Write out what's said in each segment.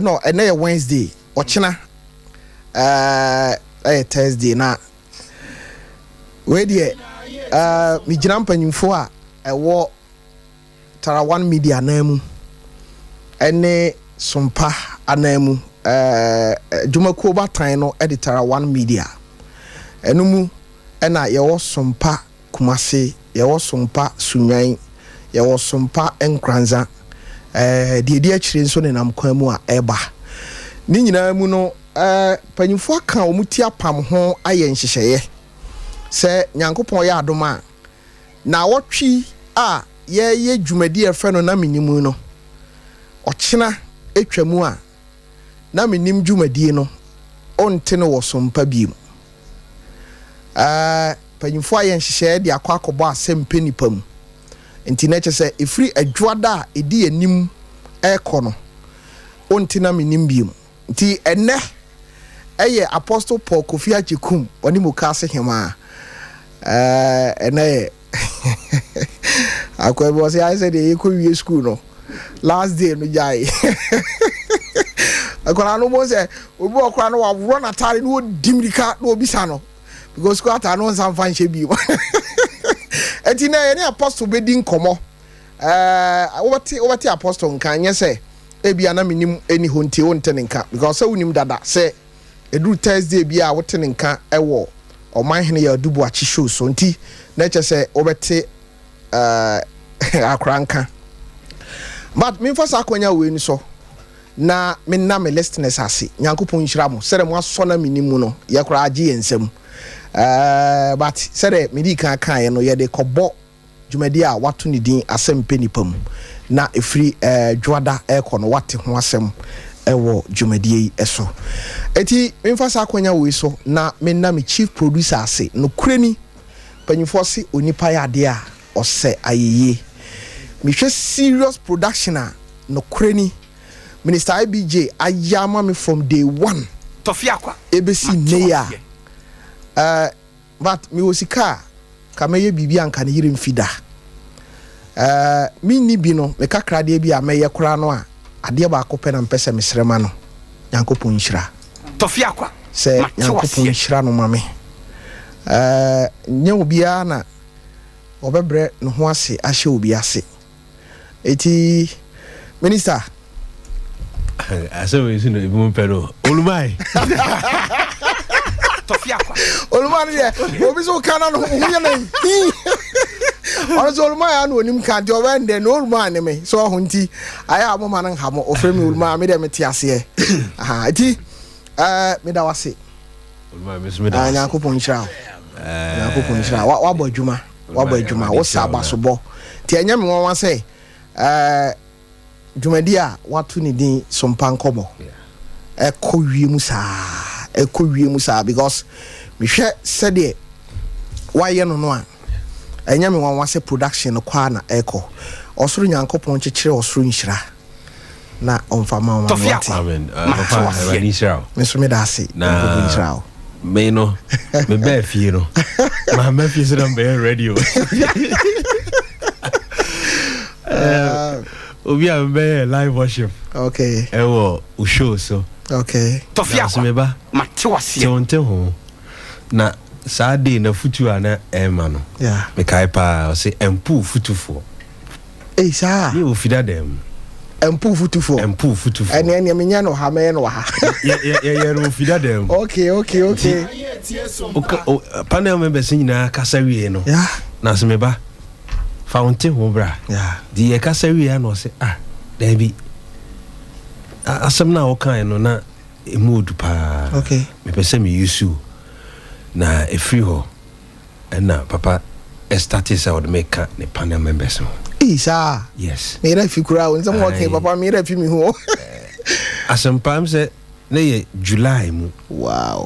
No, ɛnɛ yɛ Wednesday, ɔkyena ɛyɛ Thursday. Na wei deɛ, megyina mpanyimfoɔ a ɛwɔ Tarawan Media anan mu ɛne Sompa anan mu, dwumakuo batan no ɛde Tarawan Media ɛno mu, ɛna yɛwɔ Sompa Kumase, yɛwɔ Sompa Sunwan, yɛwɔ Sompa Nkranza, deɛ ɛdi akyire nso nenam kwan mu a ɛreba. Ne nyinaa mu no, mpanyinfoɔ aka wɔn ti apam ho ayɛ nhyehyɛeɛ sɛ Nyankopɔn yɛ adom a, na awɔtwe a yɛyɛ dwumadi a yɛfrɛ no Na Menim no, ɔkyena atwa mu a, Na Menim dwumadie no ɔnte no wɔ Sompa biem. Mpanyinfoɔ ayɛ nhyehyɛeɛ de akɔ akɔbɔ asɛm pɛ nipa mu, nti na kyerɛ sɛ ɛfiri Adwoada a ɛdi anim ɛrekɔ no, ɔnte Na Menim biem. Nti ɛnɛ ɛyɛ Apostle Paul Kofi Agyekum, ɔne Mukaase Hemaa. Ɛnɛ yɛ akwa bi ɔsɛ ayɛ sɛ deɛ yɛkɔ wie school no last day no gyae akwadaa no bɔ sɛ obi wɔ koraa no waworɔ n'ataade na ɔdi mirika na ɔbisa no because school ataade no nsa mfa nhyɛ bio. Ɛnti na yɛne Apostle bɛdi nkɔmmɔ. Wobɛte Apostle nka, nyɛ sɛ ebia Na Menim ɛni hɔ nti wonte ne nka, because sɛ wonim dada sɛ ɛduru Thursday bi a, wote ne nka ɛwɔ Ɔmanhene yɛ Aduboakye show so, nti na ɛkyɛ sɛ wobɛte akora nka. But memfa saa akwanya wei no so na menna me listeners ase. Nyankopɔn nhyira mo sɛdeɛ mo asɔ Na Menim mu no, yɛ koraa agye yɛn nsam. But sɛdeɛ medi kan kaeɛ no, yɛde kɔbɔ dwumadi a wato ne din Asɛm Pɛ Nipa mu, na ɛfiri Dwoada ɛrekɔ no, wate ho asɛm ɛwɔ dwumadie yi so. Eti memfa saa akwanya wei so na menna me chief producer ase. Nokorɛ ni, mpanyinfoɔ se onipa yɛ adeɛ a ɔsɛ ayɛyie. Mehwɛ serious production a, nokorɛ ni, Minister IBJ ayɛ ama me from day one Tɔfi akwa. Ebesi Mate nnɛ yi a, waseɛ. But mewɔ sika a, ka mɛyɛ biribi a nka ne yere mfi da. Menni bi no, me kakradeɛ bi a mɛyɛ koraa no a, adeɛ baako pɛ na mepɛ sɛ mesrɛ ma no, Nyankopɔn nhyira. Tɔfi akwa. Sɛ Mate Nyankopɔn waseɛ. nhyira no ma me. Nyɛ obiara na ɔbɛbrɛ ne ho ase ahyɛ obi ase. Eti Minister. Asɛm wei si no ebi mu pɛ no Olumae. Tɔfi akwa. Oluma no deɛ, obi so ka na no ho yɛ no hii. Ɔno sɛ Oluma yɛ na onim ka, nti ɔbɛn dɛ na Oluma ne me sɛ ɔho, nti ayɛ a moma no nha mo. Ɔfrɛ me Oluma, me deɛ mete aseɛ. Aha, nti meda wase. Oluma, mi nso meda Ah, wase. Nyankopɔn nhyira wo. Nyankopɔn nhyira wo. Wabɔ adwuma, wabɔ adwuma, wo sa abasobɔ, nti ɛnyɛ me nwanwa sɛ dwumadi a wato ne din Sompa Nkɔmmɔ ɛkɔ wie mu saa, ɛkɔ wie mu saa, because mehwɛ sɛdeɛ wayɛ no a, ɛnyɛ me nwanwa sɛ production no kɔ a na ɛkɔ. Ɔsoro Nyankopɔn kyekyere ɔsoro nhyira na ɔmfa ma wo ma me. Tɔfi wate akwa. Amen. Mate Papa, waseɛ. Awurade nhyira wo. Me nso meda ase. Na Nyankopɔn nhyira wo. Me no, mebɛɛ fie no, maama fie sɛ na mbɛyɛ radio. Obi a mebɛyɛ live worship ɛwɔ wo show so. Tɔfi Na sɛ akwa. meba Mate waseɛ. te wo nte ho na saa day na futu a na ɛma no, mekae paa, ɔse ɛmpo futufoɔ. Ei, saa. Ne wɔ fida dɛm. Ɛmpo futufoɔ. Ɛmpo futufoɔ. Ɛneɛ menyɛ no ha, mɛyɛ no wɔ ha. Yɛyɛ no wɔ fida dɛm. Okay. Panel members nyinaa kasa wie no, na sɛ meba fa wo nte ho bra. Nti yɛkasa wie a, na ɔsɛ, ah, daabi, asɛm no a wokae no na ɛmu odu paa. Mepɛ sɛ meyusu na ɛfiri hɔ ɛna papa ɛstarte sɛ ɔde meka ne panel members ho. Ei, saa. Yes. Meyerɛ fi koraa o, nsɛm wɔke. Aye. Papa, meyerɛ fi me ho. Asɛmpa m sɛ ne yɛ July mu.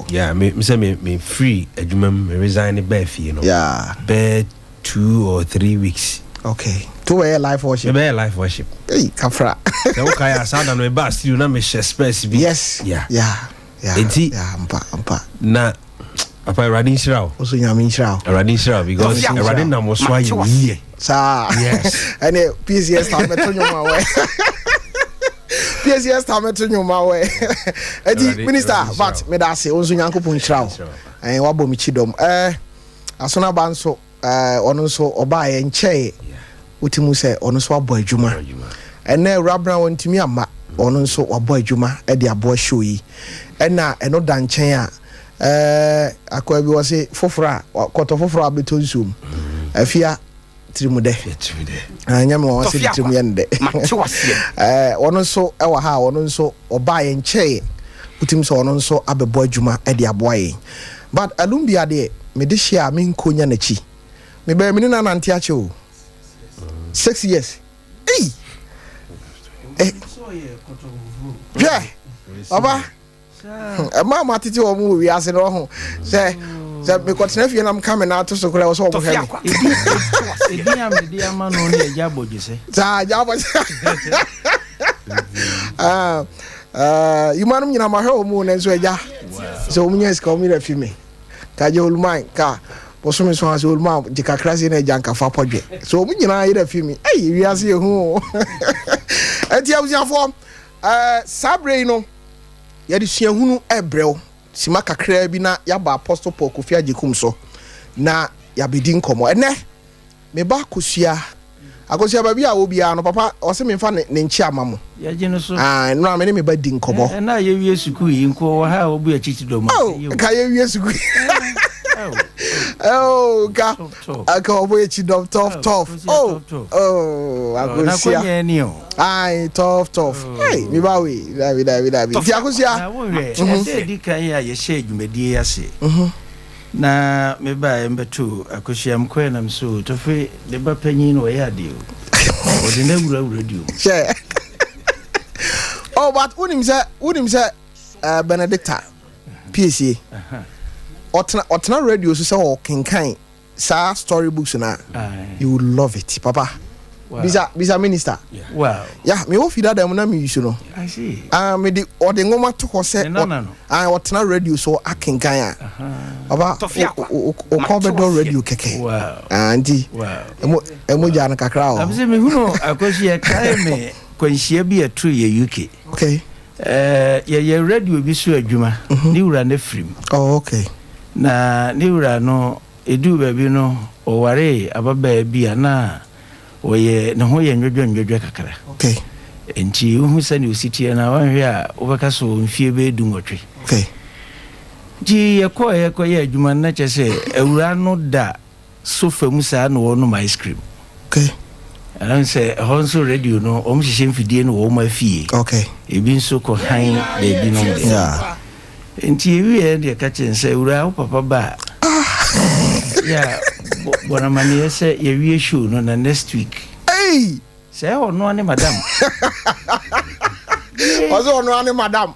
Yeah, me sɛ me free adwuma mu, me resign ne bɛɛ fie no, bɛɛ 2 or 3 weeks. Okay, to wɔyɛ live worship. Mebɛyɛ live worship. Ei, kafra. Sɛ wokae a, saa da no mebaa studio na mehyɛ specs bi. Enti yeah mpa mpa. Na papa, Awurade nhyira wo. Wo so Nyame nhyira wo. Awurade nhyira wo, because Tɔfi akwa. Awurade nam wo so Mate ayɛ waseɛ. yie. Saa. Yes. Ɛne PCS ta mɛto nwom a wɔ. Piesie Esther mɛto nnwom ma wo ɛ. Ɛti minister but meda ase wo nso Nyankopɔn nhyira wo. Ɛn wabɔ me kyidɔm. Ɛɛ Asonaba nso ɛɛ ɔno nso ɔbaeɛ nkyɛeɛ. Wote mu sɛ ɔno nso abɔ adwuma. Ɛnɛ Awura Bena wantumi amma ɔno nso wabɔ adwuma de aboa show yi. Ɛna ɛno da nkyɛn a ɛɛ akoa bi wɔse foforɔ a kɔtɔ foforɔ a bɛtɔ nsuo mu. Afia tirim dɛ. Ɛnyɛ me wɔn sɛ ne tirim yɛ no dɛ. Ɛɛ ɔno nso ɛwɔ ha a ɔno nso ɔbaa yɛn nkyɛeɛ. Wotim sɛ ɔno nso abɛbɔ adwuma de aboa yɛn. But Alumbia deɛ mede hyɛ a menkɔ nya n'akyi. Mebɛyɛ me ne no anante akyɛ o. 6 years. Ei! Eh. Hwɛ! Papa, ɛma ma tete wɔn wɔ wiase no ɔho sɛ sɛ mekɔtena fie na meka me nan ato so koraa wɔ sɛ wɔn hwɛ me. Edin a mede ama no ne Agya Abɔdwesɛ. Saa Agya Abɔdwesɛ. Yima nom nyinaa mahwɛ wɔn mu nanso agya sɛ wɔn nyɛ sika wɔn yerɛ fi me. Ka gye oluman ka bosome so ase oluman gye kakra se na agya nka fa pɔdwe. So wɔn nyinaa yerɛ fi me. Ei wiase yɛ hu o. Enti abusuafoɔ saa berɛ yi no yɛde suahunu rebrɛ wo sima kakraa bi na yɛaba Apostle Paul Kofi Agyekum so na yɛabɛdi nkɔmmɔ. Ɛnɛ me ba Akosua, Akosua baabi a wɔ biara no papa ɔse memfa ne ne nkyea ma mo. Yɛgye no so. Ah, nnora me ne me ba di nkɔmmɔ. Ɛ, ɛna a yɛwie sukuu yi nko wɔ ha a wɔbu akyikyi dɔm a, Oh, ɛyɛ o. nka yɛwie sukuu yi. Oh, Oh, nka tough, tough. anka wɔbɔ akyi dɔm tough Oh, tough. Akosua Oh, tough, tough. oh, Oh, na Akosua. kɔnyɛ ni o. Aye, tough tough. Hey, me ba wei. Dabi dabi dabi. Nti Akosua. Na wohwɛ, ɛda edi kan a yɛhyɛɛ dwumadie yi ase. Na mebaeɛ mbɛtoo Akosua mekɔɛ nam so Tɔfe ne ba panyin no ɔyɛ adeɛ o. Ɔde no awura radio mu. Hyɛ. Oh, but wonim sɛ wonim sɛ uh, Benedicta piesie. Ɔtena ɔtena radio so sɛ ɔkenkan saa story books na you will love it papa. Wow. Bisa bisa minister. Wow. Ya me wɔ fi dada mu na me use no. I see. Ah me de ɔde nwoma to hɔ sɛ Ne nana no. Ah ɔtena radio so akenkan a. Papa Tɔfe akwa. o kɔn bɛdɔ radio kɛkɛ. Wow. Ah nti Wow. emo emo gya no kakra Am wɔ. sɛ mehunu Akosua kae me kwanhyia bi a ɛtoo yɛ UK. Okay. Eh, yɛyɛ radio bi so adwuma. Ne wura no firim. Oh okay. Na ne wura no ɛduu baabi no ɔwaree ababaa bi a na ɔyɛ ne ho yɛ ndwodwo ndwodwo kakra. Okay. Nti wohu sɛnea osi teɛ no a wanhwɛ a wobɛka so mfie bɛyɛ 18. Okay. Nti yɛkɔɔ yɛkɔyɛ adwuma no na kyerɛ sɛ awura no da sofa mu saa na wɔnom ice cream. Okay. Ɛno sɛ ɛhɔ nso radio no wɔn hyehyɛ mfidie no wɔ wɔn afie. Okay. Ebi nso kɔ han baabi nom deɛ. Yeah. Nti ewie deɛ ka kyerɛ sɛ awura wo papa ba a yɛ bɔ no amanneɛ sɛ yɛwie show no na next week. Hey! Sɛ ɔno ne madam. Ɔsɛ ɔno ane madam.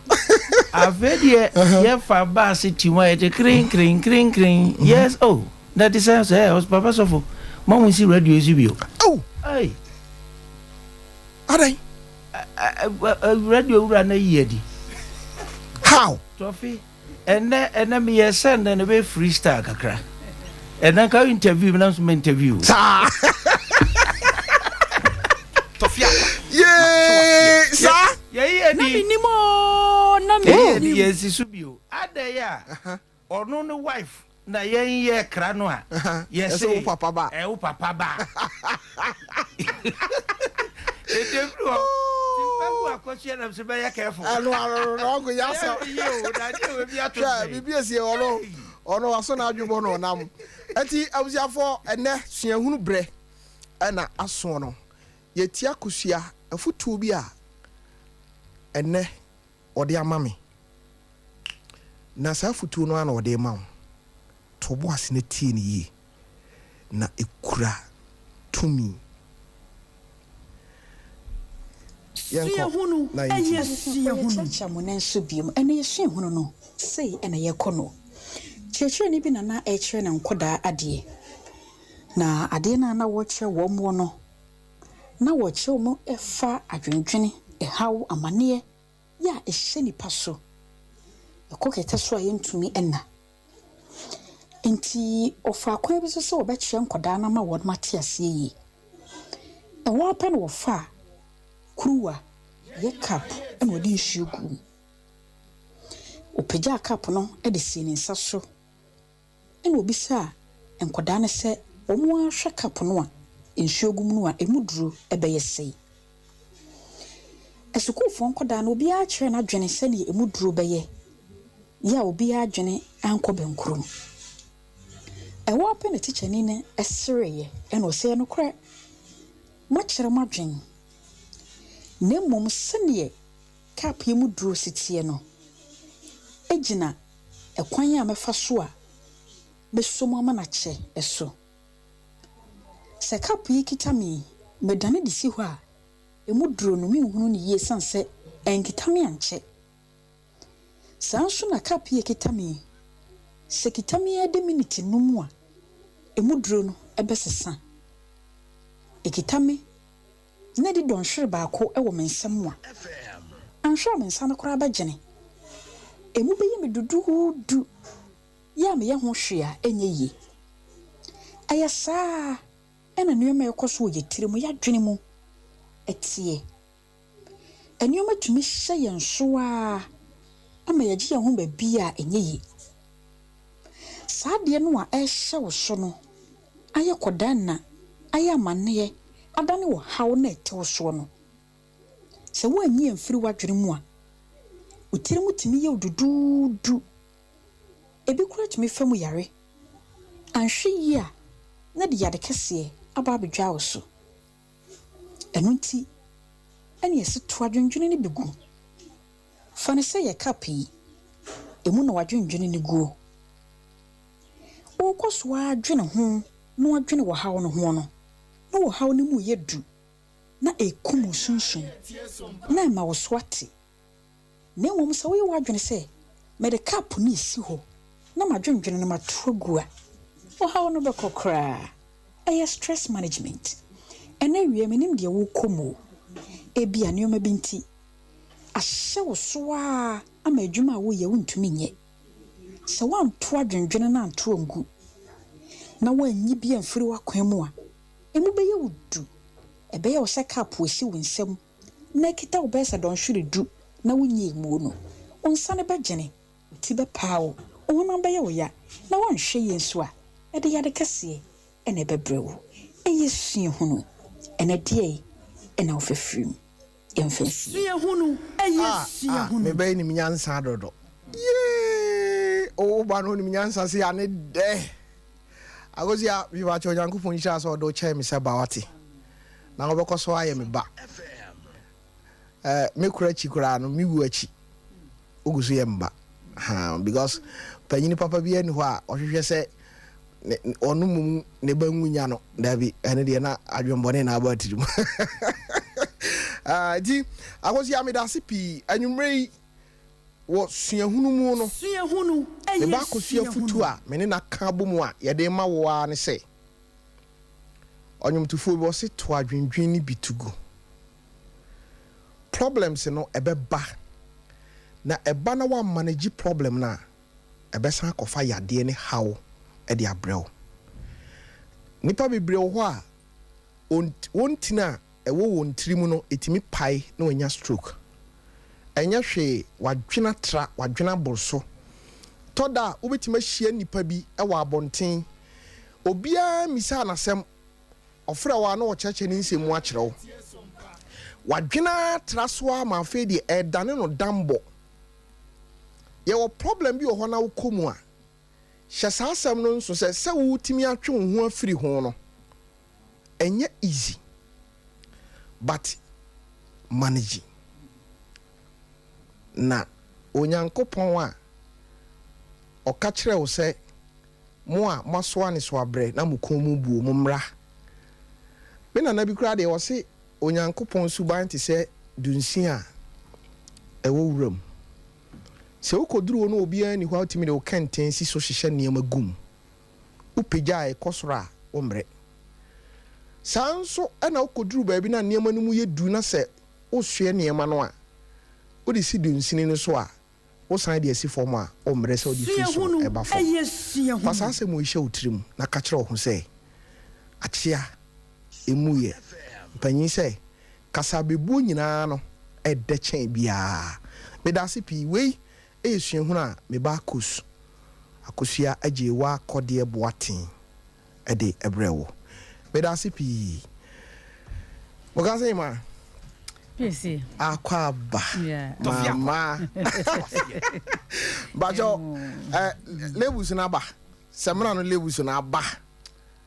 Afei deɛ yɛfa baase ti mu a yɛte krin krin krin krin yes oh na te sɛ sɛ ɛ papa sɔfo ma mo nsi radio yi so bio. Oh! Ai Adan. Radio wura na yi adi. How? Tɔfe ɛnɛ ɛnɛ meyɛ sɛ nnɛ no bɛyɛ freestyle kakra. Ɛnɛ nka interview mi na nso mɛ interview. Saa. Tɔfe akwa. Yee! Saa. Yɛyi Na adi. menim o, na Yɛyi adi menim. yɛnsi so bio. Adɛn a ɔno ne wife na yɛn yɛ kra no a Yɛsɛ wo papa ba. ɛ wo papa ba. Ètò efiri hɔ tí n bɛ hu Akosua nam so bɛyɛ careful. Ɛno ano no ɔnko yɛ asɛm. Ɛyɛ yie o na adi ewe bi ato Hwɛ sɛ. biribi esie ɔno ɔno waso n'adwebɔ na ɔnam. Eti abusuafoɔ ɛnɛ suahunu brɛ ɛna asoɔ no yɛtia Akosua afutuo bi a ɛnɛ ɔde ama me na saa afutuo no ara na ɔde ma wo to bo ase na tie no yie na ekura tumi. Yɛnkɔ Suahunu na yɛntie. ɛyɛ suahunu. Yɛkyerɛkyerɛ mo nan so biom ɛna yɛsuahunu no sei ɛna yɛkɔ no. Kyerɛkyerɛni bi na na ɛrekyerɛ ne nkɔdaa adeɛ. Na adeɛ no a na wɔrekyerɛ wɔn mo no, na wɔrekyerɛ wɔn ɛfa adwendwene, ɛhaw, amanneɛ yɛ a ɛhyɛ nipa so. Ɛkɔ kɛtɛ so a yɛntumi ɛna. Nti ɔfa kwan bi so sɛ wɔbɛkyerɛ nkɔdaa no ama wɔn ate aseɛ yie. Ɛhɔ ara pɛ na wɔfaa kuruwa. Ɛyɛ cup na ɔde nsuo guu mu. Ɔpagyaa cup no de sii ne nsa so ɛna ɔbisaa nkwadaa no sɛ wɔn ara hwɛ cup no a nsuo gu mu no a ɛmu duro bɛyɛ sɛn. Asukuufoɔ nkwadaa no obiara kyerɛɛ n'adwene sɛdeɛ ɛmu duro bɛyɛ yɛ a obiara adwene ankɔ bɛnkorɔ mu. Ɛhɔ ara pɛ na tikyani no sereeɛ ɛna ɔsɛ ɛyɛ nokorɛ moakyerɛ mo adwene na mmom sɛdeɛ cup yi mu duro si teɛ no gyina ɛkwan a mɛfa so a mɛsɔ mu ama no akyɛ so. Sɛ cup yi kita me yi, medane de si hɔ a, ɛmu duro no menhunu no yie ɛsiane sɛ ɛnkita me ankyɛ. Saa nso na cup yi a ɛkita me yi, sɛ ɛkita me ara de miniti num a, ɛmu duro no bɛsesa. Ɛkita me na ɛdi dɔnhwere baako wɔ me nsam a, anhwɛ a me nsa no koraa bɛgyene. Emu bɛyɛ me duduudu, yɛ a meyɛ ho hwee a ɛnyɛ yie. Ɛyɛ saa ara na nneɛma a ɛkɔ so wɔ yɛn tirim, yɛn adwene mu teɛ. Nneɛma tumi hyɛ yɛn so ara ma yɛgye yɛn ho baabi a ɛnyɛ yie. Saa adeɛ no a ɛrehyɛ wo so no ayɛ kɔdaanna, ayɛ amanneɛ, adane ɔhaw na ɛte wo soɔ no, sɛ woanyi amfiri w'adwene mu a, wo tirim tumi yɛ wo duduudu. Ebi koraa tumi fa mu yare. Anhwɛ yie a, na ɛde yade kɛseɛ aba abɛdwa wo so. Ɛno nti, ɛne ɛse to adwendwene no bi gu. Fa no sɛ yɛ cup yi, emu na w'adwendwene no guo. Worekɔ so ara dwene ho na woadwene ɔhaw no ho no, na ɔhaw no mu reyɛ du, na ɛrekum wo sunsum, na ɛma wo so ate. Na mmom sɛ woyɛ w'adwene sɛ, Mede cup no resi hɔ na m'adwendwene no mato agu a, ɔhaw no bɛkɔ koraa. Ɛyɛ stress management. Ɛnnɛ awia mennim deɛ worekɔ mu o. Ebia nneɛma bi nti, ahyɛ wo so ara ama adwuma a woreyɛ wontumi nyɛ. Sɛ woanto adwendwene no anto angu, na woanyi bi amfiri w'akwan mu a, emu bɛyɛ wo du. Ɛbɛyɛ wo sɛ cup a ɛsi wo nsam na ɛkita wo bɛyɛ sɛ dɔnhwere du na wonyii mmuo no. Wo nsa no bɛgyene, wo ti bɛpaa wo, wo honam bɛyɛ wo ya, na woanhwɛ yie nso a, ɛde yade kɛseɛ na ɛbɛbrɛ wo. Ɛyɛ suahunu. Ɛnɛ deɛn na wofafiri mu? Yɛmfa nsie. Suahunu, ɛyɛ Ah ah suahunu. me ba yi nim nyansa dodo yee o wo ba no onim nyansa se ane dɛ Akosia mepakyɛ Onyankopɔn nhyira sɛ ɔde wo kyɛɛ me sɛ ba wate na wobɛkɔ so ayɛ me ba eh, me kora akyi koraa no me wu akyi wogu so yɛ mba ha because panyini papa bi ani hɔ a ɔhwehwɛ sɛ ɔno mmom ne ba nwu nya no daabi ɛno deɛ na adwembɔne na aba tirim ah, nti Akosia meda ase pii anwummerɛ yi wɔ suahunu mu no Suahunu me ɛyɛ ba Akosua suahunu. futu a me ne no aka abɔ mu a yɛde ma wo ara ne sɛ ɔnwomtofoɔ bi ɔse to adwendwen no bi to gu Problems no ɛbɛba na ɛba na woammanage problem no a, ɛbɛsan akɔfa yadeɛ ne haw de abrɛ wo. Nnipa bebree wɔ hɔ a, wɔn ntini a ɛwɔ wɔn tiri mu no, ɛtumi pae na wɔanya stroke. Ɛnyɛ hwee, wadwene atra, wadwene aboro so. Tɔ da a, wobɛtumi ahyia nnipa bi wɔ abɔnten, obiara mmisaa no asɛm, Ɔfrɛ wo a na ɔkyerɛkyerɛ ne nsɛm mu akyerɛ wo. W'adwene ara tra so ara ma afei deɛ ɛredane no dambɔ. Yɛwɔ problem bi wɔ hɔ na wokɔ mu a, hyɛ saa asɛm no nso sɛ sɛ wotumi atwe wo ho afiri ho no, ɛnyɛ easy but manage. Na Onyankopɔn a ɔka kyerɛ wo sɛ Mo a moasoa nnesoa brɛ na mo kɔn mu buo, mommra. Me nana bi koraa deɛ, ɔse Onyankopɔn suban te sɛ dunsin a ɛwɔ wuram. Sɛ wokɔduru hɔ na obiara nni hɔ a wotumi de wo kɛntɛn si so hyehyɛ nneɛma gu mu. Wopagya a ɛkɔ soro a, wommrɛ. Saa ara nso na wokɔduru baabi na nneɛma no mu yɛ du na sɛ wosoɛ nneɛma no a, wode si dunsini no so a, Wosan de asi fam a, wommrɛ sɛ wode firi soro Suahunu reba fam. yɛ Fa saa suahunu. asɛm yi hyɛ wo tirim na ka kyerɛ wo ho sɛ, Akyea, emu yɛ. Mpanyin sɛ, kasabebuo nyinaa no, ɛdɛ kyɛn biara. Meda ase pii. Wei yɛ suahunu a me ba Akos, Akosua Agyeiwaa Kɔdeɛ Boateng de brɛɛ wo. Meda ase pii. Moka sɛ ma? Pese. Akɔ aba. Mama. Bakyɛ, labels no aba. Sɛmina no labels no aba.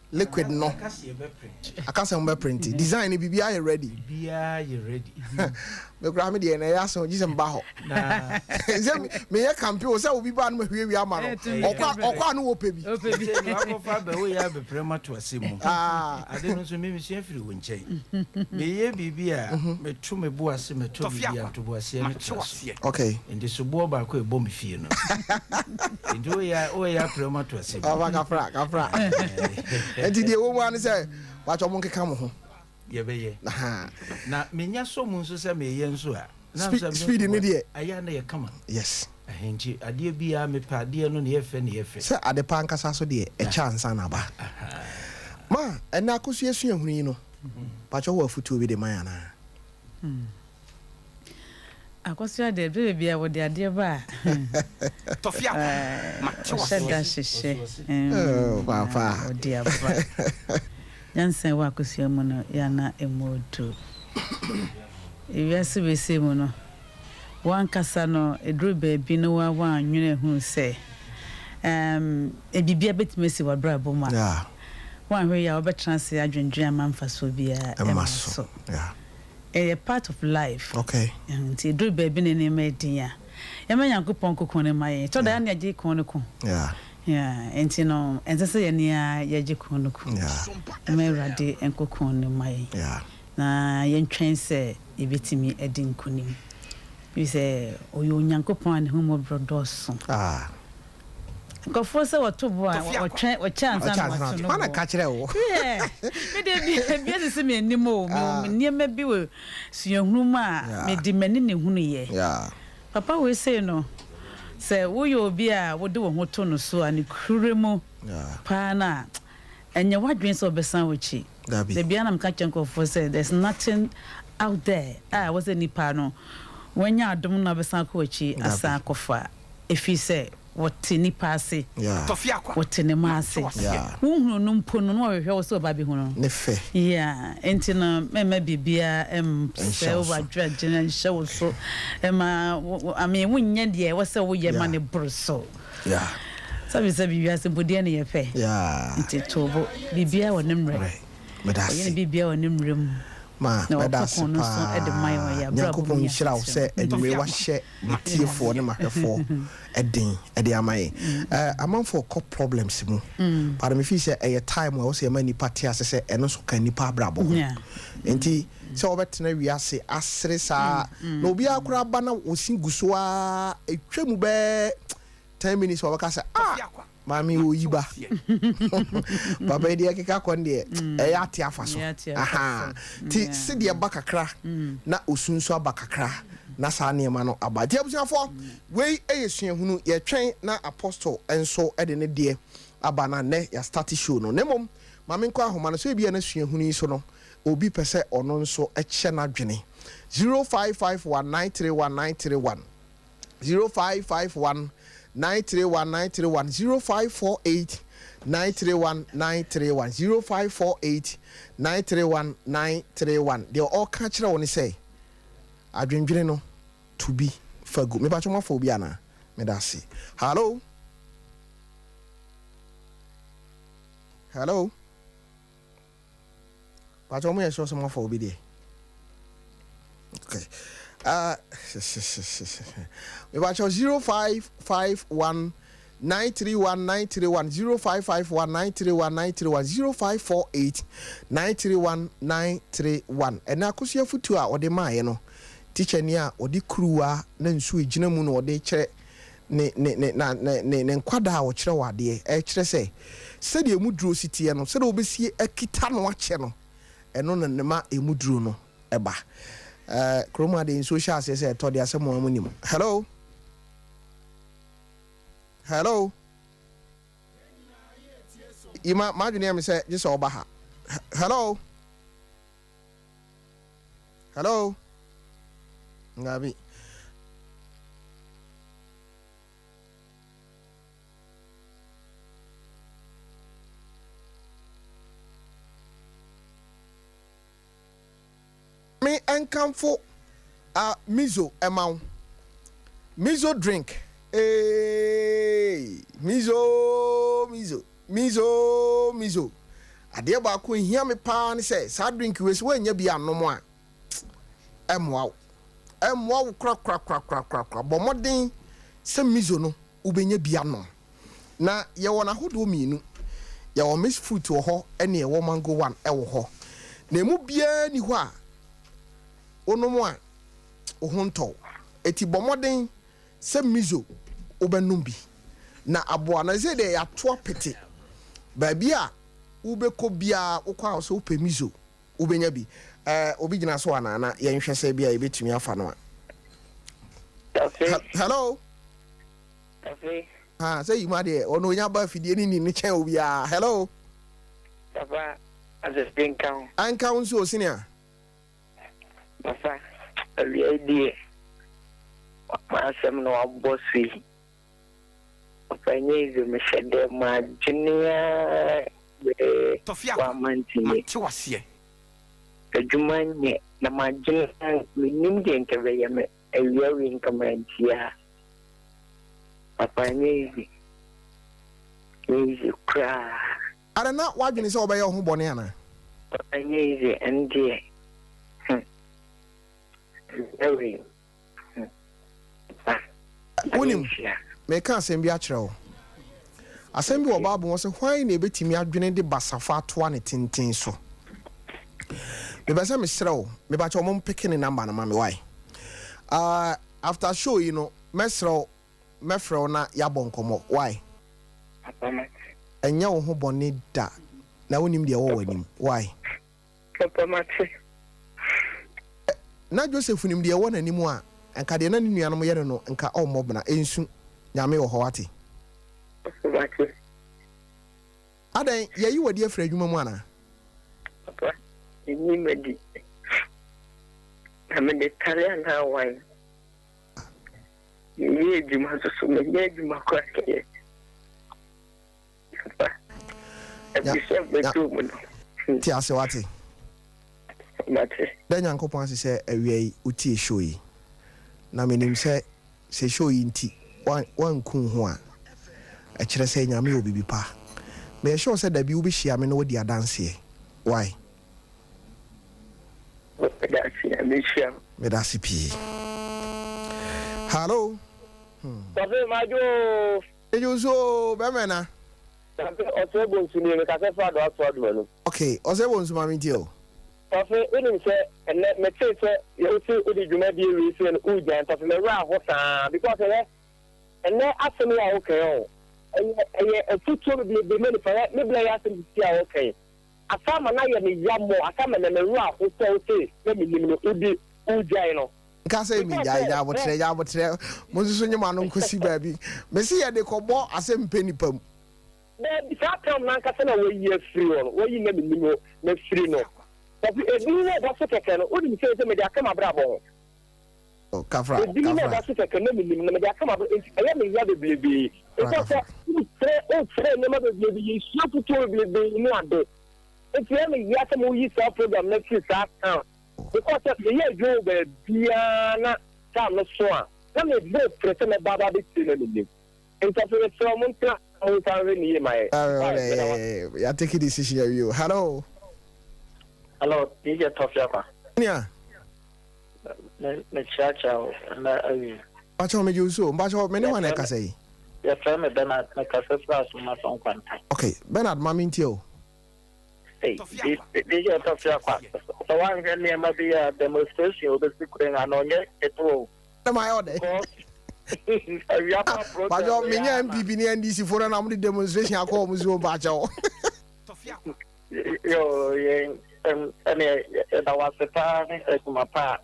Liquid no. Aka sɛ mo bɛ print. Design no biribiara yɛ ready. Biribiara yɛ ready. Me koraa me deɛ na ɛyɛ asɛm gye sɛ mba hɔ. Sɛ meyɛ campaign o sɛ obi ba no ma hwiehwie ama no. Ɔkɔ a no wɔpɛ bi. Sɛ ne wakɔfa abɛ woyɛ abɛprɛ ma to ase mu. Ade no nso me mesua firi wo nkyɛn. Meyɛ biribi a meto me bo ase mɛtɔ biribi a ntoboaseɛ no tra so. Okay. Nti soboɔ baako a ɛbɔ me fie no. Nti woyɛ woyɛ aprɛ ma to ase mu. Ɔba kafra kafra. Nti deɛ ɛwɔ mu ara ne sɛ wakyɛ ɔmo nkeka mo ho. Yɛbɛyɛ. Na menya sɔ mu nso sɛ meyɛ nso a. Speed ne deɛ. Ayɛ na yɛ kama. Yes. Nti adeɛ biara mepɛ adeɛ no ne yɛ fɛ ne yɛ fɛ. Sɛ ade pa ankasa so deɛ ɛkyɛ ansa na aba. Ma ɛnɛ akosua suahunu yi no, pakyɛ wɔ afutuo bi de ma yɛn anaa? Akosua deɛ berɛ biara wɔde adeɛ ba a ɔhyɛ da hyehyɛ ɔde aba. Nyansa ɛwɔ akosua mu no yɛ ana ɛmu odu. Ewiase wei mu no, wankasa no ɛduru baabi no wa wannwene hunu sɛ biribiara bɛtumi asi w'abrabɔ mu a wanhwɛ yi a wobɛtena ase adwendwene ama mfasoɔ biara ɛma so. Ɛyɛ part of life. Nti ɛduru baabi ne nneɛma ɛdin a yɛma Nyankopɔn koko no ma yɛn. Ɛtɔ da yɛne agye ko no ko. Nti no ɛnsɛ sɛ yɛne a yɛgye ko no ko. Ɛma Awurade nkoko no ma yɛn. Na yɛntwɛn sɛ yɛbɛtumi adi nkonim. Ɛfiri sɛ ɔyɛ Onyankopɔn a ne ho mmɔborɔ dɔɔso. Nkurɔfoɔ sɛ wɔto bo a wɔtwɛn wɔkyɛ ansa na wɔato no bo. Ka kyerɛ wo. Me de bi asisi me anim o. Me nneɛma bi wɔ suahunu mu a mede m'ani na ehunu yɛ. Papa wei sei no sɛ woyɛ obi a wode wo ho to no so a ne kure mu paa no a ɛnyɛ w'adwene sɛ ɔbɛsan w'akyi. Da biara na meka kyerɛ nkurɔfoɔ sɛ there's nothing out there a ɛwɔ sɛ nipa no wanya adom na ɔbɛsan akɔ w'akyi asan akɔfa ɛfiri sɛ wɔte nipa ase, wɔte ne mma ase. Wohunu no mpo no na wɔhwehwɛ wo sɛ ɔba bɛhu no. Ne fɛ. Yeah, nti no mɛmma biribiara nsɛe w'adwene nhyɛ wo so ɛma I mean wonyɛ deɛ ɛwɔ sɛ woyɛ ma ne boro so. Sɛbi sɛbi wiase mpo deɛ ne yɛ pɛ. Nti to bo biribiara wɔ ne mmerɛ. Ɔyɛ ne biribiara wɔ ne mmerɛ mu. Ma mɛda ase paa. Nyankopɔn nhyira wo sɛ anwummere wahyɛ metiefoɔ ne mahwɛfoɔ ɛden ɛde ama yɛn. Amanfoɔ kɔ problems mu, but me feel sɛ ɛyɛ time a ɛwɔ sɛ yɛma nipa te ase sɛ ɛno nso ka nipa abrabɔ ho. Nti sɛ wɔbɛtena wiase asere saa na obiara koraa ba na wɔsi gu so a ɛtwa mu bɛɛ 10 minutes wɔbɛka sɛ, "Ah, maame oyi ba papa yi deɛ ɛkeka kɔ no deɛ ɛyɛ ate afa so." Aha nti sedeɛ ba kakra na osu nso aba kakra na saa nneɛma no aba. Nti abusuafoɔ, wei yɛ suahunu. Yɛtwɛn na Apostle nso de ne deɛ aba na nnɛ yɛastart show no. Na mmom maame nkɔ ahoma no so ebi a na suahunu yi so no obi pɛ sɛ ɔno nso kyɛ n'adwene. 0551 931 931, 0551 931 931, 0548 931 931, 0548 931 931. Deɛ ɔka kyerɛ wo ne sɛ adwendwene no to bi fa gu. Mepakyɛ mo afa obi anaa? Meda ase. Hello, hello. Pakyɛ mo yɛ sure sɛ mo afa obi deɛ? Okay. Mepakyɛ 0551 931 931, 0551 931 931, 0548 931 931. Ɛnɛ Akosua fotuo a ɔde maayɛ no, teacher ni a ɔde kuruwa na nsuo gyina mu na ɔde kyerɛ ne ne ne na ne ne ne nkwadaa a ɔkyerɛ wɔ adeɛ, ɛkyerɛ sɛ sɛdeɛ emu duro si teɛ no, sɛdeɛ wɔbɛsie akita no akyɛ no, ɛno na ne ma emu duro no ɛba. Kurom ha deɛ nsuo hyɛ aseɛ sɛ ɛtɔ deɛ asɛm wɔn nim. Hello, hello. Yima madwene yɛ me sɛ gye sɛ ɔba ha. Hello, hello. Dabi. Me nkamfo ah miso ɛma wo. Miso drink eeii miso miso miso miso. Adeɛ baako ehia me paa ne sɛ saa drink wei sɛ woannya bi anom a ɛmmoa wo. Ɛmmoa wo korakorakorakorakora. Bɔ mmɔden sɛ miso no wobɛnya bi anom. Na yɛwɔ no ahodoɔ mmienu. Yɛwɔ mixed fruit wɔ hɔ ɛne yɛwɔ mango one wɔ hɔ. Na ɛmu biara nni hɔ a wonom a wo ho ntɔ wo. Enti bɔ mmɔden sɛ miso wobɛnom bi na aboa. Na seesei deɛ yɛato apete. Baabi a wobɛkɔ biara wokɔ a wo sɛ wopɛ miso wobɛnya bi. Ɛɛ obi gyina so anaa na yɛnhwɛ sɛ bi a yɛbɛtumi afa no a. Hello. Tafe. Ah, sɛ yima deɛ ɔno onya ba afidie ne ni ne kyɛn obiara. Hello. Papa, asese nka ho. Anka wo nso o senior. Papa, awia yi deɛ m'asɛm na wabɔ so yi. Papa, ɛnyɛ easy mehyɛ dɛ madwene ara bɛɛ Tɔfe akwa, wamma ntumi. mate wo aseɛ. Adwuma nyɛ na madwene ara mennim deɛ nka ɛbɛyɛ me. Awia wei nka mantie a. Papa ɛnyɛ easy. Ɛnyɛ easy koraa. Ada na w'adwene sɛ wobɛyɛ wo ho bɔne anaa? Papa ɛnyɛ easy ɛndeɛ hmm awia wei hmm papa Wonim, mereka asɛm bi akyerɛ wo. Asɛm bi wɔ Bible mu, ɔse, Hwan na ebetumi adwene de basafa atoa ne tenten so? Mepɛ sɛ mesrɛ wo, mepakyɛ wo mompeke ne number no ma me, why? Uh, after show yi no, mɛsrɛ wo, mɛfrɛ wo na yɛabɔ nkɔmmɔ, why? Papa mate. Ɛnyɛ wo ho bɔne da, na wonim deɛ ɛwɔ w'anim, why? Papa mate. Na Joseph nim deɛ ɛwɔ n'anim a, nka deɛ na ne nuanom yɛ no no, nka ɔmmɔ bena. Ɛnsu. Nyame wɔ hɔ, wate? Papa mate. Adɛn, yɛayi wo adi afiri adwuma mu anaa? Papa, menni m'adi. Na mede tare anaa wan? Meyɛ adwuma nso so, menyɛ adwuma koraa kɛyɛ. Papa, ɛfiri bɛtoo mu no. Te ase wate. Mate. Da Nyankopɔn ase sɛ awia yi wotie show yi. Na menim sɛ sɛ show yi nti woanku wo ho a, ɛkyerɛ sɛ Nyame wɔ biribi pa. Meyɛ sure sɛ dabi wobɛhyia me na woadi adanseɛ. Why? Meda ase, Nyame nhyira wo. Meda ase pii. Hallo. Kɔfe madwo oo. Medwo nso oo, bɛmɛ na. Kɔfe ɔsɛ bonsu nie, mekasa firi Adoa so Adoma no. Ok, ɔsɛ bonsu ma mentie o. Kɔfe wonim sɛ ɛnɛ metee sɛ wose wode dwumadie wei sei no woregyae, Kɔfe me werɛ aho saa because ɛyɛ ɛnɛ asɛm yi a woka yi ɔho ɛyɛ ɛyɛ afutuo bebrebe ma nipa hwɛ me blɛ yi asɛm sisi a woka yi asa ama no ayɛ me ya mmɔ asa ama ɛnɛ me werɛ aho sɛ wose na menim no wode woregyae no. Nka sɛ mi gyae gya abotrɛ gya abotrɛ mo nso so nye mo ano nkosi baabi mesi yɛ de kɔbɔ asɛm mpɛ nipa mu. Daabi saa term no ankasa na wayi afiri hɔ no wayi na menim hɔ mafiri no Kofi edin no ɛda so kɛkɛ no wonim sɛ sɛ mede aka m'abrabɔ ho Oh, kafra edin no kafra ɛda so kɛkɛ na menim no mede aka m'abrabɔ nti ɛyɛ me ya bebrebe kafra ɛsɛ sɛ kafra. wokyerɛ wokyerɛ nneɛma bebrebe yɛsua fotuo bebrebe ne ade nti ɛyɛ me ya sɛ moyi saa program no afiri saa town Because sɛ meyɛ adwuma wɔ baabiara na time no so a, na mebɔ pere sɛ mɛba aba abɛtie na mennim. Nti afei mesrɛ wo montena mo nsa nhwɛ no yie ma yɛn. Wai, meda wo ase. Yɛ take decision awie o. Hello. Hello, DJ Tɔfiakwa. Nea. Me me kyeakyea wo ɛnɛ awie. Mpakyɛw megye wo so o. Mpakyɛw me ne hwan na ɛkasa yi? Yɛfrɛ me Bernard, mekasa firi Asomaso Nkwanta. Okay, Bernard ma mentie o. Ei, DJ Tɔfiakwa, sɛ woanhwɛ nneɛma bi a demonstration obesi kwan ha na ɔnyɛ ketewa o. Dɛm ayɛ ɔdɛ. Awia pa program. Bàjọ́ menyɛ NPP ne NDC fo no na mo de demonstration akɔ wɔn so bàjọ́. Yo, yɛn ɛne yɛda wo ase paa ne adwuma pa a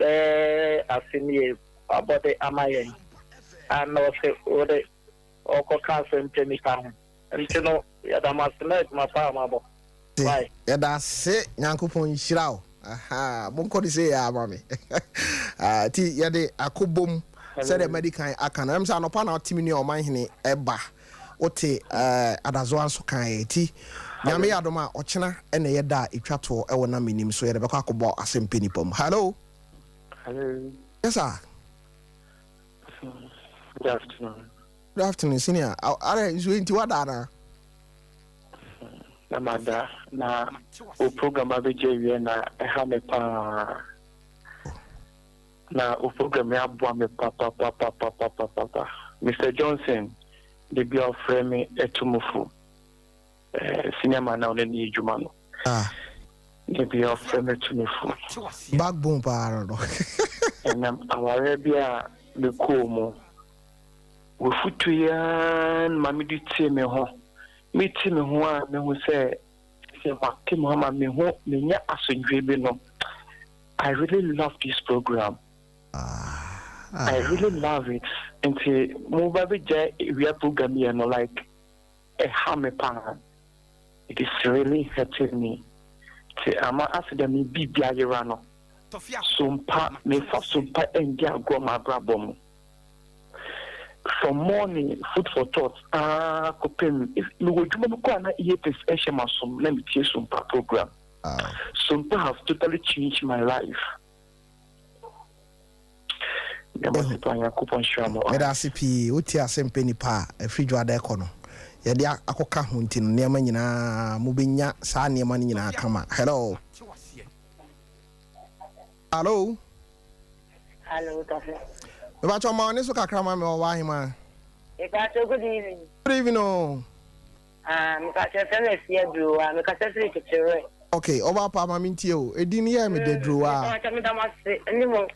bɛɛ afe nie wabɔde ama yɛn a na ɔse wode ɔkɔka asɛm pɛ nipa ho. Nti no yɛda mo ase na adwuma pa a moabɔ. Bye. Yɛda ase Nyankopɔn nhyira wo. Aha, monkɔ ne sei ama me. Ah, nti yɛde akɔbom sɛdeɛ madi kan aka no. Ɛm sɛ anɔpa na wote me nua ɔmanhene ɛba, wote eh, adazoa nso kaeɛ. Nti Nyame yɛ adom a ɔkyena ɛna ɛyɛ da a ɛtwa toɔ ɛwɔ na menim so yɛde bɛkɔ akɔbɔ asɛmpɛ nipa mu. Hello. Hello. Yes sir. Good afternoon. Good afternoon, senior. Ara nsuo nti wada anaa? Na mada na o program abɛgye awie na ɛha me paa. Na o program yi aboa me papapapapapapa. Mr. Johnson, de bi a ɔfrɛ me ɛto mu fo. Eh, senior man na ɔne ne yɛ adwuma no. Ah. De bi a ɔfrɛ me to me fo. Backbone paa no. Ɛnam awareɛ bi a mekɔɔ mu. W'afotu yi ara na ma mede tie me ho. Mete me ho a mehu sɛ sɛ mate me ho ama me ho menya asomdwoe bi no. I really love this program. I really love it. Nti mo ba bɛgya ewia program yɛ no like ɛha me paa. It is really hurting me. Nti ama ase dɛ me biribi ayera no. Sompa mefa sompa ndi agorɔ m'abrabɔ mu. From morning food for thought aa kɔpem mewɔ adwuma mu koraa na earpiece ɛhyɛ m'asom na metie Sompa program. Sompa has totally changed my life. Meda ase pii wotie ase mpɛ nipa a ɛfiri dwoada ɛkɔ no yɛde akɔka ho nti no nneɛma nyinaa mobɛnya saa nneɛma no nyinaa kama. Hello. Hello. Hello, Tɔfe. Mepakyɛ ma ɔne so kakra ma me ɔwɔ ahema. Mepakyɛ good evening. Good evening o. Ah, mepakyɛ fɛ me fi adurowa, mekasa firi kyekyerɛ. Okay, ɔba pa ma mentie o. Edin yɛ me dɛ durowa. Mepakyɛ meda mo ase ne mo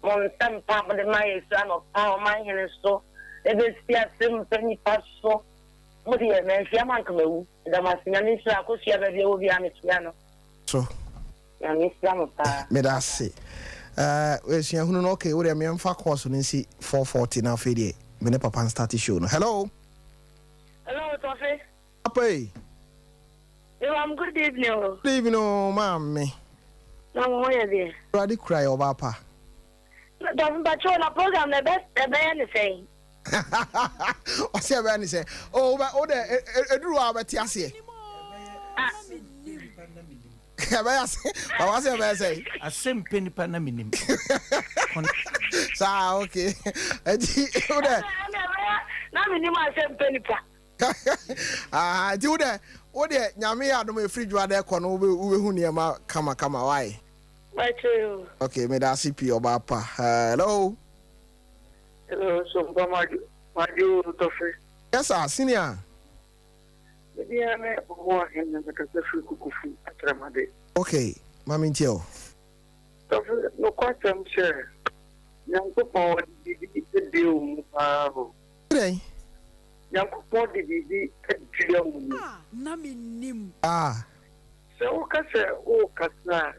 mo nsɛm pa mode ma yɛ su anɔpa ɔman hene so ebesi ase mpɛ nipa so. Mo de yɛ manhyia mo anka mawu. Meda mo ase Nyame nhyira akosua baabi a ɛwɔ biara mekyia no. So. Nyame nhyira mo paa. Meda ase. Eh, suahunu no okay, wo deɛ meɛmfa course no nsi 440 na afei deɛ me ne papa nstarte show no. Hello. Hello, Tɔfe. Papa yi. Mewam good evening o. Good evening o, maame. Na mo ho yɛ deɛ? Awurade kura yɛ ɔbaa pa. Tɔfe mpakyɛw na program no ɛbɛ ɛbɛyɛ ne sɛn? Ɔsɛ ɛbɛyɛ ne sɛ o wobɛ wo dɛ eduru hɔ a wobɛte aseɛ. Ɛbɛyɛ ase baba sɛ ɛbɛyɛ sɛ. Asɛm pɛ nipa na menim. Saa okay nti wo dɛ. Na menim asɛm pɛ nipa. Ah nti wo dɛ wo deɛ nyame yɛ adom efiri dwoa dɛ kɔ no wobɛhu nneɛma kama kama why. Okay meda ase pii ɔbaa pa. Hello. Hello, Sompa Madwo Tɔfe. Yes sir, senior. Me din ara ne Ɔhoahen na mekasa firi Kokofu Atrɛmade. Okay, ma mentie o. Tɔfe, nokwasɛm sɛ Nyankopɔn ɔde biribi adua wo mu paa o. Dɛn? Nyankopɔn de biribi adua wo mu. A na mennim. Ah. Sɛ woka sɛ worekasa a,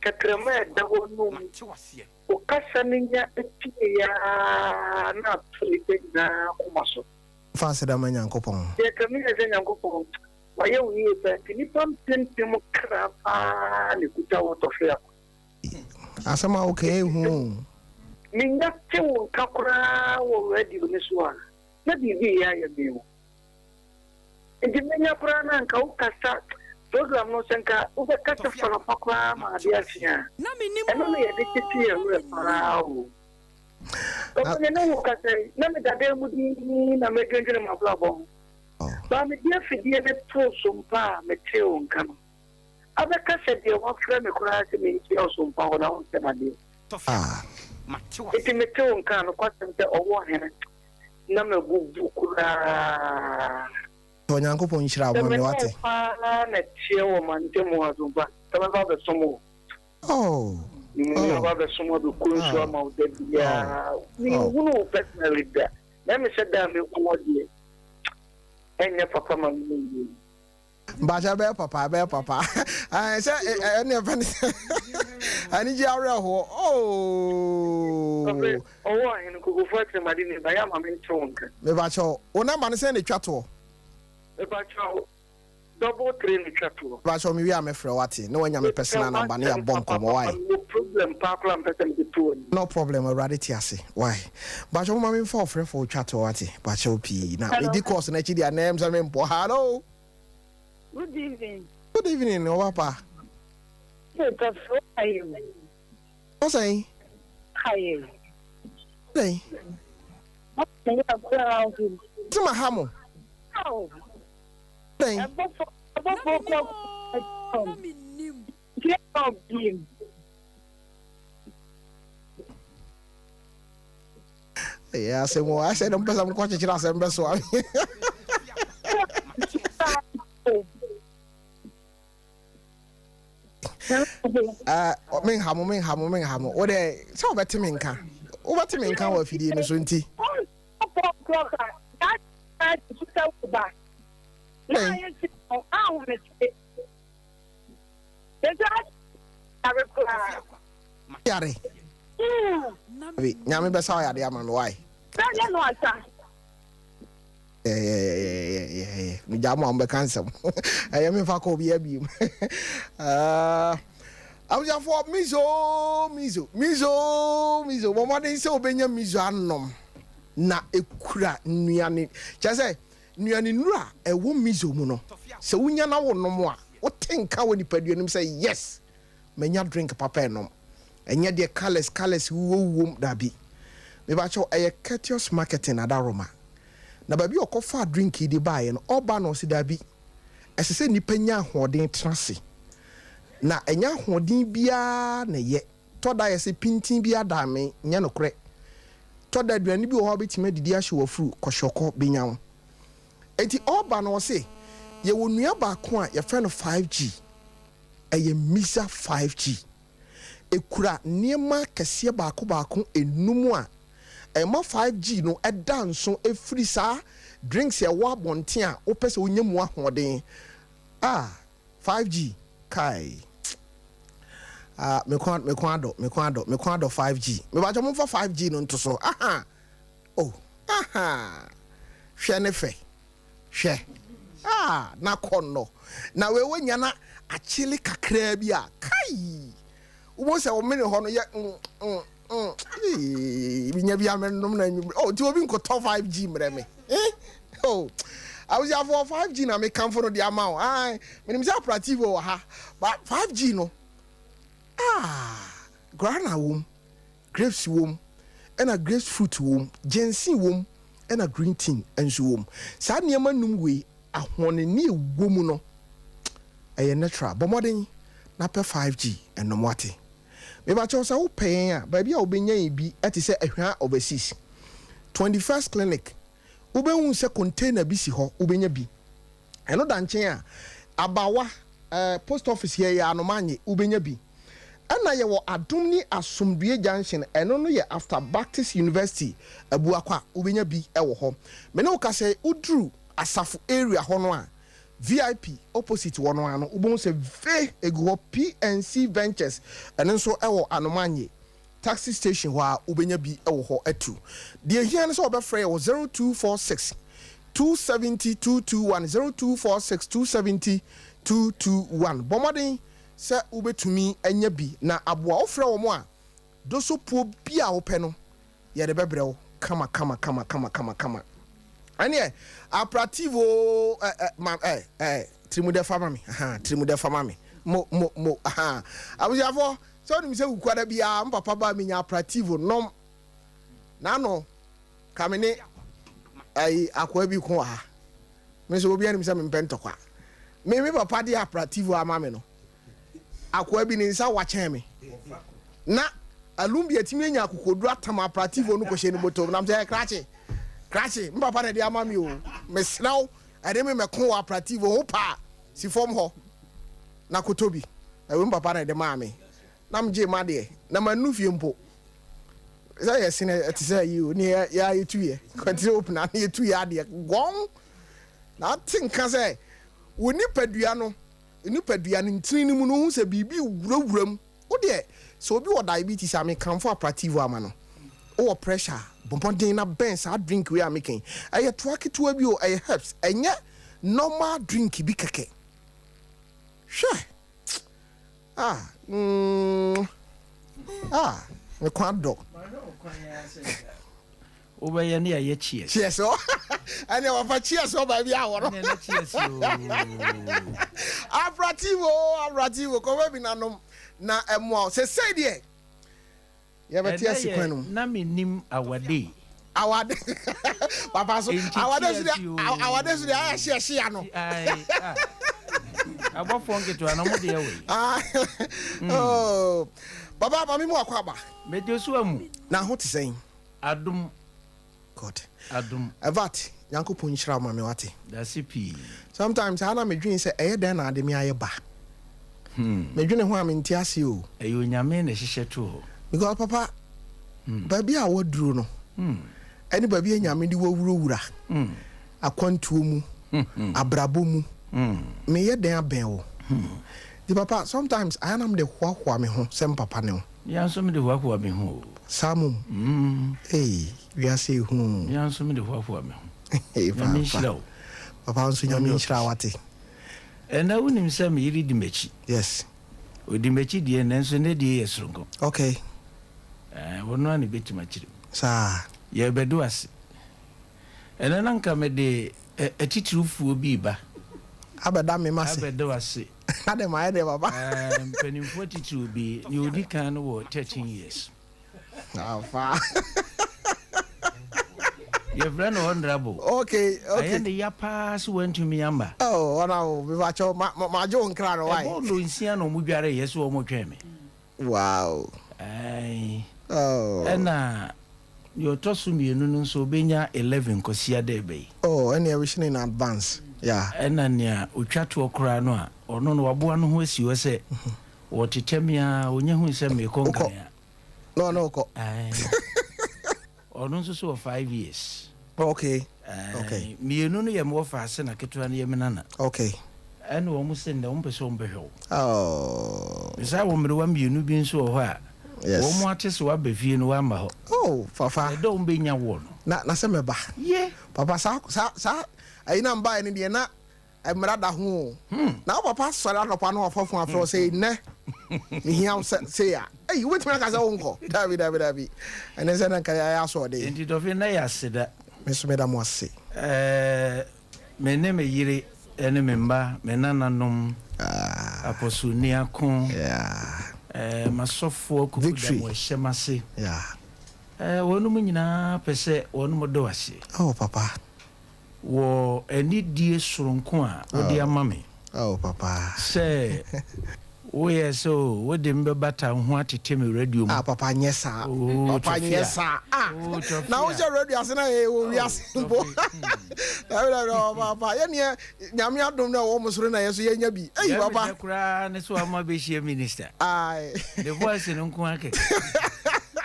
kɛtrɛma a ɛda hɔ no mu, wo kasa no nya pue ara na ato nnipa nyinaa koma so. Fa aseda ma Nyankopɔn. Deɛ ɛka mi yɛ sɛ Nyankopɔn wayɛ wo yie paa nti nnipa mpempem kra paa na ɛkuta wo tɔfe akwa. Asɛm a woka yi ɛhu o. Menya te wo nka koraa wɔ radio no so a, na biribi reyɛ ayɛ me o. Nti menya koraa na anka wokasa program no sɛ nka wobɛkasa fanapa koraa ma adeɛ akye a, ɛno na yɛde kyekye yɛn werɛ paa o. Papa me ne wo kasa yi, na meda dan mu dinn na medwendwene m'abrabɔ ho. Baa mede afidie no too so mpa a metee wo nka no. Abɛka sɛ deɛ wafrɛ me koraa sɛ menkyia wo so mpa hɔ na wonsɛ m'adeɛ. Enti mete wo nka a, nokwasɛm sɛ ɔwɔ hene na mabubu koraa. Onyankopɔn nhyira wo Sɛ ma me me ne wo wate. paa na ɛteɛ wɔ mantamu ha so mpa, sɛ mɛba abɛsom wo. Oh, Mm, oh, aba abɛsom abɛkɔ nsuo oh, ama wo da oh, biara. oh. Menhunu wo personally da. Na ɛme sɛ da a mɛhu wo deɛ, ɛnyɛ papa ma me yie. Mpakyɛ ɛbɛyɛ papa, ɛbɛyɛ papa. Ɛɛ sɛ ɛne ɛfɛ ne sɛ anigye awerɛhoɔ. Oh. Ɔfɛ ɔwɔ ahene kokofo atirimade ne ba yɛ ama me nte wo nka. Mepakyɛ wo namba no sɛn na etwa toɔ? Mepakyɛ wo. Double three na etwa toɔ. Mpakyɛw me wie a mɛfrɛ wo ate na wanya me Mepɛ personal number na w'asɛm yɛabɔ nkɔmmɔ papaapa wai. mewɔ problem paa koraa mepɛ sɛ mede to w'anim. No problem Awurade te ase wai. Mpakyɛw moma memfa ɔfrɛfoɔ otwa toɔ wate mpakyɛw pii na Hello. medi course no akyi deɛ a na ɛyɛ me sɛ mempɔ hallo. Good evening. Good evening ɔba pa. Hey, Tɔfo, how are you? Ɔsɛn. How are you? Dɛn. Ti ma ha mo. Dɛn. Ɛbɔfo ɛbɔfo kɔ kɔ kɔ Ɛyɛ asɛm o asɛ dɛ mpɛ sɛ mokɔ kyekyere asɛm bɛ so a. Menha mo menha mo menha mo wo dɛ sɛ wobɛte me nka wobɛte me nka wɔ afidie no so nti. Yare. Nyame bɛsa wo yare ama me why? Megya mo a mobɛka nsɛm. Ɛyɛ memfa kɔ obiara biem. Abusuafoɔ miso miso miso miso bɔ mmɔden sɛ wobɛnya miso anom na ekura nnuane kyerɛ sɛ nnuane nnuro a ɛwɔ miso mu no sɛ wonya na wonom a wote nka wɔ nipadua no mu sɛ yes manya drink papa ɛnom ɛnyɛ deɛ colours colours wowɔ wom dabi mebakyɛw ɛyɛ Courteous Marketing Adaroma na baabi a ɔkɔfaa drink yi de baeɛ no ɔba na ɔse dabi ɛsɛ sɛ nnipa nya ahoɔden tena ase na ɛnyɛ ahoɔden biara na ɛyɛ tɔ da yɛse pintin bi ada me nyɛ nokorɛ tɔ da aduane bi wɔ hɔ a wobɛtumi adidi ahye wafuru kɔhyɔkɔ bɛnya wo enti ɔba na ɔse yɛwɔ nua baako a yɛfrɛ no 5G ɛyɛ Misa 5G. Ɛkura nneɛma akɛseɛ baako baako nnum a ɛma 5G no da nso firi saa drinks a ɛwɔ abɔnten a wopɛ sɛ wonya mu ahoɔden. Ah, 5G, kai. Ah, me kɔn, me kɔn adɔ, me kɔn adɔ, me kɔn adɔ 5G. Mebakyɛ momfa 5G no nto so. Aha, oh, aha. Hwɛ ne fɛ. Hwɛ! Ah, n'akɔnnɔ. Na wei wonya na akyele kakraa bi a, kai! Wobɛhu sɛ wo mene hɔ no yɛ mm, mm, mm. Ee, menya bi a mɛnom na anwummere. Oh, nti obi nkɔtɔ 5G mmerɛ me. Eh? Oh, abusuafoɔ 5G na mekamfo no de ama wo. Ai, menim sɛ aperativo wɔ ha, but 5G no, ah, guarana wom. Grapes wom, ɛna grapes fruit wom, ginseng wom, ɛna green tea nso wom. Saa nneɛma num wei, ahoɔnenni a ɛwɔ mu no, ɛyɛ natural. Bɔ mmɔden na pɛ 5G nom wate. Mebakyɛw sɛ wopɛ yɛn a, baabi a wobɛnya yɛn bi te sɛ Ahwea Overseas, 21st Clinic, wobɛhu sɛ container bi si hɔ, wobɛnya bi. Ɛno da nkyɛn a, abawa, eh, post office yɛ yɛ Anomanye, wobɛnya bi. Ɛna yɛwɔ Adom ne Asomdue Junction, ɛno no yɛ after Baptist University, Abuakwa, wobɛnya bi wɔ hɔ. Me ne wo kasa yi, woduru Asafo area hɔ no a, VIP opposite hɔ no ara no, wobɛhu sɛ ve egu hɔ, PNC Ventures, ɛno nso wɔ Anomanye. Taxi station hɔ a wobɛnya bi wɔ hɔ atu. Deɛ ɛhia ne sɛ wɔbɛfrɛ yɛ wɔ 0246 270 221, 0246 270 221. Bɔ mmɔden sɛ wobɛtumi anya bi na aboa. Wofrɛ wɔn a, dosopuo bi a wopɛ no, yɛde bɛbrɛ wo kama kama kama kama kama kama. Ɛneɛ aprativo ɛ ɛ ma ɛ ɛ tirimudɛ fa ma me, ahaa tirimudɛ fa ma me, mo mo mo ahaa. Abusuafoɔ. Sɛ wonim sɛ wukuada biara me papa ba menya aprativo nom n'ano ka me ne ayi akoa bi ko wɔ ha. Me nso obi anim sɛ mempɛ ntɔkwa. Me me papa de aprativo ama me no. Akoa bi ne nsa wa kyɛn me. Na alumbi atumi anya akokoduru atam aprativo no kɔhyɛ ne bɔtɔm. Nam sɛ krakye krakye me papa na de ama me o. Mesrɛ wo ɛne me mɛko wɔ aprativo ho paa si fam hɔ. Na kɔtɔ bi. Na wei me papa na ɛde maa me. Na megyee m'adeɛ. Na mannu fie mpo. Sɛ yɛ sene ɛte sɛ yi o ne yɛ yɛ yɛtu yɛ. Ɛte sɛ opena ne yɛtu yɛ adeɛ gɔn. Na ate nka sɛ wo nipadua no nipadua no ntini no mu no wohu sɛ biribi wurawura mu. Wo deɛ sɛ obi wɔ diabetes a mekamfo aprativo ama no. Wowɔ pressure a bɔ mmɔden na bɛn saa drink wei a meka yi. Ɛyɛ toa ketewa bi o, ɛyɛ herbs. Ɛnyɛ normal drink bi kɛkɛ. Hwɛ! Ah, mm, ah, me kwan dɔ. Wobɛyɛ ne yɛayɛ cheers. Cheers o. Ɛne wɔfa cheers o baabi a wɔ no. Ɛne cheers o. Abrativo, abrativo, kɔfɛ bi nanom na ɛmoa o. Sesei deɛ Yɛbɛte asi kwan no mu. Na mennim awade. Awade papa so awade so deɛ awade so deɛ ayɛ hye ɛhye ya no. Abɔfoɔ nketewa na ɔmo deɛ wei. Oh, papa maame mu akɔ aba. Mede so amu. Na ho te sɛn? Adom. God. Adom. Ɛvat, Nyankopɔn nhyira wo ma me wate. Dase pii. Sometimes saa na medwene sɛ ɛyɛ dɛn na ade me ayɛ ba. Hmm. Medwene ho a mente ase o. Ɛyɛ Onyame na ɛhyehyɛ too hɔ. Because papa, hmm. baabi a waduro no, hmm. ɛne baabi a Nyame de wawurawura, akwantuo mu, abrabɔ mu, meyɛ dɛn abɛn wo. Nti papa, sometimes ayɛ na mede hoahoa me ho sɛ mpapa ne wo. Me ara nso mede hoahoa me ho o. Saa mom. Ei, wiase ehu o. Me ara nso mede hoahoa me ho. Ei, Nyame nhyira wo. Papa nso Nyame nhyira wo ate. Ɛnɛ wonim sɛ me yere di m'akyi. Yes. Odi m'akyi deɛ nanso ne deɛ yɛ soronko. Okay. Ɛɛ, ɔno ara na ebetumi akyerɛ mu. Saa. Yɛrebɛdo ase. Ɛnɛ na nka mede atitiriwfoɔ bi reba. Abɛda me ase. Abɛda wo ase. Adɛn mayɛ dɛn papa? Ɛɛ, mpanimfoɔ atitiriw bi, nea odi kan no wɔ 13 years. Afa. Yɛfrɛ no honorable. Okay, okay. Ayɛ ne ya paa sɛ wantumi amma. Oh, honorable, mepakyɛw, ma ma magye wo nkra no, why? Ɛbɔɔ nnɔnsia na wɔn dwareeɛ sɛ wɔretwɛn me. Wow. Ae. Oh. Ɛna deɛ ɔtɔ so mmienu no nso ɔbɛnya 11 Kwasiada ɛbɛ yi. Oh, ɛnneɛ wishing in advance, yeah. Ɛna nea ɔtwa toɔ koraa no a, ɔno no waboa no ho asi hɔ sɛ ɔtetɛ me ara, ɔnya hui sɛ merekɔ Wokɔ. Nkran a. Na ɔne wokɔ. Ae. Ɔno nso so wɔ 5 years. Okay. Okay. Mmienu no yɛ me wɔfa ase na ketewa no yɛ me nana. Okay. Ɛna wɔn se nnɛ wɔn pɛ sɛ wɔn bɛhwɛ wo. Oh. Mesan wɔ mmerewa mmienu bi nso wɔ hɔ a. Yes. Wɔn ate sɛ waba fie no wamma hɔ. Oh, papa. Ɛdɛ wɔn bɛnya woɔ no. Na na sɛ mɛba. Ye. Papa saa saa saa ayi na mbaeɛ no deɛ na Mmara da ho o. Na wo papa sɔre anɔpa na wafa fon afrɛ wo sɛ nnɛ mehia wo sɛ sei a, ei wobɛtumi aka sɛ wonkɔ? Dabi dabi dabi. Ɛne sɛ na nka yɛayɛ asoɔden. Enti Dɔfe nnɛ yɛ aseda. Me nso meda mo ase. Ɛɛ, me ne me yere ne me mma, me nananom, Apostle Niako, ɛɛ, m'asɔfoɔ Victory. Kukuda mo ɛhyɛ m'ase. Ɛɛ, wɔnom nyinaa pɛ sɛ wɔnom dɔ wo ase. Oh, papa. Wɔ anidie soronko a wode ama me. Oh, papa. Sɛ woyɛ sɛ o, wode me bɛbata wo ho atete me radio mu. Ah, papa nyɛ saa. Oh, Papa nyɛ Tɔfia. saa. Ah, Oh, Tɔfia. na wohyɛ radio ase na yɛyɛ wɔ wiase Oh, mpo. Tɔfi. Dabi dabi dabi, papa. Yɛ neɛ Nyame adom na ɛwɔ mo soro na yɛ so yɛnya bi. Ei, Deɛ papa. mepɛ koraa ne sɛ wama bɛhyia minister. Aye. Ne voice no nko ara kɛkɛ.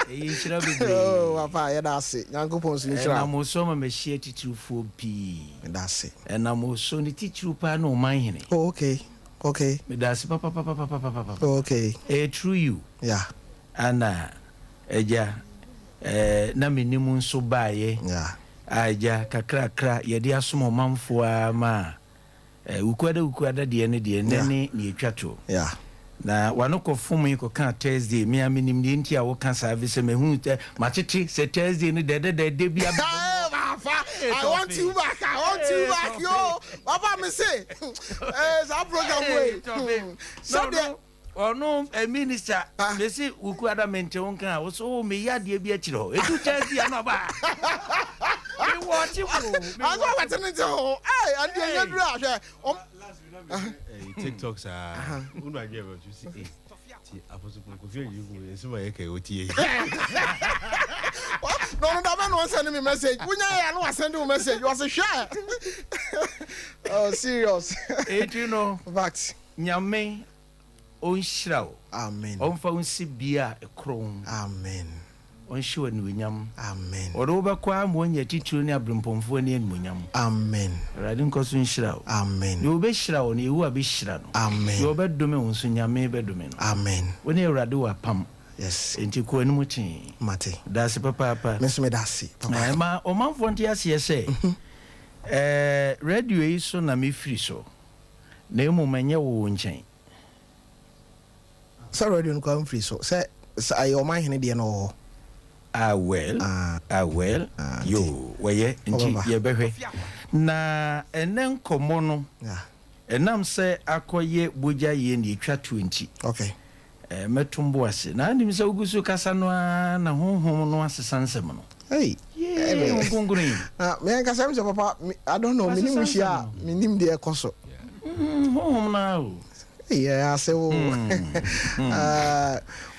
Ɛyɛ nhyira bebree. Oh, papa, yɛda ase. Nyankopɔn nso nhyira Ɛnam wo so ama mahyia atitirifoɔ pii. Meda ase. Ɛnam wo so, ne titiriw paa ne ɔman hene. Oh, okay. Okay. Meda ase papapapapapapa. Oh, okay. Ɛyɛ through you. Yeah. Ana agya, eh, na menim nso baeɛ. Yeah. A agya, kakrakra yɛde asom ɔmanfoɔ ara ma Eh, Wukuada Wukuada deɛ ne deɛ, nnɛ ne nea etwa toɔ. Yeah. Na w'ano kɔ fomee kɔkaa Thursday, me ara menim deɛ nti a woka saa efisɛ mahu sɛ matete sɛ Thursday no dɛdɛdɛdɛ bi abɛbɔ mu. Hey, Papa, I want you back, I want you back, yo. Papa, me se, eh, saa program wei. Sɛdeɛ. Ɔno eh, minister, ah. mesi Wukuada mente wo nka a, wo so oh, meyɛ adeɛ bi akyerɛ hɔ. Ɛdu Thursday ano aba. Mewɔ ɔkye mo. Asɔ wɔte ne nte ho. Ee, ɛnde ɛnyɛ duru ahwɛ. TikTok saa. Wonu adwene bɛ so si eh. Ti apostle Kofi Agyiri kum nsɛm a yɛka ɛwɔ tie. Na ɔno da bɛ na ɔnsɛn mi message. Wonya yɛ ano wasɛn wo message. Wɔsi hwɛ. Oh serious. Eti no. Fact. Nyame ɔnhyira wo. Amen. Ɔnfa wo nsi bea a ɛkorɔn. Amen. Ɔnhyɛ wo anuonyam. Amen. Ɔde wo bɛkɔ ara ma woanya atitiriw ne abirɛmpɔnfoɔ ani animuonyam. Amen. Awurade nkɔ so nhyira wo. Amen. Deɛ ɔbɛhyira wo no, Yehowa bɛhyira no. Amen. Deɛ ɔbɛdome wo nso, Nyame bɛdome no. Amen. Wo ne Awurade wɔ apam. Yes. Enti kɔ anim tee. Mate. Meda ase papaapa. Me nso meda ase papa. Ɛɛ, ma ɔmanfoɔ nte aseɛ sɛ, ɛɛ, radio yi so na mefiri so, na mmom ɛnyɛ wo wo nkyɛn. Sɛ radio no koraa mfiri so sɛ sɛ ɛyɛ ɔman hene deɛ no wɔ hɔ. Ah well, ah well, yoo, wɔyɛ nti yɛbɛhwɛ. Na ɛnɛ nkɔmmɔ no, ɛnam sɛ akɔyɛ bogya yɛ na ɛtwa toɔ nti, okay. Mɛto mbo ase. Na anim sɛ wogu so kasa no ara na honhom no asesa nsɛm no. Hey, Yee, Honhom Kronkron yi. Na me ankasa mi sɛ papa, I don't know, menim hyia a, menim deɛ ɛkɔ so. Honhom no ara o. Hey, ɛyɛ ase o.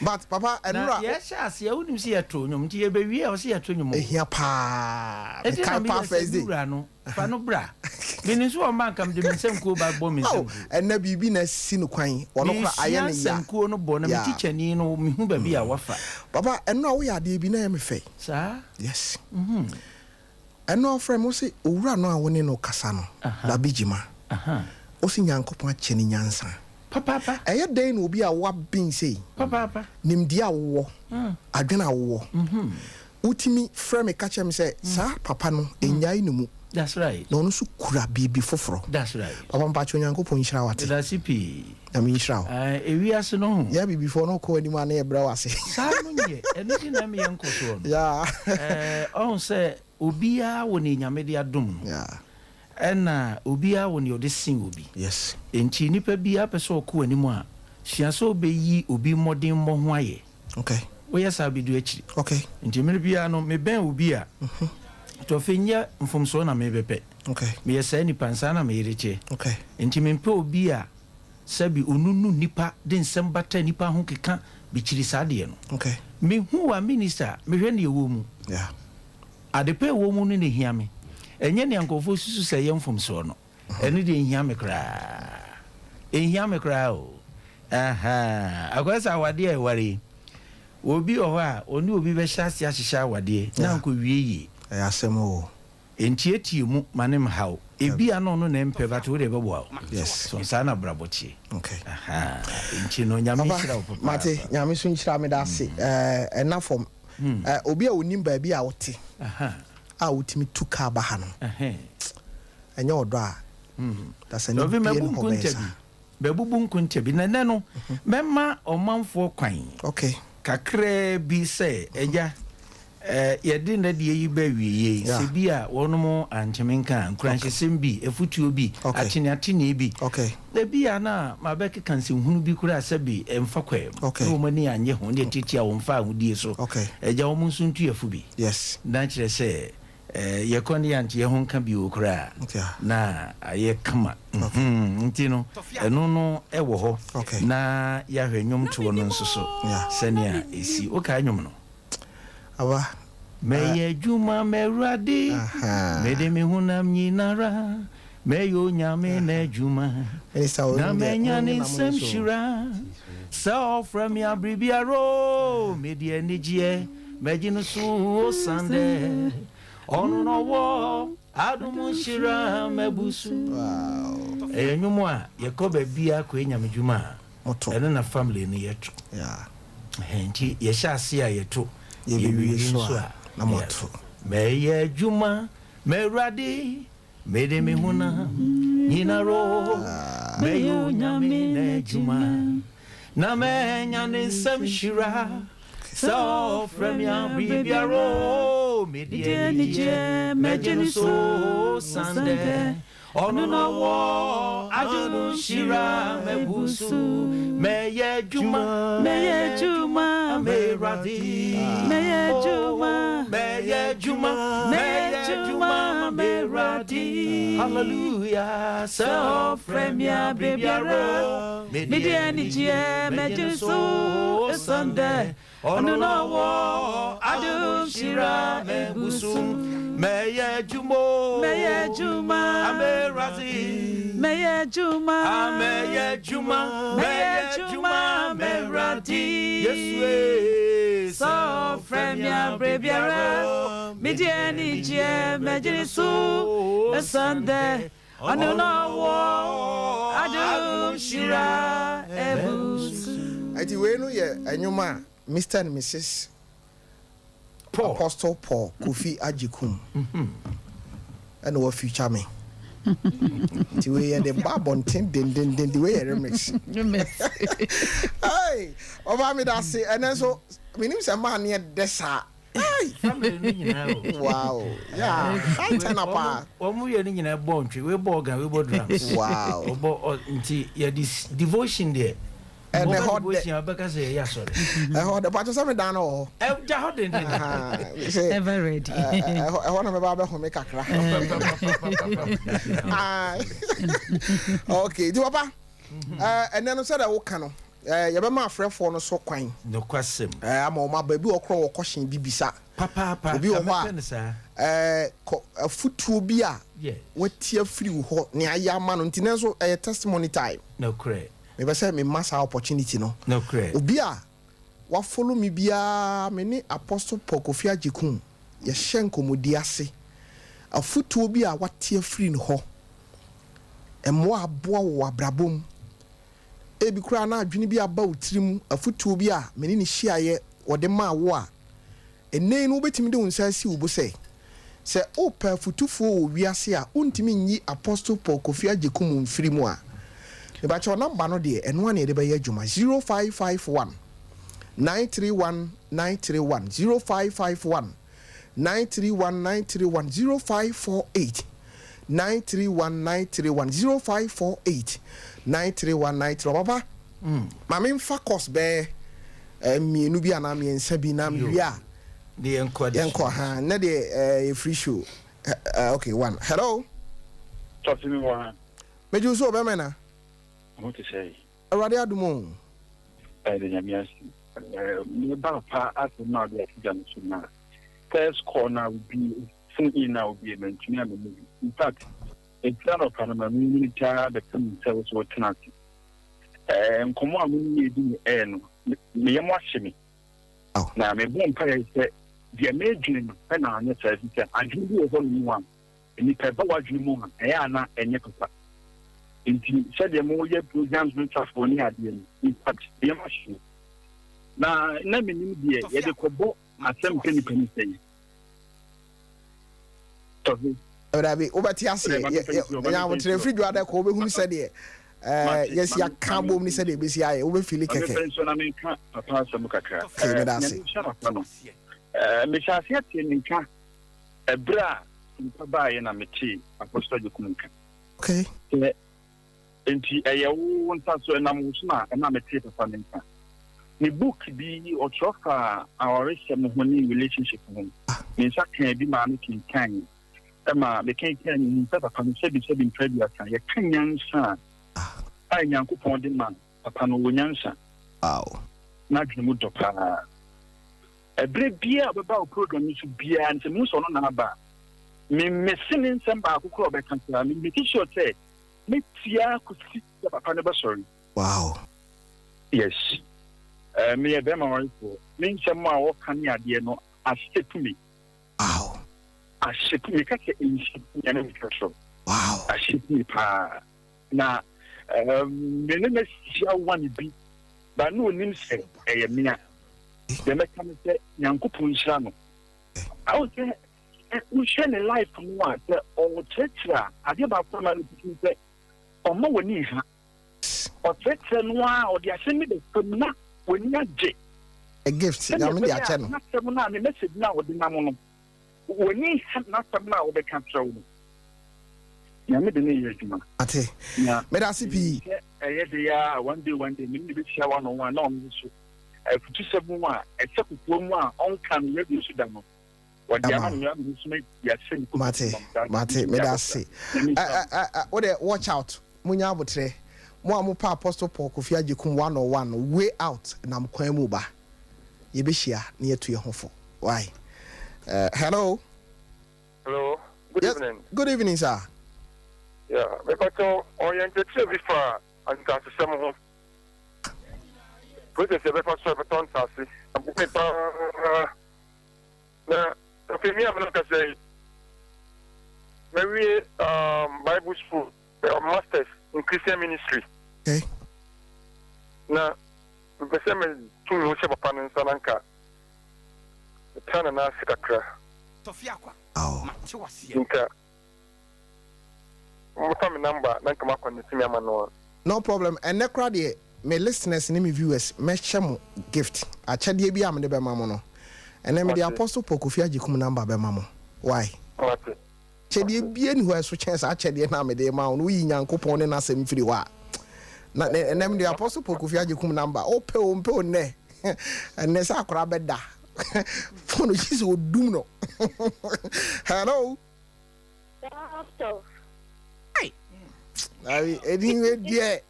But papa, ɛnora. Na yɛhyɛ aseɛ, wonim sɛ yɛto nnwom, nti yɛbɛwie a ɔsɛ yɛto nnwom o. Ehia paa. Ɛti na Mekae paa meyɛ sɛ first me day. wura no, fa no bra. Menim sɛ ɔmma anka mede me nsankuo ba bɔ me Oh, nsankuo. ɛnɛ biribi na asi no kwan, ɔno koraa ayɛ Mesua no ya. nsankuo no bɔ na me Yeah. tikyani no mehu baabi a wafa. Papa, ɛnora woyɛ adeɛ bi na ɛyɛ me fɛ. Saa? Yes. Ɛno ɔfrɛ me, ɔse owura no a wo ne no kasa no, Labi Gyima, ɔse Nyankopɔn akyɛ no nyansa. Papaapa. Ɛyɛ dɛn na obi a waben sei, Papaapa. nimdeɛ a wowɔ, adwene a wowɔ, wotumi frɛ me ka kyerɛ me sɛ saa papa no, nnyae ne mu. That's right. Na ɔno nso kura biribi foforɔ. That's right. Papa mpakyɛ Onyankopɔn nhyira wo ate. Medase pii. Nyame nhyira wo. Ae, ewiase no ho. Yɛ abibifoɔ no kɔ anim a na yɛbrɛ wo ase. Saa no nyɛ, ɛno nti na ɛmeyɛ nkɔsoɔ no. Yeah. Ɛɛ, ɔhu sɛ obiara wɔ nea Nyame de adom no. Yeah. Ɛna obiara wɔ nea ɔde sen obi. Yes. Enti nipa biara pɛ sɛ ɔkɔ anim a, sua sɛ wobɛyi obi mmɔdenmmɔ ho ayɛ. Okay. Woyɛ saa a wobɛdu akyiri. Okay. Nti mmerɛ biara no, mebɛn obi a, tɔfe nyɛ mfomsoɔ na mebɛpɛ. Okay. Meyɛ saa nipa no, saa na me yere teɛ. Okay. Nti mempɛ obi a sɛbi onunu nnipa, de nsɛm bata nnipa ho keka, mekyiri saa adeɛ no. Okay. Mehu wa minister a, mehwɛ nea ɛwɔ mu. Yeah. Adepa a ɛwɔ mu no na ɛhia me, ɛnyɛ nea nkurɔfoɔ susu sɛ ɛyɛ mfomsoɔ no. Ɛno deɛ ɛnhia me koraa. Ɛnhia me koraa o. Ahaa. Akɔyɛ sɛ awadeɛ a ɛware yi, obi wɔ hɔ a, ɔne obi bɛhyɛ aseɛ ahyehyɛ awadeɛ na ankɔwie yie. Ɛyɛ asɛm o. Ntiatia mu ma no mha wo. Ebia na ɔno na ɛmpɛ but wo deɛ ɛbɛboa wo. Yes. So saa na abrabɔ teɛ. Okay. Ahaa. Nti no Nyame Papa, nhyira wo papaapa. mate, Nyame nso nhyira, meda ase. Ɛɛ, ɛna fam. Ɛɛ, obi a onim baabi a wote a wotumi tu kaa ba ha no, ɛnyɛ ɔdɔ a, dasani Dɔbi, bie mɛbu no hɔ bɛyɛ nkonta saa. bi. Mɛbubu nkonta bi. Na ɛnnɛ no, mɛma ɔmanfoɔ kwan Okay. kakraa bi sɛ, Agya, eh, yɛde nnɛ deɛ yi ba awieeɛ yi, Yeah. sɛ bi a wɔnom ankyeme nka a, nkuranhyɛsɛm bi, afutuo bi, Okay. ateneatenee bi, Okay. na bi a na mabɛkeka nsɛmhunu bi koraa sɛbe ɛmfa kwaa mu, Okay. na wɔn ani annye ho, ne atiatia wɔn fawohodie so. Okay. Agya, wɔn nso ntu afu bi. Yes. Na kyerɛ sɛ, Eh, yɛkɔ ne yɛante yɛn ho nka bio koraa na ayɛ kama. Mhm, nti no, ɛno no ɛwɔ hɔ na yɛahwɛ nnwomtoɔ no nso so sɛnea ɛsi. Wokae nnwom no? Aba. Mɛyɛ adwuma m'Awurade, mede me honam nyinara mɛyɛ Onyame n'adwuma, na manya ne nsam hyira. Sɛ ɔfrɛ me a biribiara o, mede anigyeɛ mɛgye no so osiandɛ ɔno na ɔwɔ adom nhyira m'abusu. Ɛyɛ nnwom a yɛkɔ baabiara kɔyɛ Nyame dwuma a, ɛno na family no yɛto. Nti yɛhyɛ ase a yɛto, yɛbɛwie nso a na yɛato. Mɛyɛ adwuma m'Awurade. Mede me honam nyinara o, mɛyɛ Onyame n'adwuma, na manya ne nsam hyira. Sɛ ɔfrɛ me a biribiara o, mede anigyeɛ mɛgye no so, sandɛ ɔno na ɔwɔ adom nhyira mabu so. Mɛyɛ adwuma, mɛyɛ adwuma, m'Awurade, mɛyɛ adwuma, mɛyɛ adwuma, mɛyɛ adwuma, m'Awurade. Hallelujah, sɛ ɔfrɛ me a biribiara, mede anigyeɛ mɛgye no so, ɛsiane dɛ ɔno na ɔwɔ adom nhyira abu so. Mɛyɛ adwuma o, mɛyɛ adwuma, m'Awurade, mɛyɛ adwuma, mɛyɛ adwuma, mɛyɛ adwuma, m'Awurade. Yesu e, sɛ ɔfrɛ me a biribiara, mede anigyeɛ mɛgye no so, ɛsiane dɛ ɔno na ɔwɔ adom nhyira abu so. Nti wei no yɛ nnwom a Mister and Mrs. Paul. Apostle Paul Kofi Agyekum ɛna wa feature me. Nti wei yɛde ba abɔnten dendenden de wei yɛ remix. Hey, ɔbaa mi da ase ɛnɛ nso menim sɛ maa neɛ dɛ saa. Hey. Family no nyinaa o. Wow. Yeah. High tenor paa. Wɔn yɛ no nyinaa bɔ ntwe, wei bɔ organ, wei bɔ drums. Wow. Wɔbɔ nti yɛde devotion deɛ. Ɛnɛ hɔ dɛ. Devotion a wobɛka sɛ yɛyɛ asɔre. Ɛhɔ dɛ patro sɛ me dan no wɔ hɔ. Ɛda hɔ denden. Ever ready. Ɛhɔ na mɛba abɛhome kakra. Okay, nti papa ɛnɛ no sɛdeɛ woka no yɛbɛma afrɛfoɔ no so kwan. Nokwasɛm. Ama wɔn aba ebi wɔ korɔ wɔ kɔhyɛn bi bisa. Papaapa. Obi wɔ hɔ a kɔ afutuo bi a wati afiri wo hɔ nea ayɛ ama no nti nanso ɛyɛ testimony time. Nokorɛ. Mepɛ sɛ me ma saa opportunity no. Nokorɛ. Obi a wa follow me biara me ne Apostle Paul Kofi Agyekum yɛhyɛ nkɔmmɔdi ase. Afutuo bi a wate afiri ne hɔ, mmoa a aboa wo wɔ abrabɔ mu, ebi koraa na adwene bi aba wo tirim, afutuo bi a me ne no hyiaeɛ wɔde maa wo a, Ɛnnɛ yi no wobɛtumi de wo nsa asi wo bo sɛ, sɛ wopɛ afotufoɔ wɔ wiase a wontumi nyi Apostle Paul Kofi Agyekum mfiri mu a, mepakyɛw number no deɛ ɛno ara na yɛde bɛyɛ adwuma, 0551 931 931, 0551 931 931, 0548 931 931, 0548 931 931. Papa, ma memfa course bɛyɛ mmienu bi anaa mmiɛnsa bi na mewie a yɛnkɔ ha nnɛ deɛ yɛ free show. Okay, one. Hello. Tɔfe mi wɔ ha. Megye wo so ɔbɛmɛ na. Ho te sɛ. Awurade adom o. Ɛde Nyame ase. Me ba pa asɛm na ɔde ato dwa no so na first call na obi phone in na obi mantumi a memu bi. In fact, ɛtira nɔpa no ma menyini taa bɛka mu sɛ wo so wotena ase. Nkɔmmɔ a mo ne yɛ di no ɛɛ no, me yam ahye me. Na mebɔ mpaeɛ sɛ deɛ medwene no pɛ na anyɛ saa, ɛfiri sɛ adwene bi wɔ hɔ nom a nnipa ɛba w'adwene mu a ɛyɛ a na ɛnyɛ papa. Nti sɛdeɛ moyɛ programs no safoɔ ne adeɛ no, in fact, me yam ahye me. Na na menim deɛ yɛde kɔbɔ asɛm pɛ nipa no sɛn. Tɔfe. Dabi, wobɛte aseɛ. Nya aboterɛ firi dwa dɛ kɔ wobɛhunu sɛdeɛ yɛsi aka bom ne sɛdeɛ ɛbɛsi ayɛ wobɛfili kɛkɛ. Mepɛ nso na menka papa asɛm kakra. Okay, meda ase. Nyame nhyira papa no. Mehyɛ aseɛ tee ne nka ɛberɛ a nnipa baeɛ na metee Apostle Agyekum nka. Okay. Sɛ Enti ɛyɛ wo nsa so, ɛnam wo so na ɛma metee papa no nka. Ne book bi ɔtwerɛ faa awaresɛm ho ne relationship ho. Me nsa kaa bi maa me kenkan. Ɛma me kenkan no hu sɛ papa no sɛbi sɛbi mprɛ aduasa yɛka nyansa a Nyankopɔn de ma papa no ɔwɔ nyansa. Wow. N'adwene mu dɔ paa. Ɛberɛ biara a ɔbɛba wo program no so biara no sɛ mehu sɛ ɔno na aba a, me mese ne nsɛm baako koraa a ɔbɛka koraa me make sure sɛ Mɛtie ara kɔsi sɛ papa no bɛsɔre. Wow. Yes. Eh, meyɛ bɛrima warefoɔ. Me nsɛm a wɔka ne adeɛ no asepu me. Wow. Asepu me. Ka sɛ nsepu me ɛne metwa so. Wow. Asepu me paa. Na um, me ne no ahyia one bi, ba na onim sɛ ɛyɛ mea. Deɛ mɛka ne sɛ Nyankopɔn nhyira no. Awo sɛ Wohwɛ ne life mu a, sɛ ɔkyerɛkyerɛ a, adeɛ baako a ɛma no titiriw sɛ ɔmma w'ani nha. Ɔkyerɛkyerɛ no ara ɔde asɛm bi bɛfa mu na w'ani agye. A gift, Sɛdeɛ Nyame de ɛbɛyɛ a akyɛ no. n'asɛm no a ne message no a ɔde nam no, w'ani nha n'asɛm no a ɔbɛka akyerɛ wo no. Nyame de no reyɛ adwuma. Ate. Na Meda ase menim pii. sɛ ɛyɛ de ara a, one day one day, me ne no bɛhyia one on one na ɔno nso afutusɛm a ɛsɛ kokoa mu a ɔnka no radio so da no, Ama. Mate, mate, meda ase. Wo de watch out, munya abotrɛ. Mo a mopɛ Apostle Paul Kofi Agyekum one on one no, way out nam kwan mu ba. Yɛbɛhyia na yɛatu yɛn ho fo. Why? Uh, hello. Hello, good yes, evening. Good evening, sir. Yeah, mepatɔ ɔyɛ nkyerɛkyerɛ bi fa ntaasesɛm ho. Process yɛbɛfa so a yɛbɛtɔ ntaase. Aboa paa. Na afei me a me na kasa yi, mawie um, Bible school, uh, masters in Christian ministry. Okay. Na mepɛ sɛ metu me ho hyɛ papa no nsa na nka metra ne nan ase kakra. Tɔfi akwa, Oh. mate waseɛ. Nka mofa me number na nka moakɔnɛte me ama no a. No problem, ɛnnɛ koraa deɛ me listeners ne me viewers mɛkyɛ mo gift, akyɛdeɛ bi a mede bɛma mo no, ɛnnɛ mede Mate. Apostle Paul Kofi Agyekum number bɛma mo, why? Mate. Kyɛdeɛ biara nni hɔ a ɛso kyɛn saa kyɛdeɛ no a mede rema wo no, woyi Nyankopɔn ne N'asɛm firi hɔ a, na ɛnnɛ mede Apostle Paul Kofi Agyekum number, wopɛ o mpɛ o nnɛ, ɛnnɛ sɛ akwadaa bɛda phone gye sɛ ɔdum no. Hello. Doctor. Abi, ɛdin wei deɛ.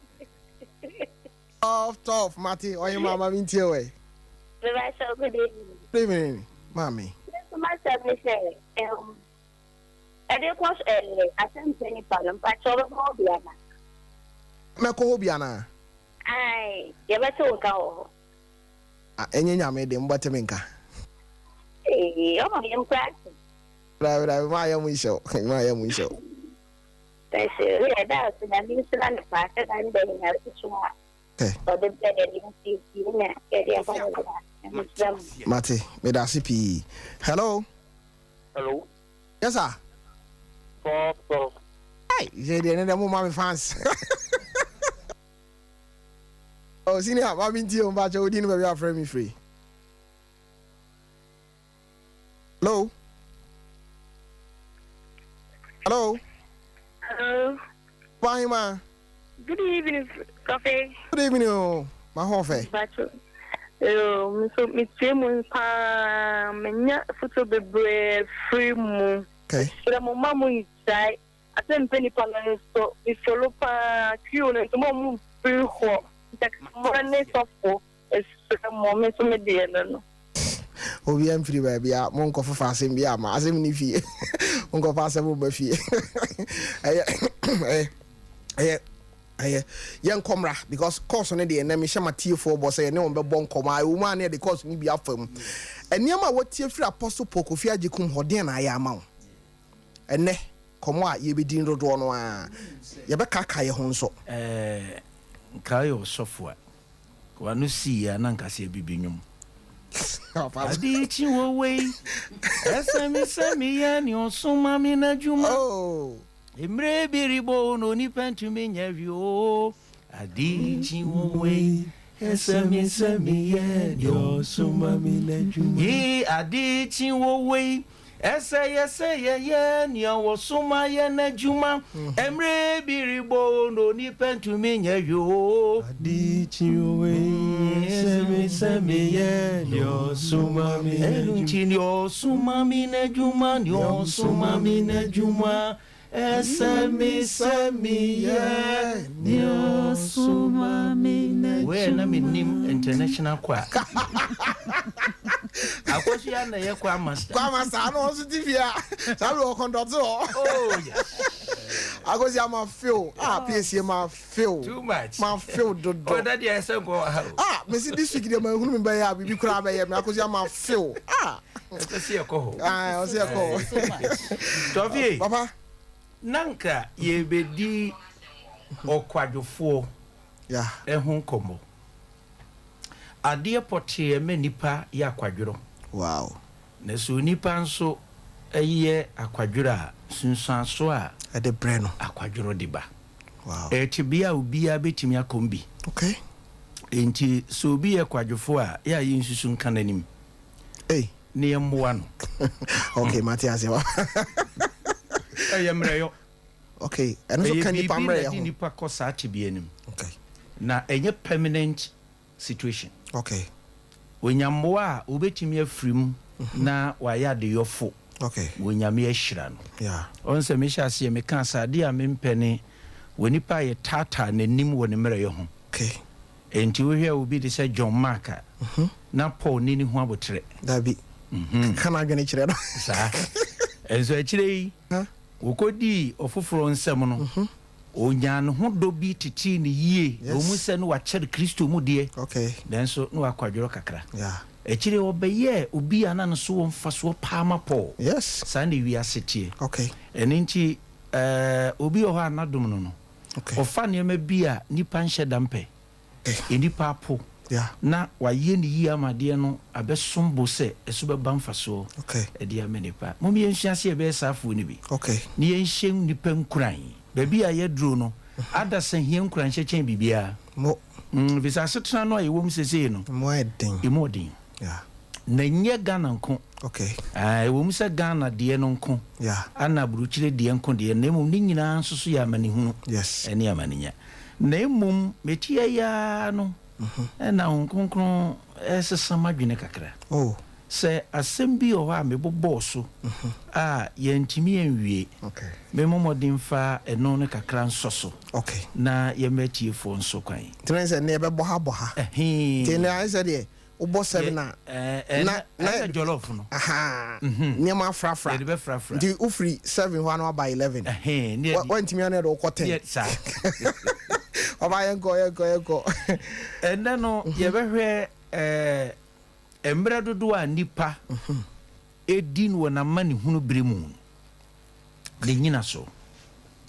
Tough, tough, mate, ɔyɛ mama mi ntie wɛ. Bye bye, good evening. Good evening, maame. Masɛm ne sɛ, ɛde kɔ asɛmpɛ nipa no, mpakyɛ wobɛkɔ hɔ bi ana? Mɛkɔ hɔ bi ana? Ae, yɛbɛte wo nka wɔ hɔ. Ah, ɛnyɛ nyame de, mobɛte me nka. Ee, ɔma yɛm kora ase. Dabi, dabi, maa yɛ mu nhyɛ wo, maa yɛ mu nhyɛ wo. Ɛsɛ, yɛ da ase, nyame nhyira no paa, sɛ da ne da nyinaa susu a. Ɔde brɛ yɛde nsiesie na yɛde aba no da. Nyame nhyira mo. Mate, meda ase pii. Hello. Hello. Yes sir. Prof, prof. Hey, yɛ deɛ ne deɛ mo ma me fans. Oh, senior, ma me ntie o mpakyɛ wo din ne baabi a frɛ me firi. Hello. Hello. Hello. Wahima. Good evening, Prophet. Good evening, o. Ma ho fɛ. Bacho. Yo, me so me tie mu paa, me nya foto bebree firi mu. Okay. Srɛ mo ma mo ngyae. Asɛ mpɛ nipa no nso, me follow paa, queue no nso mo mo mfiri hɔ. Ntakrammoa ne sɔfo. Mesrɛ mo, me nso me deɛ no no. Obiara mfiri baabi a monkɔ fefa asɛm bi ama asɛm ni fie monkɔfa asɛm mma fie ɛyɛ ɛyɛ ɛyɛ ɛyɛ yɛnkɔ mmra because course no deɛ ɛnɛ mehyɛ matiefoɔ bɔ sɛ yɛne wɔn bɛbɔ nkɔmmɔ a ɛwɔ mu a ne yɛde course no bi afa mu nneɛma a wɔtie firi Apostle Paul Kofi Agyekum hɔ deɛn na ayɛ ama wo ɛnɛ kɔmmɔ a yɛbɛdi no dodoɔ no ara yɛbɛkaakae yɛ ho nso. Ɛɛ nka ɔyɛ ɔsɔfo a. W'ano sii a na nka sɛ abibi nnwom. Ade kyi wɔ wei, ɛsɛ me sɛ meyɛ nea ɔsoma me n'adwuma. Oh. Mmerɛ bi rebɔ na onipa ntumi nyɛ hwee o. Ade kyi wɔ wei, ɛsɛ me sɛ meyɛ nea ɔsoma me n'adwuma. Ee, ade kyi wɔ wei, Ɛsɛ yɛ sɛ yɛyɛ nea wɔsoma yɛn adwuma. Mmere bi rebɔ o, na onipa ntumi nyɛ hwee o. Ade kye o ee, ɛsɛ me sɛ meyɛ nea ɔsoma me Ɛno n'adwuma. nti nea ɔsoma me n'adwuma, nea ɔsoma me n'adwuma. Ɛsɛ me sɛ meyɛ nea ɔsoma me n'adwuma. Wei na mennim international choir. Akosua na ɛyɛ choir master. Choir master ano ɔnso ti fie a saa bi wɔ kɔndɔte hɔ. Oh yes. Akosua ma feel ah piesie ma feel. Too much. Ma feel dodo. Oh daddy ɛsɛ nkɔ wɔ ha o. Ah mesi this week deɛ ma ehunu mi bɛyɛ a biribi koraa bɛyɛ mi Akosua ma feel ah. Ɛsɛ sɛ yɛkɔ hɔ. Ah, ɔsɛ yɛkɔ hɔ. Tɔfie. Papa. Na nka yɛbɛdi ɔkwadwofoɔ ho nkɔmmɔ. Adeɛ pɔtee ɛma nipa yɛ akwadworɔ. Wow. Na sɛ onipa nso yɛ akwadworɔ a, nsunsuansoɔ a. Ɛde brɛ no. Akwadworɔ de ba. Wow. Ɛyɛ tebea a obiara bɛtumi akɔm bi. Okay. Enti sɛ obi yɛ kwadwofoɔ a, yɛ a yɛnsusu nka n'anim. Ei. Ne yɛ mmoa no. Okay, mate ase wa. Ɛyɛ mmerɛyɔ. Okay, ɛno nso ka nipa mmerɛyɔ ho. Ɛyɛ biribi na ɛde nipa kɔ saa tebea no mu. Okay. Na ɛnyɛ permanent situation. Okay. Onya mmoa a, obetumi afiri mu na wayɛ adeyɔfo. Okay. Na Onyame ahyira no. Yeah. Ɔn sɛ mehyɛ aseɛ mekaa sɛ adeɛ a mempɛ ne wɔ nipa a yɛtaataa n'anim wɔ ne mmerɛyɔ ho. Okay. Enti wohwɛ obi te sɛ John Mark a, na Paul nni ne ho aboterɛ. Dabi. Ka n'adwene kyerɛ no. Saa. Nso akyire yi, wɔkɔdii ɔfoforɔ nsam no, ɔnyaa ne ho dɔ bi tetee no yie. Ɛwɔ mu sɛ na wakyɛre Kristo mu deɛ, nanso na wakwadworɔ kakra. Akyire yi, ɔbɛyɛɛ obi a na ne so wɔ mfasoɔ paa ma Paul. Saa na wiase teɛ. Ɛno nti, obi wɔ hɔ a n'adom no no, Ɔfa nneɛma bi a nnipa nhyɛ da mpɛ, nnipa apo, na wayɛ no yie ama adeɛ no abɛsom bo sɛ ɛso bɛba mfasoɔ de ama nnipa. Mom yɛnsua sɛ yɛbɛyɛ saa afuo no bi, na yɛnhyɛ nnipa nkuran. Baabi a yɛaduro no, adasa hia nkuranhyɛ kyɛn biribiara. Mo. Mm, efisɛ asetena no a yɛwɔ mu seesei no, Emu ayɛ den. emu ɔden. Yeah. Na ɛnyɛ Ghana nko. Okay. Ah, ɛwɔ mu sɛ Ghana deɛ no nko, Yeah. ana aburokyire deɛ nko deɛ, na mmom ne nyinaa nso so yɛ amanehunu Yes. ɛne amanenya. Na mmom meteɛ yi ara no, ɛna Honhom Kronkron ɛresesa m'adwene kakra. Oh. Sɛ asɛm bi wɔ hɔ a mebobɔɔ so a yɛantumi anwie, memmɔ mmɔden mfa ɛno no kakra nsɔ so na yɛmma atiefoɔ nso kwan. Nti na sɛ nnɛ yɛbɛbɔ ha bɔ ha. Nti nnɛ ayɛ sɛ deɛ wobɔ seven a na na ayɛ sɛ jollof no. Ahaa nneɛma afrafra. Yɛde bɛfrafra. Nti wofiri seven hɔ a na waba 11. Wantumi a na yɛde wokɔ ten. Saa. Ɔba yɛnkɔ yɛnkɔ yɛnkɔ. Ɛnnɛ no yɛbɛhwɛ ɛɛ. Mmerɛ dodoɔ a nnipa di no wɔ n'amanehunu berɛ mu no, ne nnyinasoɔ.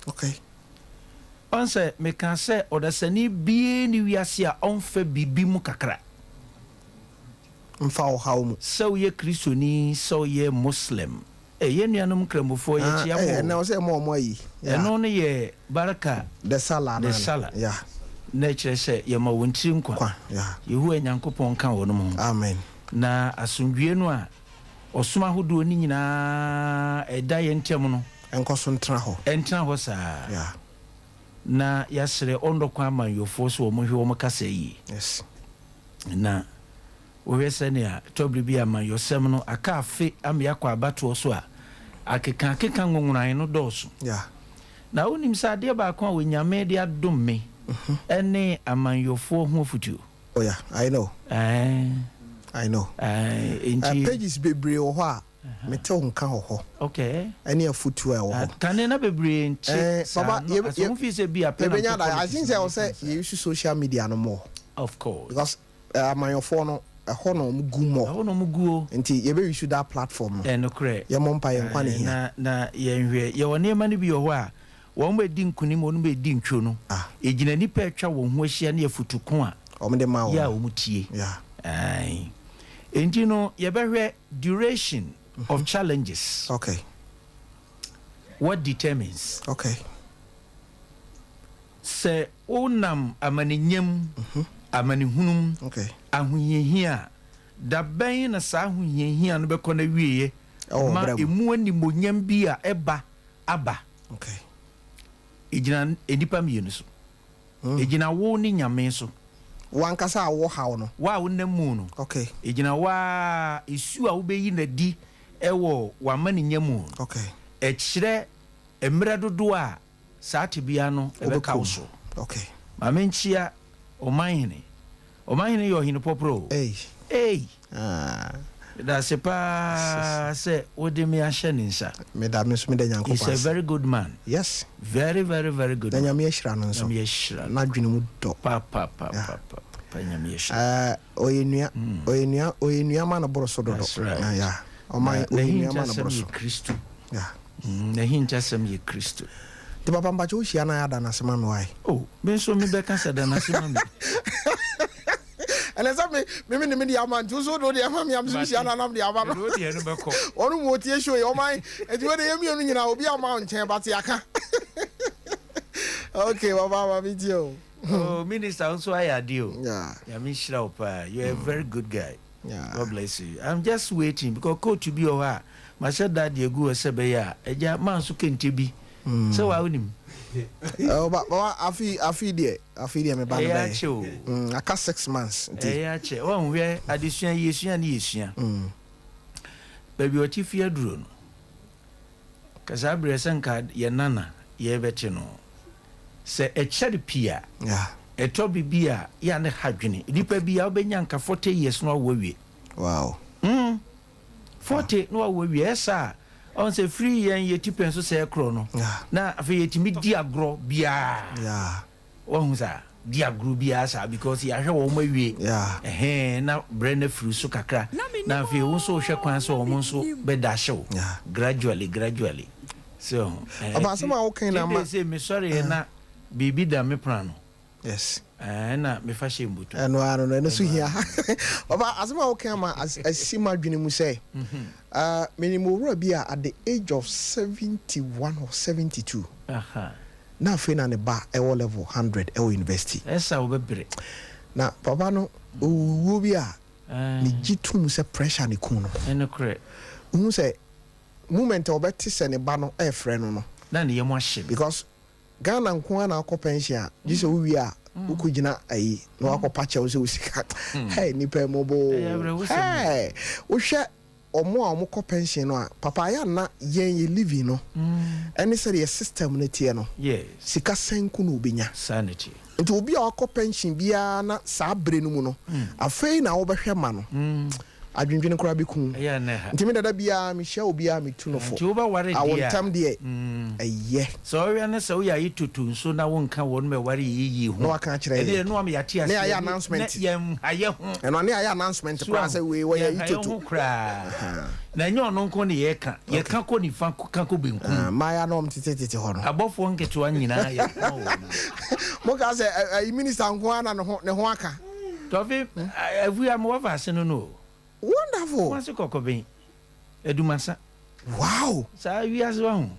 Okay. Ɔn sɛ mekaa sɛ ɔdasani biara nni wiase a ɔmfa biribi mu kakra. Mfa ɔhaw mu. Sɛ woyɛ Kristoni, sɛ woyɛ Muslim. Eh, yɛn nuanom Nkramofoɔ, yɛkyea mo o. Ɛnɛ ɔsɛ yɛma wɔn ayi. Ɛno no yɛ Barka de Salah de Salah. Na ɛkyerɛ sɛ yɛma wɔn tiri nkwa. Yehowa Nyankopɔn nka wɔnom ho. Amen. Na asomdwoeɛ no a ɔsom ahodoɔ no nyinaa ɛda yɛn ntam no. Ɛnkɔ so ntena hɔ. Ɛntena hɔ saa. Na yɛasrɛ ɔnnɔ kwan amanyɔfoɔ sɛ wɔn nhwɛ wɔn kasa yie. Yes. Na. Wohwɛ sɛnea ɛtɔ bere bi a amanyɔsɛm no aka afe ama yɛakɔ abatoɔ so a, akekaakeka nwonwonae no dɔɔso. Na wonim sɛ adeɛ baako a Onyame de adom me ne amanyɔfoɔ ho afutuo. Oh yeah, I know. Ɛɛ. I know. Ɛɛ, nti. Pages bebree wɔ hɔ a mete wo nka wɔ hɔ. Okay. Ɛne afutuo a ɛwɔ hɔ. Kane na bebree nte saa no, asɛ wɔn fi sɛ bi a pɛ na mpɛ politics. I think sɛ ɛwɔ sɛ yɛ use social media no more. Of course. Because Amanyɔfoɔ no, ɛhɔ na wɔn gu more. Ɛhɔ na wɔn gu o. Nti yɛbɛ use that platform no. Ɛnokorɛ. Yɛmmɔ mpaeɛ, nkwa na ɛhia. Na na yɛnhwɛ, yɛwɔ nneɛma no bi wɔ hɔ a, wɔn bɛdi nkunim, wɔn bɛdi ntwo no. Ɛgyina nnipa a atwa wɔn ho ahyia ne afutu ko a. Wɔn de ma wɔn. Yɛ a wɔn tie. Yeah. Ae. Nti no, yɛbɛhwɛ duration of challenges. Okay. What determines. Okay. Sɛ wonam amanenya mu, amanehunu mu, ahohiahia a, da bɛn na saa ahohiahia no bɛkɔ n'awieɛ ma emu animuonyam bi a ɛba aba? Ɛgyina nnipa mmienu so. Ɛgyina wo ne Nyame so. Wo ankasa a wowɔ haw no. Wo a wonam mu no. Ɛgyina wo ara, su a wobɛyi no adi wɔ w'amanenya mu no. Ɛkyerɛ mmerɛ dodoɔ a saa tebea no bɛka wo so. Ma menkyea Ɔmanhene. Ɔmanhene yɛ ɔhene pɔprɔ o. Ei! Meda ase paa sɛ wode me ahyɛ ne nsa. Meda me nso meda Nyankopɔn He's a ase. very good man. Yes. Very very very good Na man. Nyame ahyira no nso. Nyame ahyira no. N'adwene mu dɔ. Pa pa pa pa pa pa Nyame ahyira no. Eh, ɔyɛ nua, ɔyɛ nua, ɔyɛ nua ma no boro so dodo. That's right. Ah, yeah. Ɔman, Na ɔyɛ nua ma no n'ahintasɛm boro so. yɛ Kristo. Yeah. N'ahintasɛm yɛ Kristo. Nti papa mpakyɛ wo hyia no ayɛ ada no ase ma me why? Oh me nso me bɛka sɛ da no ase ma me. Ɛnɛ sɛ me me me ne me de ama nti wo so wode wo deɛ ma me a me so hyia no anam de ama no. Mede wo deɛ no bɛkɔ. Wɔn mu otie show yi ɔman nti wei de yɛ mmienu nyinaa obi ama wo nkyɛn but yɛaka. Okay papa ma me tie o. Oh minister wo nso ayɛ adeɛ o. Yeah. Nyame nhyira wo paa you are a very good guy. Yeah. God bless you. I'm just waiting because coat bi wɔ hɔ a mahyɛ da de agu hɔ sɛ ɛbɛyɛ a agya maa nso kente bi sɛ waa wonim. Oh, ba ba afi afi deɛ afi deɛ me ba no Ɛyɛ bɛyɛ. akyɛ o. Aka 6 months nti. Ɛyɛ akyɛ. Wɔn hwɛ adesua yi yɛsua ne yɛsua. Baabi a ɔte fi aduro no. Ka saa berɛ sɛ nka yɛ nana yɛbɛte no. Sɛ ɛkyɛre pii a. Ɛtɔ bere bi a, yɛ a ne ha dwene. Nipa bi a wobɛnya nka 40 years na wawo awie. Wow. 40 na wawo awie. Ɛyɛ saa a, ɔn sɛ firi yɛn yɛ tipɛn so sɛ ɛkorɔ no, na afei yɛtumi di agorɔ biara. Wahu saa? Di agorɔ biara saa because yɛahwɛ wɔn awie. Ɛhɛn, na brɛ no afiri so kakra. Na afei wo nso wohwɛ kwan sɛ wɔn nso bɛda ahye wo. Gradually, gradually. So, Ɔba asɛm a woka yi na ama. Sɛ mesɔreɛ na Biribi da me pono ano. Yes. Ɛɛ na mefa hyɛ mbotom. Ɛno ara no, ɛno nso hia. Papa, asɛm a woka ama asi m'adwene mu sɛ, menim owura bi a at the age of 71 or 72, Na afei na ne ba ɛwɔ level 100 ɛwɔ university. Ɛsa wobɛbrɛ. Na papa no owuo bi a megye tom sɛ pressure ne ku no. Ɛnokorɛ. Wohu sɛ moment a ɔbɛte sɛ ne ba no ɛrefrɛ no no. Na ne yam ahye no. Because Ghana nko ara na wokɔ pension a gye sɛ wowie a wokɔ gyina ayi na wakɔ pa kyɛw sɛ wo sika. Hey nipa mmɔbɔ oo. Hey wohwɛ ɔmo a ɔmo kɔ pension no a papa ayɛ a na yɛn yɛ living no ɛne sɛdeɛ system no teɛ no sika sɛn ko na obenya. Nti obi a wakɔ pension biara na saa bere no mu no afei na wobɛhwɛ ma no adwendwene koraa bɛku wo. Nti me dada biara mehyia obiara metu no fo. Awo ntɛm deɛ ɛyɛ. Sɛ ɔwɛ ne sɛ woyɛ ayi toto nso na wonka wɔn ma ɛware yɛ yie ho Na waka akyerɛ yɛn. Ɛdeɛ no ama yɛate Ne yɛayɛ aseɛ announcement. na yɛnha yɛ ho. Ɛno a ne yɛayɛ announcement So koraa ahu? sɛ wei wɔyɛ ayi Yɛnha yɛ toto. ho koraa. Na ɛnyɛ ɔno nko ne yɛka. Yɛka kɔ nifa ka kɔ benkum. Ah, mmaayewa na wɔn tete tete hɔ no. Abɔfoɔ nketewa nyinaa yɛka wɔn. Mo ka sɛ ayi minister nko ara na ne ho ne ho aka. Tɔfe, afua mo wɔfa ase no no o. Wonderful. Kumasi kɔkɔben, Adumasa. Wow! Saa wiase wahu.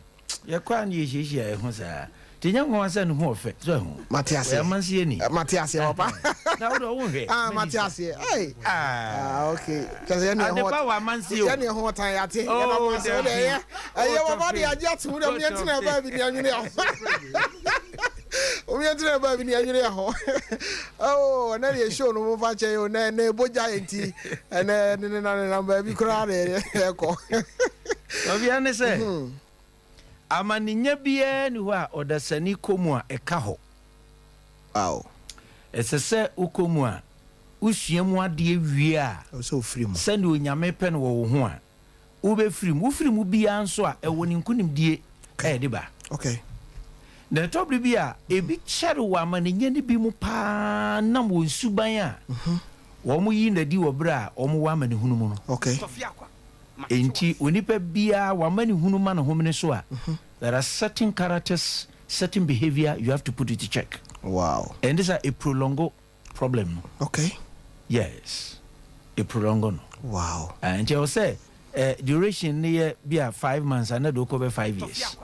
Yɛkɔ a na yɛhyiahyia yɛn ho saa. Nti nyɛ nwanwa sɛ ne ho ɔfɛ. So ahu? Mate aseɛ. Ɔyɛ amanseɛ ni. Mate aseɛ papa. Na wode ɔwo nhwɛ. Ah, mate aseɛ. Hey. Ah, okay. Kyɛ sɛ yɛne ɛho. Adepa wɔ amanseɛ o. Yɛne ɛho ɔtan yɛate. Yɛda mo ase. Wode ɛyɛ. Ɛyɛ papa de agye ato mu dɛ mo yɛntena ɛbaa bi ne anwene ɛho. Mo yɛntena ɛbaa bi ne anwene ɛho. Oh, ɛnɛ deɛ show no mo fa kyɛ o. Nɛ nɛ bogya yɛ nti. Ɛnɛ ne ne na ne nam baabi koraa de ɛkɔ. Ɔbea ne sɛ, amanenya biara nni hɔ a ɔdasani kɔ mu a ɛka hɔ. Wow. Ɛsɛ sɛ wokɔ mu a, wosua mu adeɛ wie a, Ɛwɔ sɛ wofiri mu. sɛdeɛ Onyame pɛ no wɔ wo ho a, wobɛfiri mu. Wofiri mu biara nso a, ɛwɔ ne nkonimdie a ɛde ba. Okay. Na ɛtɔ bere bi a, ebi kyɛre wɔ amanenya no bi mu paa nam wɔn suban a wɔyi no adi wɔ bere a wɔwɔ amanehunu mu no. Okay. Enti onipa biara w'amanehunu ma ne homene so a, there are certain characters, certain behaviour you have to put it to check. Wow. Ɛnde sa e prolongo problem no. Okay. Yes. E prolongo no. Wow. Ah, nti ɛwɔ sɛ eh, duration no yɛ bi a 5 months ana de wokɔ bɛ 5 years.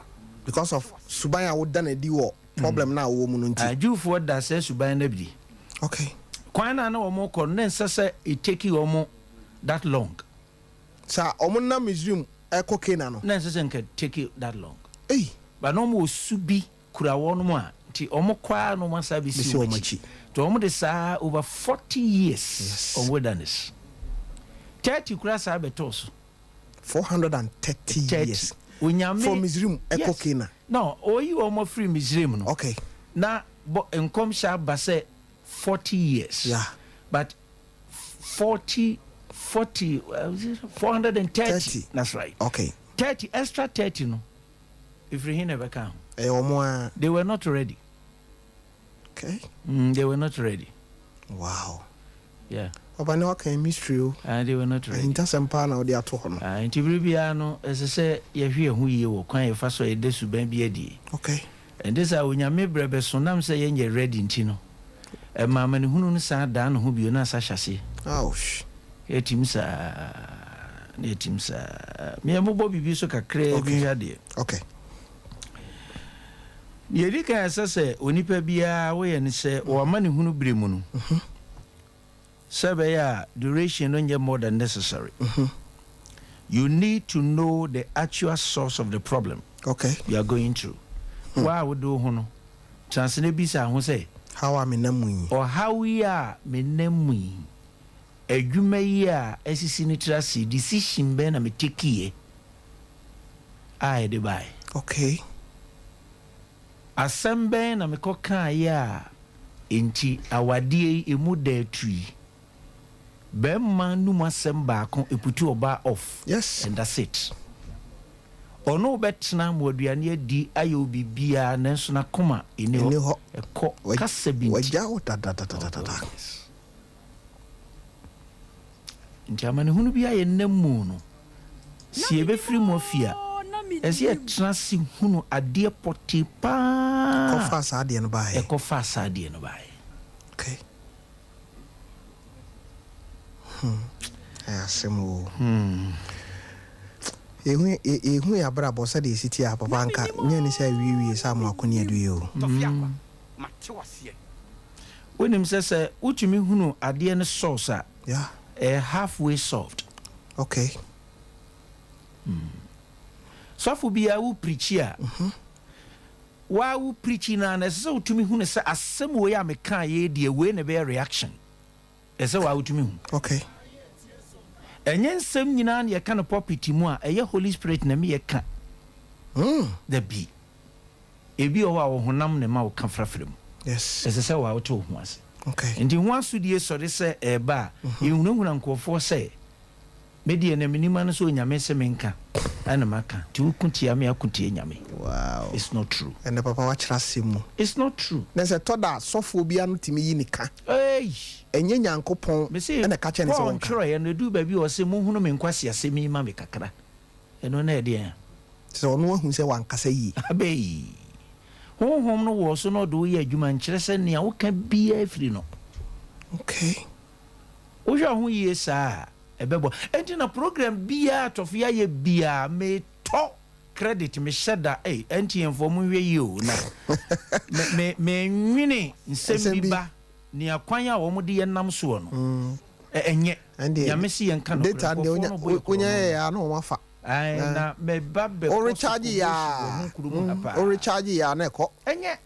Because of suban a woda no adi wɔ problem no a wowɔ mu no nti. Ah, Jewfoɔ da saa suban no adi. Kwan no a na wɔn kɔ no, na ɛnsɛ sɛ it take wɔn that long. Sa wɔn nam Misraim ɛkɔ Canaan no. Na ɛnsɛ sɛ nka take that long. Ei. But na wɔn wɔ su bi kura wɔn a nti wɔn kɔ ara na wɔn asa bɛsi wɔn akyi. Nti wɔn de saa over 40 years on wilderness. 30 kura saa bɛtɔɔ so. 430 years. Onyame From Misraim ɛkɔ Canaan. No, oyi wɔn afiri Misraim no. Na bɔ nkɔmhyɛ aba sɛ 40 years. But 40 40 430. That's right. 30 extra 30 no. Efiri hin na ɛbɛka ho. Ɛyɛ wɔn a. They were not ready. They were not ready. Yeah. Papa ne waka mystery o. Ah, they were not ready. Ahintasɛm paa na wɔde ato hɔ no. Ah, nti bere biara no ɛsɛ sɛ yɛhwɛ yɛn ho yie wɔ kwan yɛfa so a yɛda suban bi adi. Ɛnde sɛ Onyame brɛ bɛso nam sɛ yɛnyɛ ready nti no, ɛma amanehunu no san daa ne ho bio na asa hyɛ aseɛ. Ouch. Yɛtim saa na yɛtim saa. Meɛ mobɔ biribi so kakraa bi nhwɛ adeɛ. Deɛ ɛdi kan ɛsɛ sɛ onipa biara woyɛ ne sɛ wɔ amanehunu berɛ mu no, sɛ ɛbɛyɛ a duration no nyɛ more than necessary. You need to know the actual source of the problem you are going through. Wa a wode wo ho no, tena ase na bisa ho sɛ, Haw a menam mu yi. Ɔhaw yi a menam mu yi, adwuma yi a asisi no tiri ase, decision bɛn na metekiiɛ a ɛde baeɛ? Asɛm bɛn na mekɔkaeɛ a enti awadeɛ yi emu da atu yi? Bɛrima num asɛm baako eputu ɔbaa off. And that's it. Ɔno wobɛtena mo aduane adi ayɛ wo biribiara nanso n'akoma ɛni hɔ. Ɛkɔ kasa bi nti. Wagya wo dadadadadada. Oh, yes. Nti amanehunu bi a yɛnam mu no, sɛ yɛbɛfiri mu afi a, ɛsɛ yɛtena ase hunu adeɛ pɔtee paa. Kɔfaa saa adeɛ no baeɛ. Ɛkɔfaa saa adeɛ no baeɛ. Okay. Ɛyɛ asɛm o. Yɛhu yɛhu yɛn abrabɔ sɛdeɛ ɛsi teɛ a, papa anka nyɛ ne sɛ awiewie sɛ amoako ne aduie o. Wonim sɛ sɛ wotumi hunu adeɛ no source a, Yeah. ɛyɛ half way solved. Okay. Sɔfo biara wo preachi a, waa wo preachi no ara no, ɛsɛ sɛ wotumi hunu sɛ asɛm wei a mekaeɛ yi deɛ wei na ɛbɛyɛ reaction. Ɛsɛ waa wotumi hu. Okay. Ɛnyɛ nsɛm nyinaa na yɛka no pulpit mu a, ɛyɛ Holy Spirit na ɛma yɛka. Dabi. Ebi wɔ hɔ a ɔhonam na ɛma woka frafra mu. Yes. Ɛsɛ sɛ waa wote wo ho ase. Okay. Nti ho asodie sɔre sɛ ɛreba a, yɛhunahuna nkurɔfoɔ sɛ, Me deɛ na menim ano sɛ Onyame se menka ɛna maka, nti woko tia me a ko tia Nyame. Wow. It's not true. Ɛnɛ papa wakyerɛ asɛm mu. It's not true. Na sɛ ɛtɔ da a sɔfoɔ bi ano tumi yi ne ka. Eii. Ɛnyɛ Nyankopɔn Mese na ɛka kyerɛ no sɛ Paul ɔnka. ntwerɛeɛ no ɛduru baabi a ɔse monhunu me nkwaseasɛm yi ma me kakra. Ɛno na ɛdeɛn a? Kyerɛ sɛ ɔno ahu sɛ wankasa yie. Abei. Honhom no wɔ so na ɔde wo yɛ adwuma nkyerɛ sɛ nea woka biara firi no. Okay. Wohwɛ wo ho yie saa a, ɛbɛboa. Enti na program biara a Tɔfe ayɛ biara, metɔ credit, mehyɛ da, ei, MTN foɔ monhwɛ yie o, na me, me, menwene nsɛm bi ba, nea kwan a wɔn de yɛn nam soɔ no, ɛ, ɛnyɛ. Ɛndeɛ, Nyame se yɛnka nokorɛ, data deɛ nkurɔfoɔ wonya, no bɔ yɛ wonya korɔno. yɛ a na wɔn afa. Ae, na meba bɛkɔ Wo so recharge kɔbɔ yɛ su wɔ a, ho kuro mu ha paa. wo recharge yɛ a na ɛkɔ. Ɛnyɛ.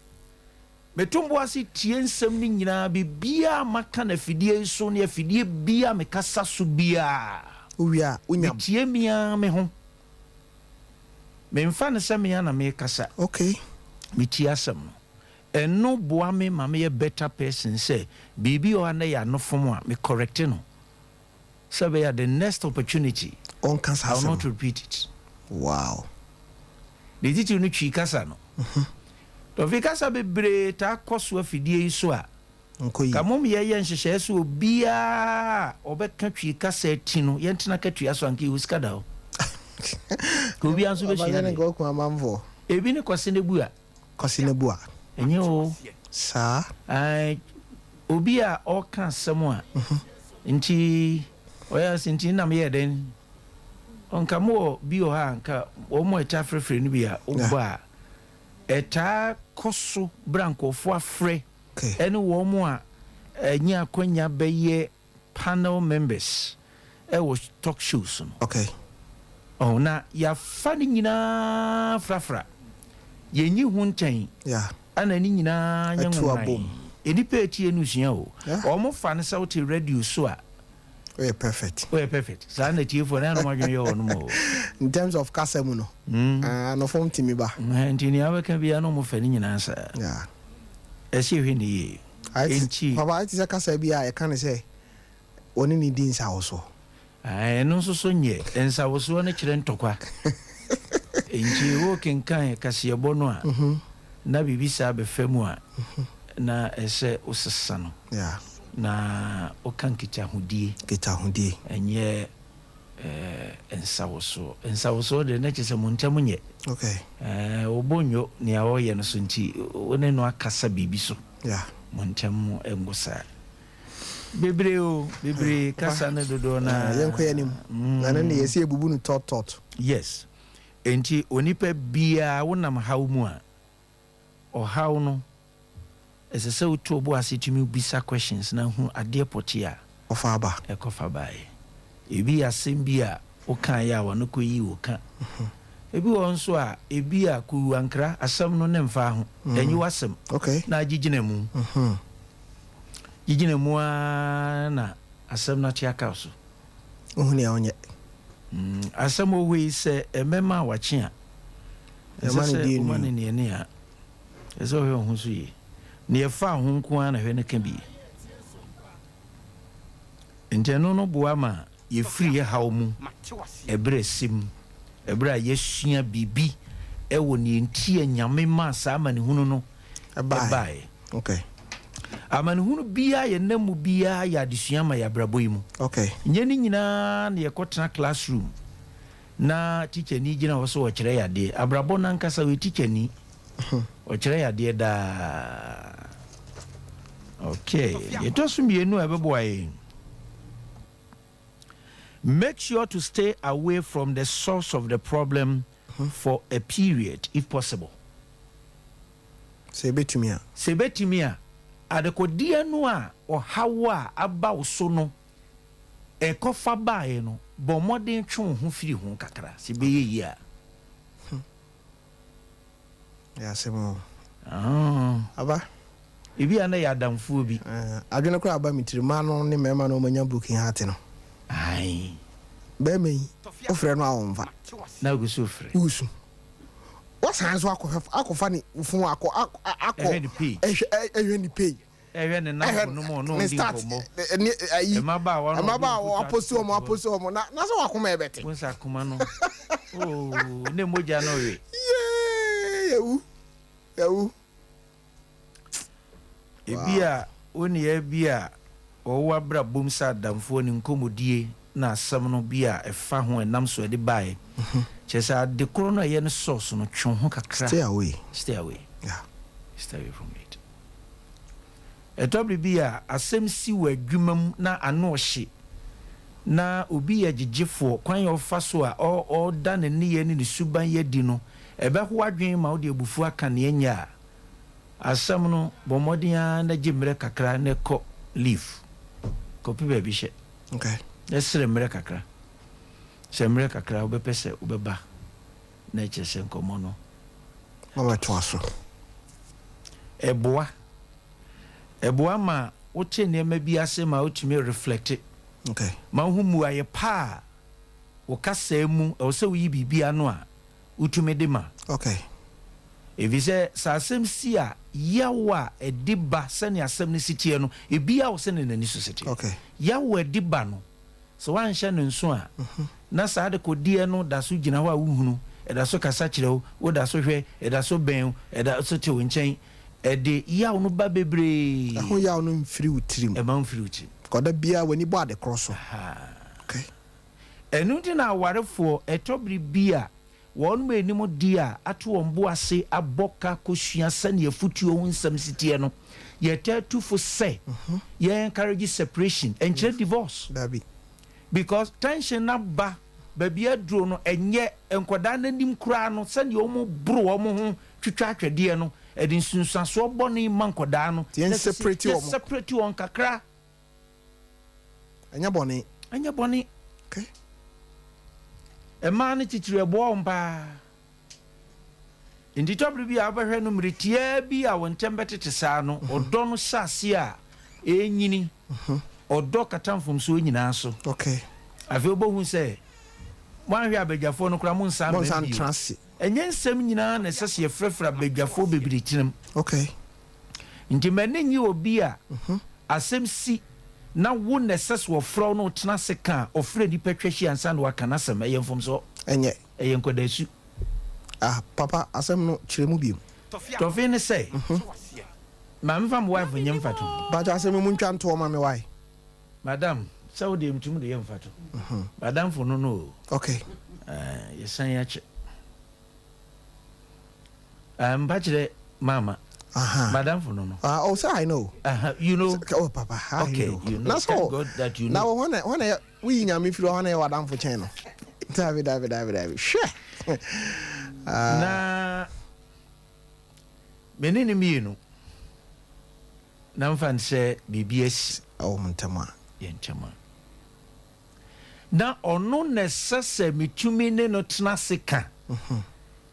Meto mbo ase tie nsɛm no nyinaa, biribiara a maka no afidie yi so ne afidie biara a mekasa so biara, Wowie a, wonya. metie me ara me ho. Memfa no sɛ me ara na merekasa. Okay. Metie asɛm no. Ɛno boa me ma meyɛ better person sɛ biribi wɔ hɔ a na ɛyɛ anofom a, me correct no sɛ ɛbɛyɛ a the next opportunity, Ɔnka saa I will asɛm not no. repeat it. Wow. Ne titiriw no Twi kasa no. Tɔfe kasa bebree taa kɔ so afidie yi so a, Nkɔ yie. ka mom yɛyɛ nhyehyɛeɛ sɛ obiara a ɔbɛka Twi kasa ati no, yɛntena akatua so anka yɛwɔ sika da hɔ. Ka obiara nso bɛsua Ɔbɛyɛ ne adeɛ. nka ɔku amanfoɔ. Ebi ne Kwasi Nebua. Kwasi Nebua. Ɛnyɛ o. Saa. Ae, obi a ɔka asɛm a, nti ɔyɛ ase nti na meyɛɛ dɛn? Nka mowɔ bi wɔ hɔ a nka wɔn a ɛtaa frɛfrɛ no bi a wobɔ a, ɛtaa kɔ so berɛ a nkurɔfoɔ afrɛ ɛne wɔn a ɛnya akwanya bɛyɛ panel members ɛwɔ talk shows no. Okay. Oh, na yɛafa ne nyinaa frafra. Yɛnyi ho ntɛn. Yeah. Ɛna ne nyinaa nyɛ Atu nwonwan. abom. Nnipa etie no sua o. Yeah. Wɔn fa no sɛ wote radio so a. Woyɛ perfect. Woyɛ perfect. Saa na atiefoɔ no, ɛyɛ na wɔn adwene yɛ wɔn o. In terms of kasa mu no, mm. anofom tumi ba. Nti nea wobɛka biara no wɔn fɛ ne nyinaa saa. Yeah. Ɛsɛ yɛhwɛ ne yie. Enti. Papa, ayɛ te sɛ kasa bi a yɛka ne sɛ wɔne ne di nsawosoɔ. Ɛno nso so nyɛ. Nsawosoɔ no kyerɛ ntɔkwa. Enti worekenkan kaseɛbɔ no a, na biribi saa bɛfa mu a, na ɛsɛ wosesa no. Na woka nkitahodie. Nkitahodie. Ɛnyɛ nsawosoɔ. Nsawosoɔ deɛ na kyerɛ sɛ mo ntam nyɛ. Okay. Wo bo nnwo nea ɔreyɛ no so nti wo ne no akasa biribi so. Mo ntam ngo saa. Bebree o, bebree kasa no dodoɔ no ara. Yɛnkɔ yɛn anim. Na ne deɛ yɛsɛ yɛbubu no tɔt tɔt. Yes. Enti onipa biara wonam haw mu a, ɔhaw no, ɛsɛ sɛ woto wo bo ase tumi bisa questions na hu adeɛ pɔtee a Ɔfa aba. ɛkɔfa baeɛ. Ebi yɛ asɛm bi a wokaeɛ a wɔno kɔyii wo ka. Ebi wɔ hɔ nso a, ebi a kuruwa nkra, asɛm no ne mfaa ho, ɛnyɛ w'asɛm, na agyegyina mu. Gyegyina mu ara na asɛm no ate aka wo so. Wohu nea wonyɛ. Asɛm wɔ hɔ yi, sɛ ɛmɛma a wakye a, ɛsɛ sɛ woma no nea ne a, ɛsɛ sɛ ɔhwɛ wo ho so yie. Nea ɛfa ho nko ara na hwɛ no ka bi. Nti ɛno no boa ma yɛfiri yɛ haw mu ɛberɛ ɛsɛ mu, ɛberɛ a yɛasua biribi ɛwɔ nea nti a Nyame maa saa amanehunu no ɛbaeɛ. Okay. Amanehunu biara yɛn nam mu biara yɛ adesua ma yɛn abrabɔ yi mu. Okay. Nyɛ ne nyinaa na yɛkɔtena classroom na tikyani gyina hɔ sɛ ɔkyerɛ yɛn adeɛ. Abrabɔ no ankasa ɔyɛ tikyani. Ɔkyerɛ yɛn adeɛ daa. Okay. Deɛ ɛtɔ so mmienu a ɛbɛboa yɛn. Make sure to stay away from the source of the problem for a period if possible. Sɛ ebetumi a. Sɛ ebetumi a, adekodeɛ no a ɔhaw a aba wo so no ɛkɔfa baeɛ no, bɔ mmɔden twe wo ho firi ho kakra, sɛ ɛbɛyɛ yie a. Ɛyɛ asɛm o. Ah. Aba. Ebi a na yɛ adamfoɔ bi. Eh, adwene koraa aba me tirim. Mmaa no ne mmarima no wɔanya broken heart no. Ae. Barima yi, wofrɛ no a ɔmfa. Na ogu so frɛ. Wosu. Wasan nso akɔhwɛ akɔfa ne fon akɔ akɔ. Ɛhwɛ ne page. Ɛhwɛ ɛhwɛ ne page. Ɛhwɛ ne nnamfo nom ɔne wɔn di nkɔmmɔ. Ne ayi. Mmabaawa no Mmabaawa aposti wɔn aposti wɔn na na sɛ wakoma ɛbɛte. Wo nsa akoma no. Oh, ne mogya no we. Yee, yɛwu. Yɛwu. Ebi a wo nneyɛe bi a wɔwɔ w'abrabɔ mu sɛ adamfoɔ ne nkɔmmɔdie na asɛm no bi a ɛfa ho a ɛnam so ɛde baeɛ. Kyerɛ sɛ ade korɔ no a ɛyɛ no source no, twe wo ho kakra. Stay away. Stay away. Yeah. Stay away from it. Ɛtɔ bere bi a asɛm si wɔ adwuma mu na ano rehye na obi yɛ gyegyefoɔ, kwan a ɔfa so a ɔda ne nneyɛɛ ne ne suban adi no, ɛbɛho w'adwene ma wode abufuo aka nea ɛnyɛ a. Asɛm no, bɔ mmɔden ara na gye mmerɛ kakra na kɔ leave. Kɔpɛ baabi hyɛ. Okay. Na srɛ mmerɛ kakra. Sɛ mmerɛ kakra wobɛpɛ sɛ wobɛba na kyerɛ sɛ nkɔmmɔ no. Wabɛtoa so. Ɛboa. Ɛboa ma wote nneɛma bi ase ma wotumi reflect. Okay. Ma wohu mmuaeɛ pa a wo kasaa mu ɛwɔ sɛ woyi biribi ano a wotumi de ma. Okay. Efisɛ sɛ asɛm si a, yaw a ɛde ba sɛnea asɛm no si teɛ no, ebiara wɔ sɛnea n'ani so si teɛ. Okay. Yaw a ɛde ba no, sɛ woanhyɛ no nso a, na saa adekodeɛ no da so gyina hɔ a wohunu, ɛda so kasa kyerɛ wo, woda so hwɛ, ɛda so bɛn wo, ɛda so te wo nkyɛn. Ɛde yaw no ba bebree. Ɛho yaw no mfiri wo tirim. Ɛmma mfiri wo tirim. Kɔ da biara w'ani bɔ ade korɔ so. Ahaa. Okay. Ɛno nti na awarefoɔ, ɛtɔ bere bi a, wɔnom anim de a ato wɔn bo ase abɔ ka kɔsua sɛdeɛ afutuo ho nsɛm si teɛ no, yɛtaa tu fo sɛ yɛ encourage separation, ɛnkyerɛ divorce. Dabi. Because tension no aba baabi aduro no, ɛnyɛ nkwadaa no anim koraa no, sɛdeɛ wɔn boro wɔn ho twitwa atwɛdeɛ no, ɛde nsunsuansoɔ bɔne ma nkwadaa no. Nti yɛn separate wɔn. Yɛ separate wɔn kakra. Ɛnyɛ bɔne. Ɛnyɛ bɔne. Okay. Mmaa no titiri ɛboa wɔn paa. Nti tɔbere bi a wobɛhwɛ no mmere tiaa bi a wɔn ntam bɛtete saa no, mhm. ɔdɔ no hyɛ ase a ɛrenyini. Mhm. Ɔdɔ kata mfomsoɔ nyinaa so. Okay. Afei wobɛhu sɛ moanhwɛ abadwafoɔ no koraa monsan mmɛn bio. Ɛnyɛ nsɛm nyinaa na ɛsɛ sɛ yɛfrɛfrɛ abadwafoɔ bebree tenam. Okay. Nti m'ani nnye obi a asɛm si na wo na ɛsɛ sɛ ɔfrɛ wo na wotena ase ka a ɔfrɛ nnipa twa hyia ansa na waka n'asɛm. Ɛyɛ mfomsoɔ. Ɛnyɛ. Ɛyɛ nkwadaasu. Ah papa asɛm no kyerɛ mu biom. Tɔfe ne sɛ, ma memfa me wife nyɛ mfatoho. Mpakyɛ asɛm yi montwa ntoɔ ma me wai. Madam, sɛ wo deɛ metumi de yɛ mfatoho. Madamfo no no o. Okay. Eh, yɛsan akyɛ. Ah, mpa kyerɛ mama. Aha. Madamfo no no. Ah, oh, sir, I know. Uh-huh. You know. Oh, papa, I okay, know. You know. Na so, Thank God that you know. Na wo hɔ na hɔ na woyi nyame firi hɔ na yɛ wadamfo kyɛn no. Dabi, dabi, dabi, dabi. Hwɛ. Ah. Na me ne ne mmienu na mfa nsɛ biribi asi. Ɛwɔ mo ntam a. Yɛn ntam a. Na ɔno na ɛsɛ sɛ mitumi ne no tena ase ka.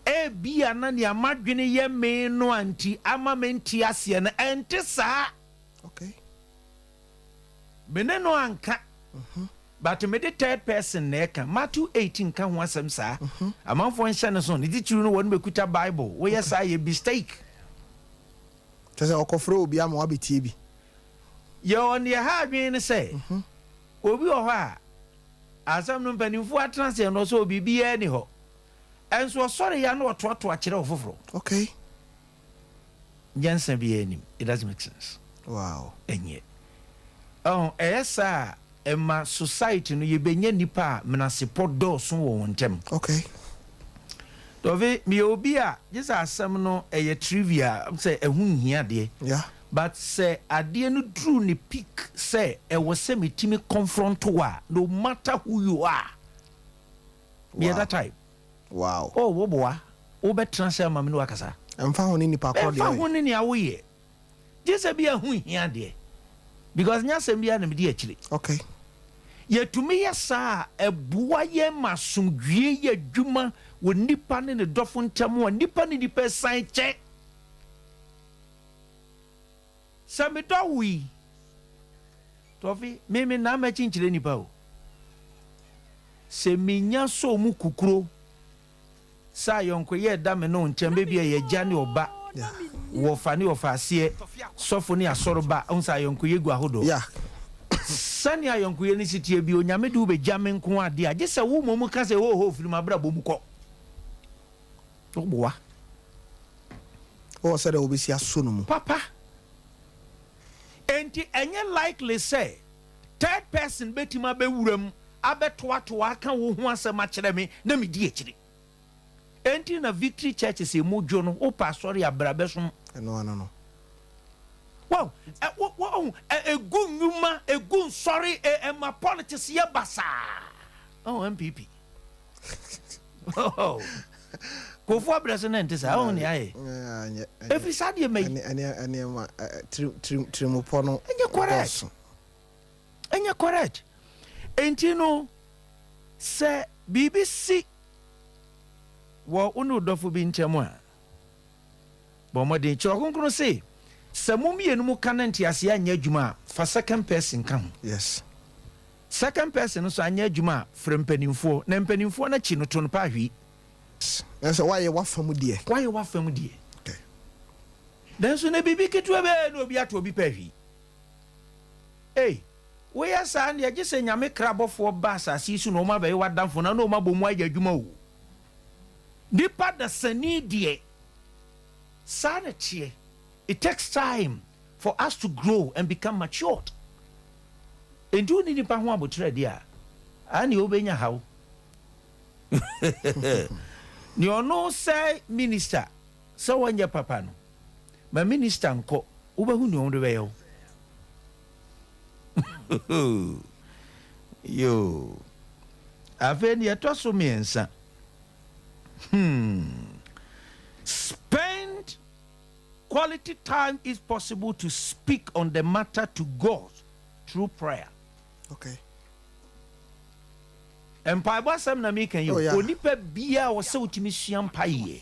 Ebia na nea m'adwene yɛ me no a nti ama mente aseɛ no, ɛnte saa. Me ne no anka, but mede third person na ɛka. Matthew 8 nka ho asɛm saa. Amanfoɔ nhyɛ no so, ne titiriw no wɔn bɛkuta Bible. Woyɛ saa yɛ mistake. Kyerɛ sɛ ɔkɔfrɛ obi ama wabɛtie bi. Yɛwɔ nea ɛha adwene ne sɛ, Obi wɔ hɔ a, asɛm no mpanimfoɔ atena ase ɛno sɛ biribiara ni hɔ. Ɛnso ɔsɔre ya na ɔtoatoa kyerɛ ɔfoforɔ. Okay. Nyansa biara nim. It doesn't make sense. Wow. Ɛnyɛ. Ɔho, ɛyɛ saa a, ɛma society no yɛbɛnya nnipa a menasepɔ dɔɔso wɔ wɔn ntam. Okay. Dɔfe, meyɛ obi a, gye sɛ asɛm no ɛyɛ trivia, sɛ ɛho nhia deɛ. Yeah. But sɛ adeɛ no duru ne peak sɛ ɛwɔ sɛ metumi confront wo a, no matter who you are, meyɛ that type. Wow. Oh, woboa, wobɛtena ase ama me ne wakasa. Ɛmfa ho ne nipa korɔ deɛ Ɛmfa ho ne nea woyɛ. Gye sɛ bi a ɛho nhia deɛ. Because nyɛ asɛm biara na medi akyire. Okay. Yɛtumi yɛ saa a, ɛboa yɛn ma asomdwoeɛ yɛ adwuma wɔ nipa ne ne dɔfo ntam a nipa ne nipa san kyɛ. Sɛ medɔ wo yi, Tɔfe, me mennan m'akyi nkyerɛ nnipa o. Sɛ minya sɔ mu kukuro sɛ ayɔnkoyɛ ɛda me ne wo nkyɛn, baabi a ɛyɛ agya ne ɔba, wɔfa ne ɔfaaseɛ, sɔfo ne asɔreba, wohu sɛ ayɔnkoyɛ gu ahodoɔ. Sɛnea ayɔnkoyɛ no si teɛ bi, Onyame de wo bɛgya me nko ara deɛ a, gye sɛ wo mmom ka sɛ, Hoo hoo, firi m'abrabɔ mu kɔ. Woboa. Wɔ sɛdeɛ wobɛsi asɔ no mu. Papa. Enti ɛnyɛ likely sɛ third person bɛtumi abɛwura mu abɛtoatoa aka wo ho asɛm akyerɛ me na medi akyire. Enti na Victory Churches emu dwo no, wopɛ asɔre a bra bɛsom. Ɛno ano no. Wow, ɛ, wo, wo, ɔhu, ɛ, egu nnwuma, egu nsɔre, ɛ, ɛma politics yɛ basaa. Oh, NPP. Kofoɔ abrɛ so na ɛnte saa ɔho nea ayɛ ɛfiri saa deɛ ma yi nneɛma tirimupɔ no ɛnyɛ correct ɛnyɛ correct enti no sɛ biribi si wɔ wo ne dɔfo bi ntam a bɔ mmɔden kyerɛ kronkron se sɛ mo mmienu mu ka na nteaseɛ anyɛ adwuma a fa second person ka ho yes Second person no nso anyɛ adwuma a, frɛ mpanimfoɔ, na mpanimfoɔ no akyi no, to no paahwii. Na sɛ woayɛ w'afa mu deɛ. Woayɛ w'afa mu deɛ. Okay. Nanso na biribi ketewa bi a na obi ato obi paahwii. Ei, woyɛ saa deɛ, gye sɛ Nyame kra bɔfoɔ ba asase yi so na wɔn abɛyɛ w'adamfo na na wɔn abɔ mu ayɛ adwuma o. Nipa dasani deɛ, saa na ɛteɛ. It takes time for us to grow and become matured. Enti wonni nnipa ho aboterɛ deɛ a, aa neɛ wobɛnya haw. Neɛ ɔno sɛ minister sɛ wɔnyɛ papa no, ma minister nkɔ, wobɛhu neɛ wɔde bɛyɛ wo. Yoo. Afei neɛ ɛtɔ so mmiɛnsa. Hmm. Spend quality time if possible to speak on the matter to God through prayer. Okay. Mpaebɔ asɛm na meka yi o. Oh, yeah. Onipa biara wɔ sɛ wotumi sua mpaeɛ.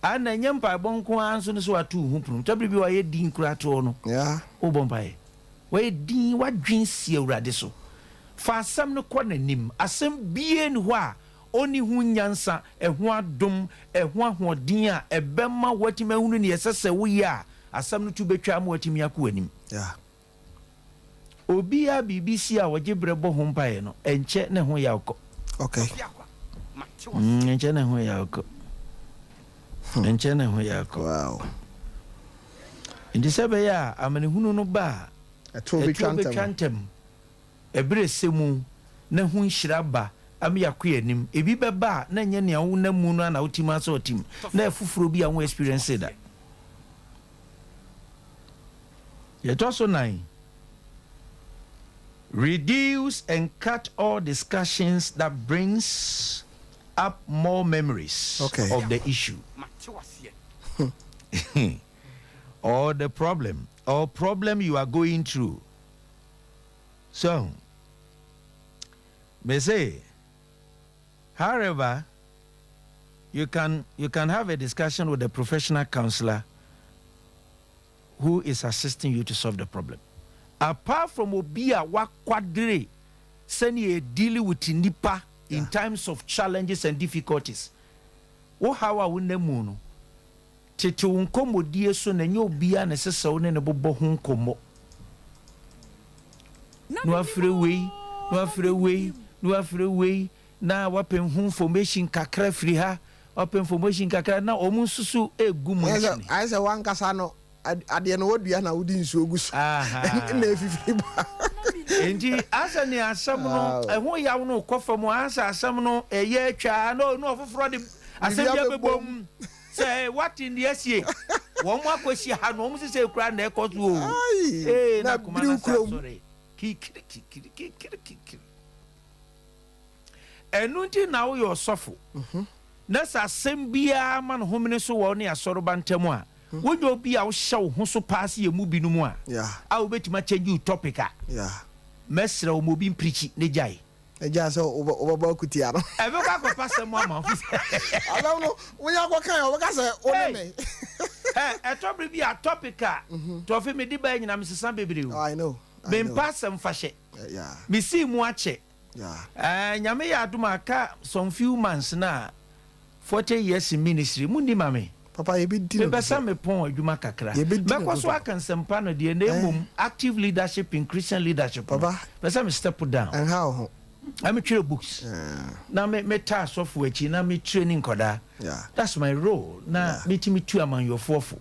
Ana ɛnyɛ mpaebɔ nko ara nso no sɛ wato wo ho pono. Tɔbere bi wayɛ din koraa toɔ no. Yeah. Wobɔ mpaeɛ. Wayɛ din, wadwen si Awurade so. Fa asɛm no kɔ n'anim. Asɛm biara ni hɔ a ɔnni ho nyansa, ɛho adom, ɛho ahoɔden a ɛbɛma woatumi ahunu nea ɛsɛ sɛ woyɛ a asɛm no to bɛtwa ama woatumi akɔ w'anim. Obiara biribi si a ɔgye berɛ bɔ ho mpaeɛ no, ɛnkyɛ na ɛho yaw kɔ. Okay. Ɛnkyɛ na ɛho yaw kɔ. Ɛnkyɛ na ɛho yaw kɔ. Wow. Nti sɛ ɛbɛyɛ a amanehunu no ba a, ɛtoɔ bɛtwa ntɛm. Ɛberɛ sɛ mu na ho nhyira ba ama yɛakɔ yɛn anim. Ebi bɛba a na ɛnyɛ nea wonam mu no ara na wotim ara sɛ ɔtim, na ɛyɛ foforɔ bi a wo experience da. Deɛ ɛtɔ so nan, reduce and cut all discussions that brings up more memories okay. of the issue or the problem or problem you are going through. So, mese, however, you can you can have a discussion with a professional counselor who is assisting you to solve the problem. Apart from obi a wakwadere sɛnea dealing with nipa in times of challenges and difficulties, wo haw a wonam mu no, Tete wo nkɔmmɔdie so na ɛnyɛ obiara na ɛsɛ sɛ wo ne no bobɔ ho nkɔmmɔ. Na wafrɛ wei, na wafrɛ wei, na wafrɛ wei, na wapɛ ho information kakra firi ha, wapɛ information kakra na wɔn nso so egu mu nkyene. Ayɛ sɛ wankasa no adeɛ no wadua na wode nsuo gu so na efifiri ba. Nti asɛ ne asɛm no ɛho yaw no kɔ fam asɛ asɛm no ɛyɛ atwa na ɔfoforɔ de asɛm bi abɛbɔ mu. Sɛ woate nea asie. Wɔn akɔhyia ha no, wɔn sesei koraa na ɛkɔ so o. Ee, na akoma no asa asɔre. Kikiri kikiri kikiri kikiri. Ɛno nti na woyɛ ɔsɔfo mhm. na sɛ asɛm biara ma no homene so wɔ ne asɔreba ntam a, mhm. wonyɛ obi a wohyɛ wo ho so paa sɛ yɛ mu binom a, a wobɛtumi akyɛngye wo topic a, mɛsrɛ wo ma obi mpirikyi ne gyae. Agya sɛ wobɛbɔ akutia no. Ɛbɛkɔ akɔpa asɛm ama wo. Asɛm no wonya kɔka a wɔbɛka sɛ wo ne me. Ɛtɔ bere bi a topic a mhm. tɔfe mede baa nyina mesesa bebree o. I know. Mempa asɛm fa hyɛ. Mesii mu akyɛ. Nyame yɛ adom a aka some few months na 40 years in ministry mu nni ma me. Papa yɛbɛdi no Mepɛ sɛ mepɔn adwuma kakra. Mɛkɔ so aka nsɛmpa no deɛ na mmom active leadership in Christian leadership no, mepɛ sɛ me step down. Ɛnha wo ho. Na me twerɛ books. Na me me taa asɔfo akyi na me training nkɔdaa. That's my role. Na metumi tu amanyɔfoɔ fo.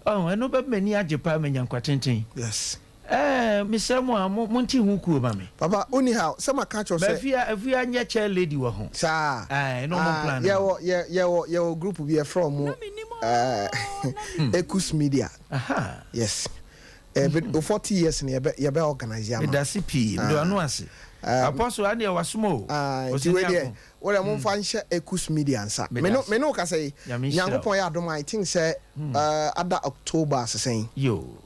Oh, ɛno bɛma m'ani agye paa manya nkwa tenten. Yes. Ɛɛ mesrɛ mo a mo monte ho kuo ma me. Papa wonni haw sɛ maka akyerɛ wo sɛ. Bafia Afia nyɛ chair lady wɔ ho. Saa. Ɛɛ ɛna ɔmo plan ma. Yɛwɔ yɛ yɛwɔ yɛwɔ group bi yɛfrɛ ɔmo ɛɛ Ekus Media. Aha. Yes. Ɛɛ o 40 years no yɛbɛ yɛbɛ organize ama. Medase pii mede w'ano ase. Apostle aneɛ wasom o. Ae nti wei deɛ Wo deɛ momfa nhyɛ Ekus Media nsa. Me no me ne wo kasa yi, Nyankopɔn yɛ adom a, I think sɛ uh, ada October asesɛn.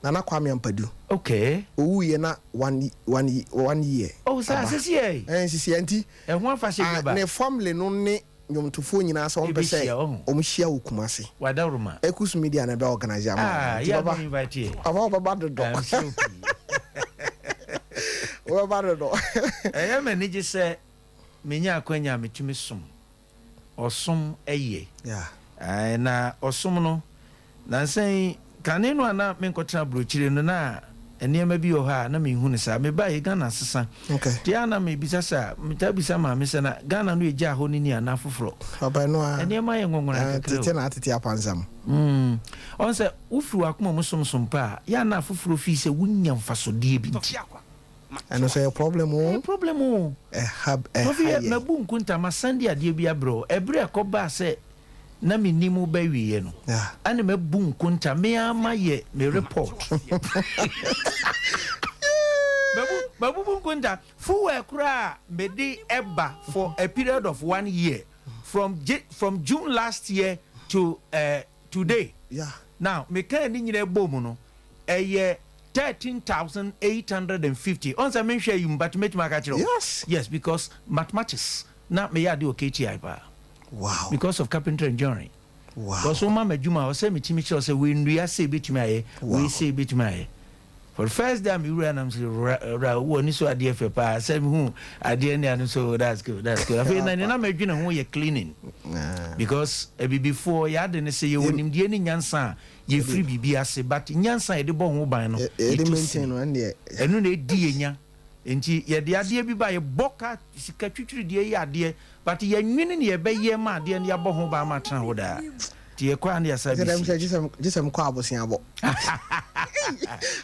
Nana Kwame Ampadu. Okay. Owuiɛ na one one one year. Oh, saa sisi yɛ. Ɛn sisi yɛ nti. Ɛho afahyɛ bi ba. Ne family no ne nnwomtofoɔ nyinaa sɛ wɔn pɛ sɛ wɔn hyia wɔ Kumasi. Wadaworoma. Ekus Media na ɛbɛ organize ama. Ah, yɛ ano invite yɛ. Papa wɔbɛba dodɔ. Wɔbɛba dodɔ. Ɛyɛ m'anigye sɛ. Menya akwanya a metumi som. Ɔsom yɛ. Ae, na ɔsom no, nansa yi, kane no a na menkɔtena aburokyire no, na nneɛma bi wɔ hɔ a na menhu no saa. Mebaeɛ, Ghana asesa. Nti a na mebisa sɛ, metaa bisa maame sɛ, na Ghana no ɛgyaa hɔ no ni anaa foforɔ? Nneɛma ayɛ nwonwona kakra o. Tete na atete apansam. Ɔhu sɛ, wofiri w'akoma mu som som pa a, yɛ a na afoforɔ fii sɛ wonya mfasodeɛ bi nti. Ɛno nso ɛyɛ problem o. Ɛyɛ problem o. Ɛha ɛha Kofi yɛn. Mabu nkonta masan de adeɛ bi abrɛ wo. Ɛberɛ a ɛkɔbaa sɛ na mennim wo ba awieɛ no, ɛna mabu nkonta me ara mayɛ me report. Mabu mabubu nkonta. Fuel koraa a mede ɛba for a period of one year from from June last year to uh, today. Yeah. Now mekaa ne nyinaa bɔ mu no, ɛyɛ 13,850. Ɔn sɛ menhwɛ yi mu but mɛtumi aka kyerɛ wo. Yes. Yes, because mathematics na meyɛ ade wɔ KTI paa. Wow. Because of carpentry and joinery. Wow. Because woma me adwuma a ɔsɛ metumi kyerɛ sɛ wei nnua sei bɛtumi ayɛ, wei sei bɛtumi ayɛ. For the first day a mewura nam sɛ wura wura wɔ ani so adeɛ fɛ paa sɛ mehu adeɛ ne ano so that's good that's good. Afei na nea na medwene ho yɛ cleaning. Because abibifoɔ yɛ ade ne sɛ yɛwɔ nimdeɛ ne nyansa a yɛfiri biribi ase but nyansa a yɛde bɔ ho ban no yɛtu sini. Ɛno na ɛdi yɛ nya. Nti yɛde adeɛ bi ba yɛbɔ ka sika twitwirideɛ yɛ adeɛ but yɛnwene ne yɛbɛyɛ ma adeɛ no yɛabɔ ho ban ma atena hɔ daa. Nti yɛkɔ a na yɛasa bɛsi. Gye sɛ mekɔ aboseabɔ.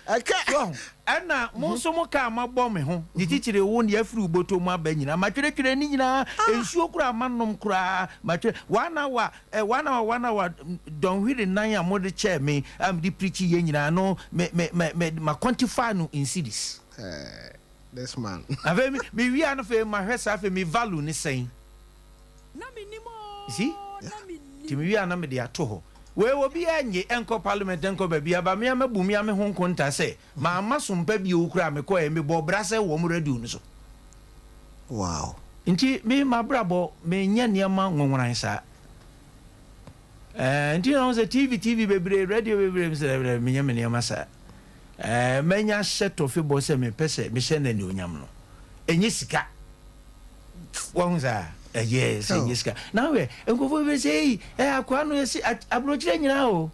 Ɛka. So ɛna mo nso mo kaa mabɔ me ho ne titire wo ne afiri wo bɔtɔ mu aba nyinaa matwerɛtwerɛ ne nyinaa nsuo koraa manom koraa matwerɛ one hour eh, one hour one hour dɔnhwere nan a mode kyɛɛ me a mede preachi yɛ nyinaa no me me me me ma quantify no in cedis. Eh, this man. Afei me me wia no afei mahwɛ saa afei me value ne sɛn. You see? Nti me wia na mede ato hɔ. Wei obiara nye ɛnkɔ parliament ɛnkɔ baabi aba me a mabu me a me ho nkonta sɛ mamma so mpa bio koraa mekɔɛ mebɔɔ bra sɛ wɔn radio no so. Wow. Nti me m'abrabɔ menyɛ nneɛma nwonworan saa. Ɛɛ nti na wɔn sɛ TV TV bebree radio bebree mi sɛ dɛbi menyɛ me nneɛma saa. Ɛɛ mɛnya hyɛ tɔfe bɔ sɛ mepɛ sɛ mehyɛ no anuonyam no ɛnyɛ sika. Wɔn saa ɛyɛ sɛ ɛnyɛ sika. Na wɛ nkurɔfoɔ bebree sɛ eyi ɛɛ akoa no yɛsi aburokyerɛ nyinaa o.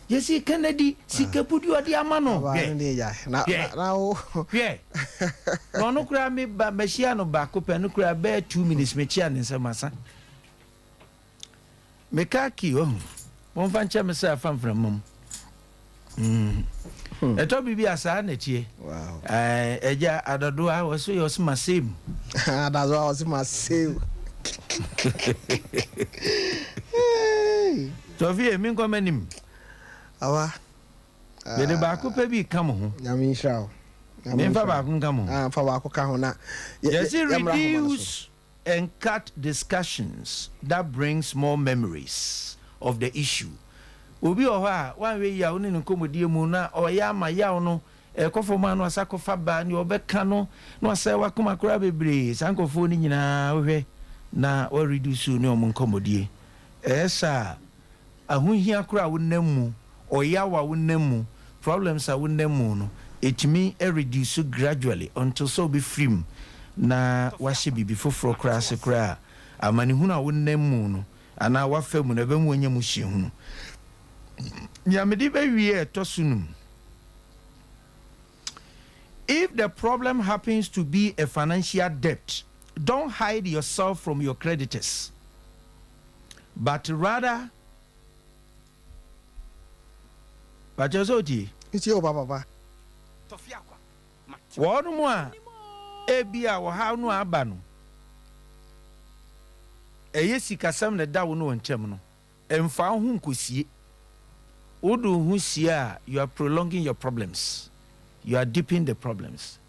Yɛsi Kennedy sika pudi ɔde ama no. Hwɛ hwɛ hwɛ na ɔno koraa me ba mahyia no baako pɛ no koraa bɛyɛ 2 minutes mekyia ne nsam asa. Me car key wahu. Momfa nkyɛ me sɛ afa mframa mu. Ɛtɔ biribi a saa na ɛteɛ. Ɛgya adadoa wɔso yɛ ɔse ma same. Adadoa ɔse ma same. Tɔfi mi nkɔ m'anim. Awa. Mede baako pɛ bi ka mo ho. Nyame nhyira wo. Memfa baako nka mo ho. Ah, fa baako ka ho na. Yɛsi reduce and cut discussions that brings more memories of the issue. Obi wɔ hɔ a, woanhwɛ yie a wo ne no nkɔmmɔdie mu na ɔyɛ ama yaw no ɛkɔ fam a na wasa akɔfa ba, nea ɔbɛka no na wasɛe w'akoma koraa bebree. Saa nkurɔfoɔ no nyinaa wohwɛ na wa reduce ne wɔn nkɔmmɔdie. Ɛyɛ saa a, ahohia koraa a wonam mu, ɔyaw a wonam mu, problems a wonam mu no, ɛtumi reduce gradually until sɛ wobɛfiri mu na woahyɛ biribi foforɔ koraa ase koraa a, amanehunu a wonam mu no anaa woafa mu no, ɛbɛma woanya mu suahunu. Nea mede bɛwie a ɛtɔ so num, If the problem happens to be a financial debt, don't hide yourself from your creditors, but rather Pakyɛ sɛ otie? Metie wo papa. Wɔnom a ebia ɔhaw no a aba no, ɛyɛ sikasɛm na ɛda wo ne wɔn ntam no, Mfa wo ho nkosie. Wode wo ho sie a, you are prolonging your problems. You are deepening the problems.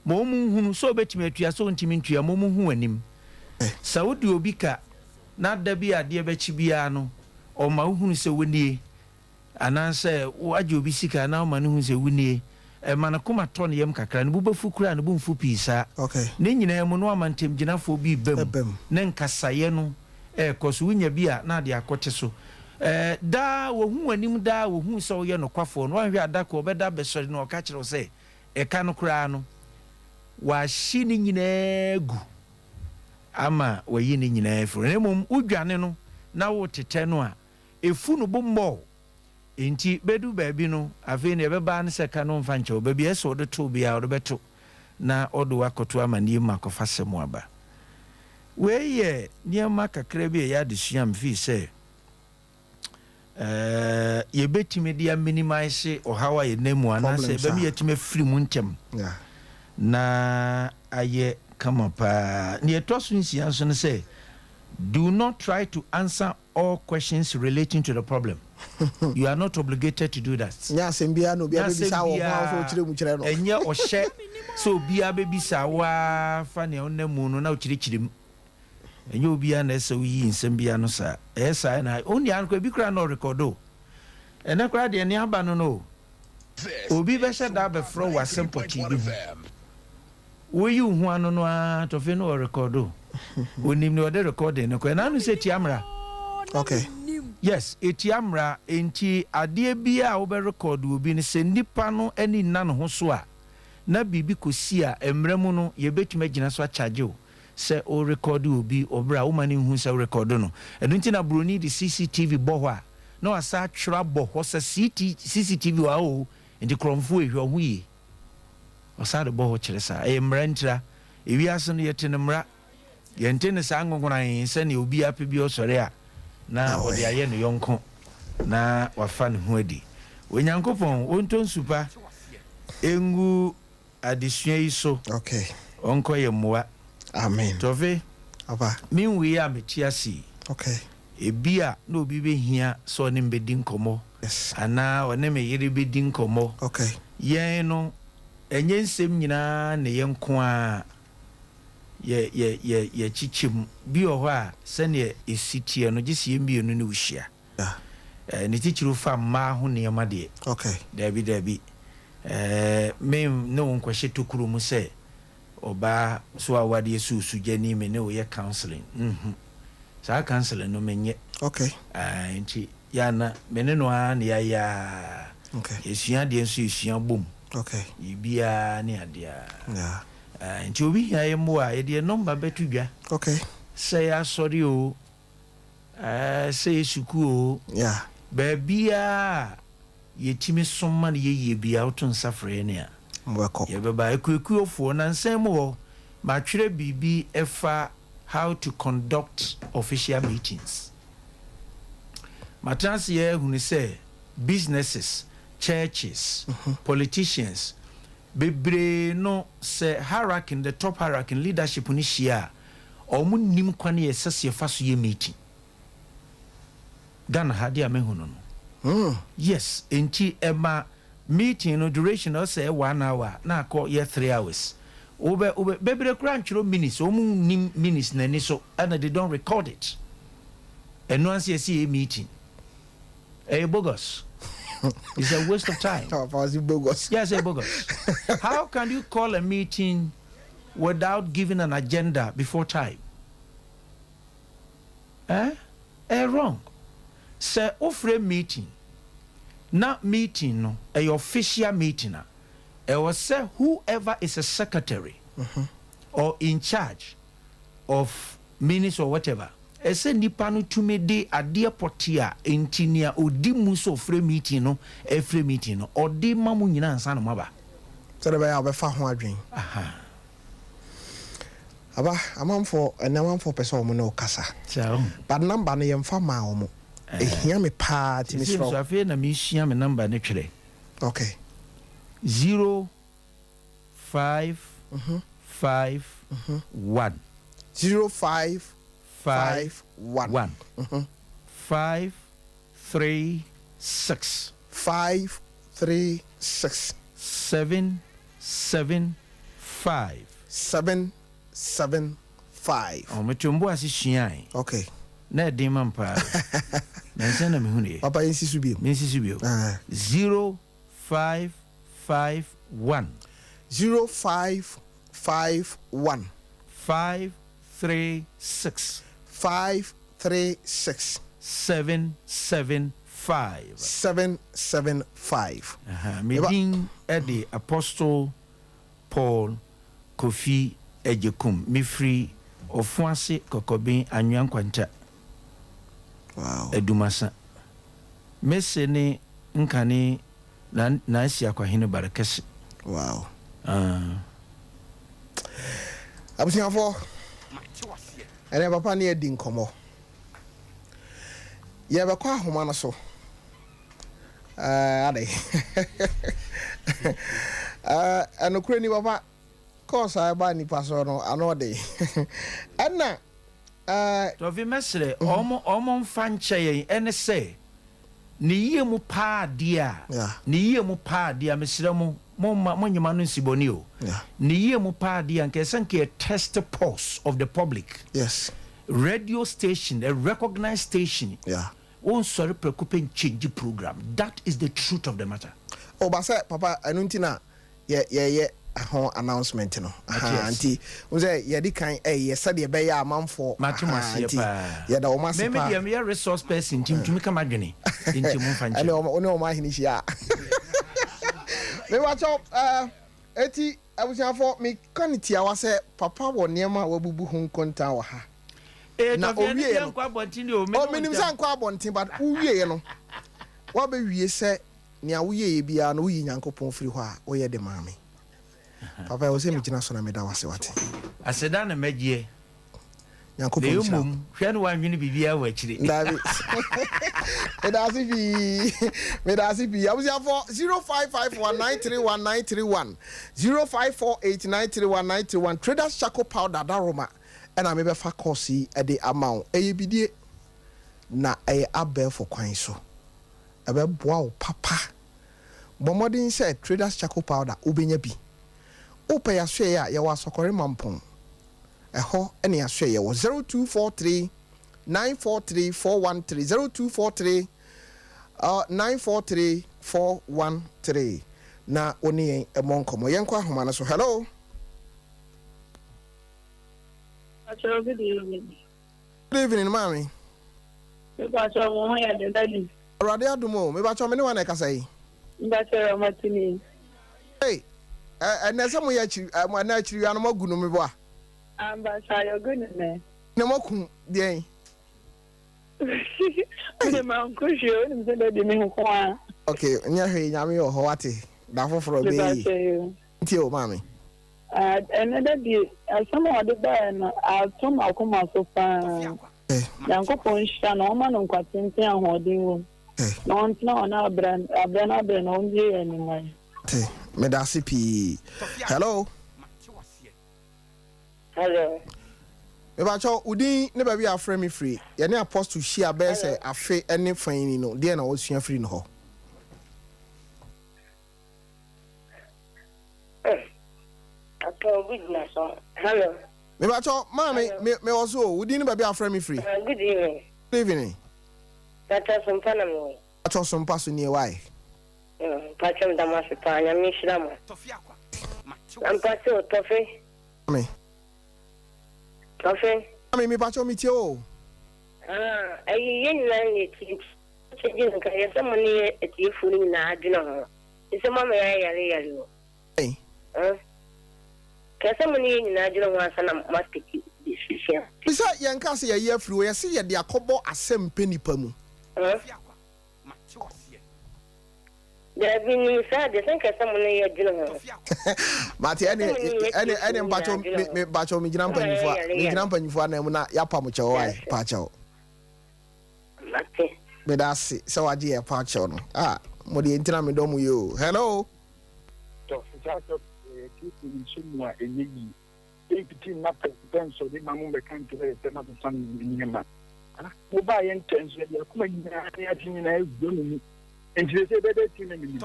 Ma wɔn nhunu sɛ wobɛtumi atua, sɛ wontumi ntua, ma wɔn nhu w'anim. Sɛ wode obi ka na da bi a adeɛ bɛkye biara no, ɔma wohunu sɛ wonie, Anaasɛ woagye obi sika na woma no hu sɛ wunie. Ɛma ne koma tɔ ne yam kakra. Ne bo bɛfu koraa a, ne bo mfu pii saa. Ne nyinaa mu no, woama ntamgyinafoɔ bi reba mu, na nkasaeɛ no rekɔ so. Wonya bi a, na ade akɔte so. Daa, wɔhu w'anim daa, wɔhu sɛ woyɛ nokwafoɔ no, woanhwɛ a da koro ɔbɛda abɛsɔre na ɔka kyerɛ wo sɛ, ɛka no koraa no, wahye ne nyinaa agu ama wayi ne nyinaa afiri hɔ. Na mmom wodwane no na wotetɛ no a, Efu no bo mmɔɔ. Enti bedu baabi no, afei nea ɛbɛba ara ne sɛ ka no mfa nkyɛ wo. Baabi a ɛsɛ sɛ ɔde to wo biara, ɔde bɛto, na ɔde wo akɔto amanneɛ mu akɔfa asɛm aba. Wei yɛ nneɛma kakra bi a ɛyɛ adesua a mifii sɛ yebetumi de aminimaese ɔhaw a yɛnam mu anaasɛ Problems ɛbɛma a. yɛatumi afiri mu ntɛm Yeah. na ayɛ kama paa. Nea ɛtɔ so nsia nso ne sɛ, do not try to answer all questions relating to the problem. You are not obligated to do that. Nyɛ asɛm biara na obiara Nyɛ asɛm bɛbisa wɔ ho a wo nso wokyerɛ mu kyerɛ no. Ɛnyɛ ɔhyɛ sɛ obiara bɛbisa wo ara fa nea wonam mu no na wokyerɛkyerɛ mu. Ɛnyɛ obiara na ɛsɛ sɛ woyi nsɛm bi ano saa. Ɛyɛ saa na wo nua no koraa ebi koraa na ɔrekɔdo o. Ɛnnɛ koraa deɛ nea aba no no o. Obi bɛhyɛ da abɛfrɛ wo wɔ asɛm pɔtee bi ho. Woyi wo ho ano no ara tɔfe no ɔrekɔdo. Onim nea ɔde recording no kɔ. Ɛna ano sɛ etia mmara. Okay. Yes, etia mmara. Enti adeɛ biara a wobɛ record obi no, sɛ nipa no ani nna ne ho so a, na biribi kɔsi a, mmara mu no, yɛbɛtumi agyina so akyagye wo sɛ wo record obi wɔ berɛ a woma no nhu sɛ wo record no. Ɛno nti na buroni de CCTV bɔ hɔ a, na wasan atwerɛ abɔ hɔ sɛ CCTV wɔ ha oo, enti korɔmfoɔ ei, hwɛ wo ho yie. Ɔsan de bɔ hɔ kyerɛ saa. Ɛyɛ mmara ntira. Ewiase no, yɛte no mmara. Yɛnte no saa ngongorann sɛnea obiara pɛ bi ɔsɔre a na ɔde ayɛ ne yɔnko na wafa ne ho adi. Onyankopɔn, ɔntɔ nsu pa ngu adesua yi so. Okay. Ɔnkɔ yɛn mmoa. Amen. Tɔfe, Aba. menwui a mete ase yi. Okay. Ebia na obi behia sɛ ɔne me bedi nkɔmmɔ anaa ɔne me yere bedi nkɔmmɔ. Yɛn no, ɛnyɛ nsɛm nyinaa na yɛn nko ara yɛ yɛ yɛ yɛkyekyɛ mu. Bi wɔ hɔ a, sɛnea esi teɛ no, gye sɛ yɛn mmienu ne wo hyia. Ɛɛ, ne titiriw fa mmaa ho nneɛma deɛ, daabi, daabi. Ɛɛ, me ne wo nkɔhyɛ tokuro mu sɛ ɔbaa so awadeɛ so osugyani me ne wo yɛ counseling. Nhu. Saa counseling no menyɛ. Okay. Ah, nti yɛ a na me ne no ara na yɛayɛ ara. Okay. Yɛsua adeɛ nso yɛsua bom. Okay. Biribiara ne adeɛ ara. Yeah. Ah, nti obi hia yɛn mmoa a, yɛde yɛn nɔmba bɛto dwa. Okay. Sɛ yɛ asɔre o, eh, sɛ yɛ sukuu o. Yeah. Baabiara a yɛtumi som ma no yɛ yie biara, woto nsa frɛ yɛn a, Mobɛkɔ. yɛbɛba. Akuakuofoɔ, nansa yi mu hɔ, matwerɛ biribi ɛfa How to Conduct Official Meetings. Matena ase ahunu sɛ businesses, churches, politicians bebree no sɛ hierarchy no, the top hierarchy no, leadership no hyia a, wɔn nnim kwan a ɛsɛ sɛ yɛfa so yɛ meeting. Ghana ha, adeɛ a mahu no no. Yes, enti ɛma meeting no duration no ɔsɛ one hour na akɔ yɛ 3 hours. Wobɛ wobɛ bebree koraa ntwerɛ minutes, wɔn nim minutes n'ani so, ɛna they don't record it. Ɛno ansi ɛsi yɛ meeting, ɛyɛ bogus. It's a waste of time. Papa ɔsi bogus. Yes, ɛyɛ bogus. How can you call a meeting without giving an agenda before time? Eh? Ɛyɛ wrong. Sɛ wofrɛ meeting na meeting no ɛyɛ official meeting a, ɛwɔ sɛ whoever is a secretary or in charge of minutes or whatever, ɛsɛ nipa no tumi de adeɛ pɔte a nti nea odi mu sɛ ɔfrɛ meeting no, ɛfrɛ meeting no, ɔde ma mu nyinaa nsa no maba. Sɛdeɛ ɛbɛyɛ a wɔbɛfa ho adwen. Aba amanfoɔ, ɛnɛ amanfoɔ pɛ sɛ wɔn ne wo kasa. But number no yɛmfa maa wɔn. Ehia me paa ti sisi mesrɛ nso wo. Afei na mesua me number ne twerɛ. 0551. 05 5 5 1. 1 536. 536. 775. 775. Ɔ meto mbo ase suae. Na ɛden ma mpaa na nsɛn na mehu neɛ. Papa, yɛnsi so bio. Mensi so bio. 0551. 0551. 536. 536. 775. 775. Medin ɛde Apostle Paul Kofi Agyekum. Mefiri Ɔfoase Kɔkɔben Anwea Nkwanta. Adumasa. Mese ne nkane na naasi akwahene bare kɛse. Ah. Abusuafoɔ, ɛnɛ papa ne adi nkɔmmɔ. Yɛbɛkɔ ahoma no so. Ade ɛnokorɛ ni, papa, kɔɔso a ɛba nipa so no ano ɔde ɛna Tɔfi, mɛsrɛ ɔmo mfa nkyɛ yɛn. Ɛne sɛ ne yie mu paa adeɛ a ne yie mu paa adeɛ a, mesrɛ mo, momma monyema no nsibɔne o. Ne yie mu paa adeɛ a, nka ɛsɛ nka yɛ test pulse of the public. Radio station, a recognized station, wonsɔre prɛko pɛ nchange program. That is the truth of the matter. Ɔba sɛ papa, ɛno nti na yɛyɛ ho announcement no. Nti wo sɛ yɛde kan ɛyɛ sɛdeɛ ɛbɛyɛ amanfoɔ. Mate mo aseɛ nti paa. Yɛda wɔn ase meme paa. Deɛ meyɛ resource person nti ntumi ka madwene, nti momfa ɛne nkyɛn. Wo ne ɔmo ahene hyia a, mebakyɛw eti abusuafoɔ, meka ne tiawa sɛ papa wɔ nneɛma a wabubu ho nkontan wɔ ha. Na na owie owie no nkɔ abɔnten de o me oh, ne wo menim ntam. sɛ nkɔ abɔnten, but wowieɛ no, woabɛwie sɛ nea woyɛyɛ biara no, woyi Nyankopɔn firi hɔ a, woyɛ de maa me. Papa, ɛwɔ sɛ megyina so na meda wase, wate? Aseda na mɛgyeɛ. Nyankopɔn na nhyira wo. Mmom hwɛ no, woanwene biribiara wɔ akyire. Dabi, meda ase pii, meda ase pii. Abusuafo, 0551931931, 0548931931. Traders Charcoal Powder daroma ɛna mebɛfa course yi ɛde ama wo. Ɛyɛ bidie na ɛyɛ abɛɛfo kwan so, ɛbɛboa wo papa. Bɔ mmɔden sɛ Traders Charcoal Powder wobɛnya bi. Wopɛ yɛasoɛeɛ a, yɛwɔ Asɔkɔre Mampɔn, ɛhɔ ɛne yɛasoɛeɛ wɔ 0243 943 413, 0243 943 413, na wo ne yɛn ɛmmɔ nkɔmmɔ. Yɛnkɔ ahoma no so. Hello. Pacho, good evening. Good evening, maame. Mepacho, mo ho yɛ den, daddy? Awurade adom o. Mebakyɛ, me ne wa na ɛkasa yi? Mepacho, Matini. Hey, ɛnɛ sɛ moyɛ akyiri ɛnɛ akyiri wia no moagu no meboa. Ambasa, you're good, man. Ne moakum deɛn? Wode manko hwee, wonim sɛ daddy me nko a. Ok, nyɛ hwee, Nyame wɔ hɔ, wate? Da foforɔ bɛyɛ yi. Mepacho yo. Ntie o, maame. Ɛnɛ daddy, asɛm a ɔde baeɛ no, ato m'akoma so paa. Nyankopɔn nhyira no, ɔma no nkwa tenten, ahoɔden wɔ mu. Na ɔntena hɔ na abrɛ abrɛ no abrɛ na ɔmbie yɛ animan. Te, meda ase pii. Hello. Hello. Mepakyɛw, wo din ne baabi a wofrɛ me firi? Yɛne Apostle hyia bɛyɛ sɛ afe ne fa yi ni no, deɛn na woasua firi ne hɔ? Hello. Mepakyɛw, maame, me mewɔ so o, wo din ne baabi a wofrɛ me firi? Uh, good evening. Good evening. Pakyɛw sompa na mewɔ. Pakyɛw sompa so nie why? Mm, pakyɛw meda mo ase paa, nyame nhyira mo. Na mpakyɛw tɔfe. Maame. Tɔfe. Maame, mepakyɛw metie o. Ah, ɛyi yɛn nyinaa na yɛtie nti kyɛ gye nka yɛ sɛ mo ne yɛ atiefoɔ no nyinaa adwene ho. Te sɛ mo ama yɛayɛ yare yare o. Huh? Kɛ sɛ mo ne yɛn nyinaa dwene ho ansa na mo atake decision. Te sɛ yɛnka sɛ yɛayi afiri hɔ, yɛse yɛde akɔbɔ asɛm pɛ nipa mu. Huh? Daabi, nim saa deɛ, sɛ nka sɛ mo ne yɛ dwene ho. Mate, ɛne ɛne ɛne mpakyɛw me me mpakyɛw me gyina mpanyinfoɔ me gyina mpanyinfoɔ anan mu na yapa mo kyɛw ayi pakyɛw. Mate. Meda ase sɛ wagye yɛ pakyɛw no ah mo deɛ ntina medɔ mo yi o hello. Tɔ saa sɛ Kristo nhyɛ mu a ɛnyɛ yie. Ɛmfiti mma prɛko pɛ nsɔre mma mommɛka nkyerɛ yɛ sɛ moasesa nneɛma. Mobaeɛ ntɛm nso yɛde akoma nyinaa ne adwene nyinaa awura mo mu. Enti seesei ɛbɛyɛ dɛ atie na mennim.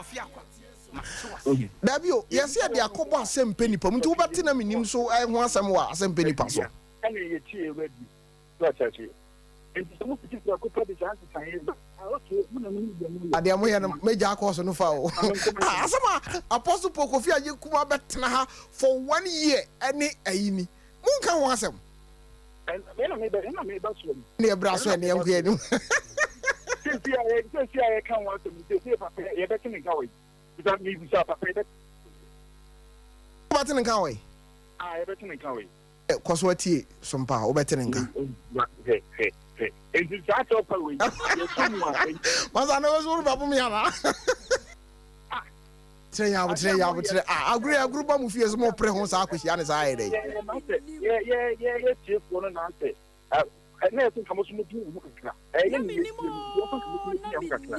Dabi o, yɛse yɛde akɔbɔ asɛmpɛ nipa mu nti wobɛte na mennim so ho asɛm wɔ asɛmpɛ nipa so. Ɛne yɛtie radio. So ate aseɛ? Enti sɛ mofiti prɛko pɛ de saa nsesaeɛ yi ba a, okay, mo na monim deɛ moyɛ. Adeɛ moyɛ no, mɛgyaa course no fa o. Ah, asɛm a Apostle Paul Kofi Agyekum abɛtena ha for one year ɛne ayi ni. Monka ho asɛm. Ɛna meba, ɛna meba soɔ no. Ɛne ɛbra so ɛne ɛnkɔ anim. Sɛsi a yɛ, sɛsi a yɛka ho asɛm no, sɛsi papa yɛbɛte ne nka wɔ yi. Bisa, mebisa papa yɛbɛte. Wobɛte ne nka wɔ yi? Ah, yɛbɛte ne nka wɔ yi. Kɔ so atie som pa a, wobɛte ne nka. Hwɛ, hwɛ, hwɛ. Enti saa kyɛw pa wei, yɛto mu a. Masa na wɔsɛ wɔreba me ana? Ah. Kyerɛ yɛn abokyerɛ yɛn abokyerɛ. Ah, agorɔ yɛ agorɔ ba mu fie so mo pere ho saa akɔhyia ne saa ayɛ dɛ. Yɛ na sɛ yɛ yɛ yɛ yɛ tiefoɔ no na sɛ ɛna ɛsɛ nka mo so mo dwen ho kakra. Ɛyɛ ne yɛ tie mu, yɛ nka mo so mo dwen ho kakra.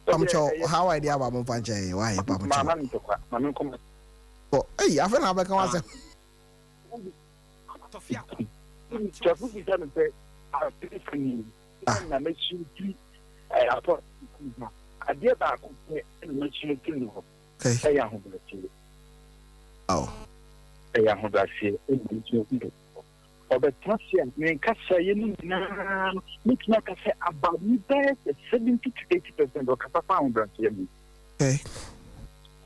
Pamukyɛw, how I de aba mo mfa nkyɛn, why pamukyɛw. Maama no ntɔkwa, maame nkɔmɔ. Ɛyi, afei na abɛka w'asɛm. Nkurɔfo bisa no sɛ, Asɛmfua ni na masua firi apɔstol hɔ. Adeɛ baako pɛ na masua firi ne hɔ, ɛyɛ ahobrɛaseɛ. Ɛyɛ ahobrɛaseɛ na masua firi ne hɔ. Ɔbɛtena ase a, ne nkasaeɛ no nyinaa no, mɛtumi aka sɛ about ne bɛyɛ sɛ 70 to 80 percent ɔkasa fa ahobrɛaseɛ ho.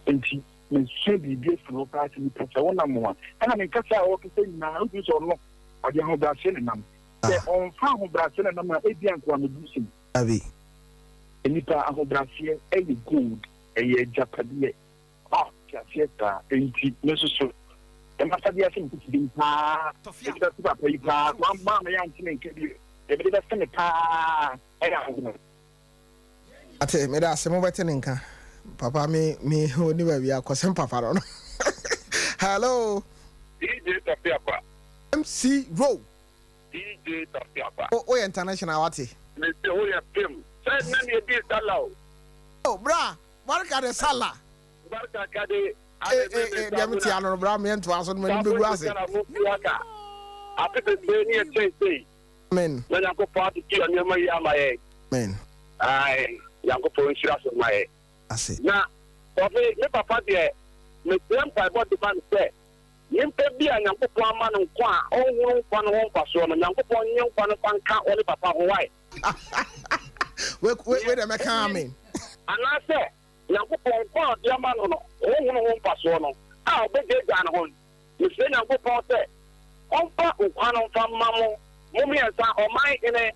Nti, Mesua biribi afiri hɔ paa sɛ nipa sɛ wonam a ɛna ne nkasa a ɔkasa nyinaa wotumi sɛ ɔno ɔde ahobrɛaseɛ na nam sɛ ɔmfa ahobrɛaseɛ na nam a ebi ankoa mebu sɛm. Dabi. Nipa ahobrɛaseɛ ɛyɛ gold ɛyɛ agyapadeɛ a ɔte aseɛ saa enti me nso so ɛmasadeɛ ase me tete din paa mede bɛto papa yi paa so amma me yɛante me nka bio deɛ mede bɛse me paa ɛyɛ ahobrɛaseɛ. Ate, meda ase mobɛte ne nka. Papa me me ɔni baabi akɔsɛm papa no no. Hello. DJ Tafiakwa. MC Row. DJ Tafiakwa. O woyɛ international wate. Me se woyɛ pem. Sɛ nnɛ ne yɛdii Sallah o. Oh bra, barka de Sallah. Barka ka de. Eh eh eh deɛ mete ano no bra meɛntoa so no m'anim bɛgu ase. Sabon shekara mu fi haka. Afe bebree ne yɛkyɛn sei. Amen. Na Nyankopɔn atoto yɛn nneɛma yie ama yɛn. Amen. Ae, Nyankopɔn nhyira so ma yɛn. Ase. Na Kofi, me papa deɛ, mesrɛ mpaebɔ de ma no sɛ, nyimpa bi a Nyankopɔn ama no nkwa a ɔnhunu nkwa no ho mfasoɔ no, Nyankopɔn nye nkwa no mfa nka ɔne papa ho, wai? Wei wei deɛ mɛka amen. Anaasɛ Nyankopɔn nkwa a ɔde ama no no, ɔnhunu ho mfasoɔ no, a ɔbɛgyaagyaa ne ho no. Mesrɛ Nyankopɔn sɛ ɔmfa nkwa no mfa mma mo, mo mmiɛnsa, ɔman hene,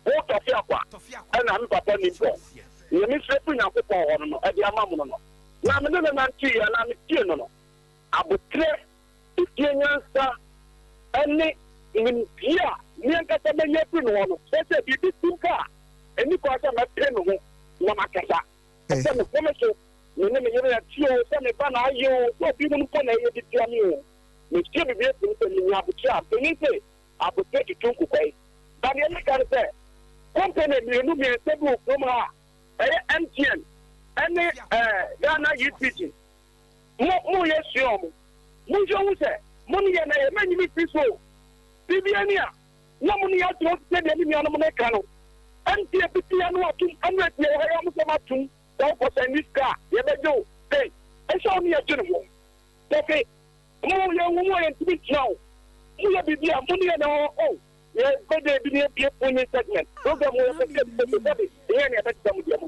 wo Tɔfiakwa, ɛna me papa Nimpɔn. Nea mesrɛ firi Nyankopɔn hɔ no no, ɛde ama mo no no. Na me ne no nanteeɛ anaa metiee no no, aboterɛ, efie nyansa, ne nimdeɛ a me ankasa manya afiri ne hɔ no, kyerɛ sɛ biribi si mpo a, ɛnni kwan sɛ mɛpere me ho na makasa. Sɛ mehome so, me ne me yere ate oo, sɛ me ba na ayɛ oo, sɛ obi hunu mpo na ɛyɛ de tia me oo, mesua biribi afi mu sɛ minya aboterɛ a, mpanyin se aboterɛ tutu nkokwae. Na deɛ meka ne sɛ, company mmienu mmiɛnsa bi wɔ kurom ha a ɛyɛ MTN ɛne ɛɛ Ghana UTG. Mo mo yɛ sua wɔn. Monhwɛ hu sɛ mo ne yɛn na yɛ mɛnyi me firi so o. Biribiara ni a, na mo ne yɛn atena ase sɛdeɛ me nuanom no reka no. Ɛnti yɛbɛti yɛn ano atom, ɛno akyi yɛwɔ ha yi ara mo sɛ moatom sɛ wokɔ sɛn ne sika a, yɛbɛgye wo sei. Ɛsɛ wo ne yɛdwene ho. Tɔfe, mo yɛn hu mo a yɛntumi ntena o. Mo yɛ biribi a, mo ne yɛn na ɛwɔ hɔ o. Yɛbɛda bi ne yɛbie phone in segment program wɔ yɛpɛ sɛ yɛde sɛbe, ɛnyɛ nea ɛbɛtena mo deɛ mo.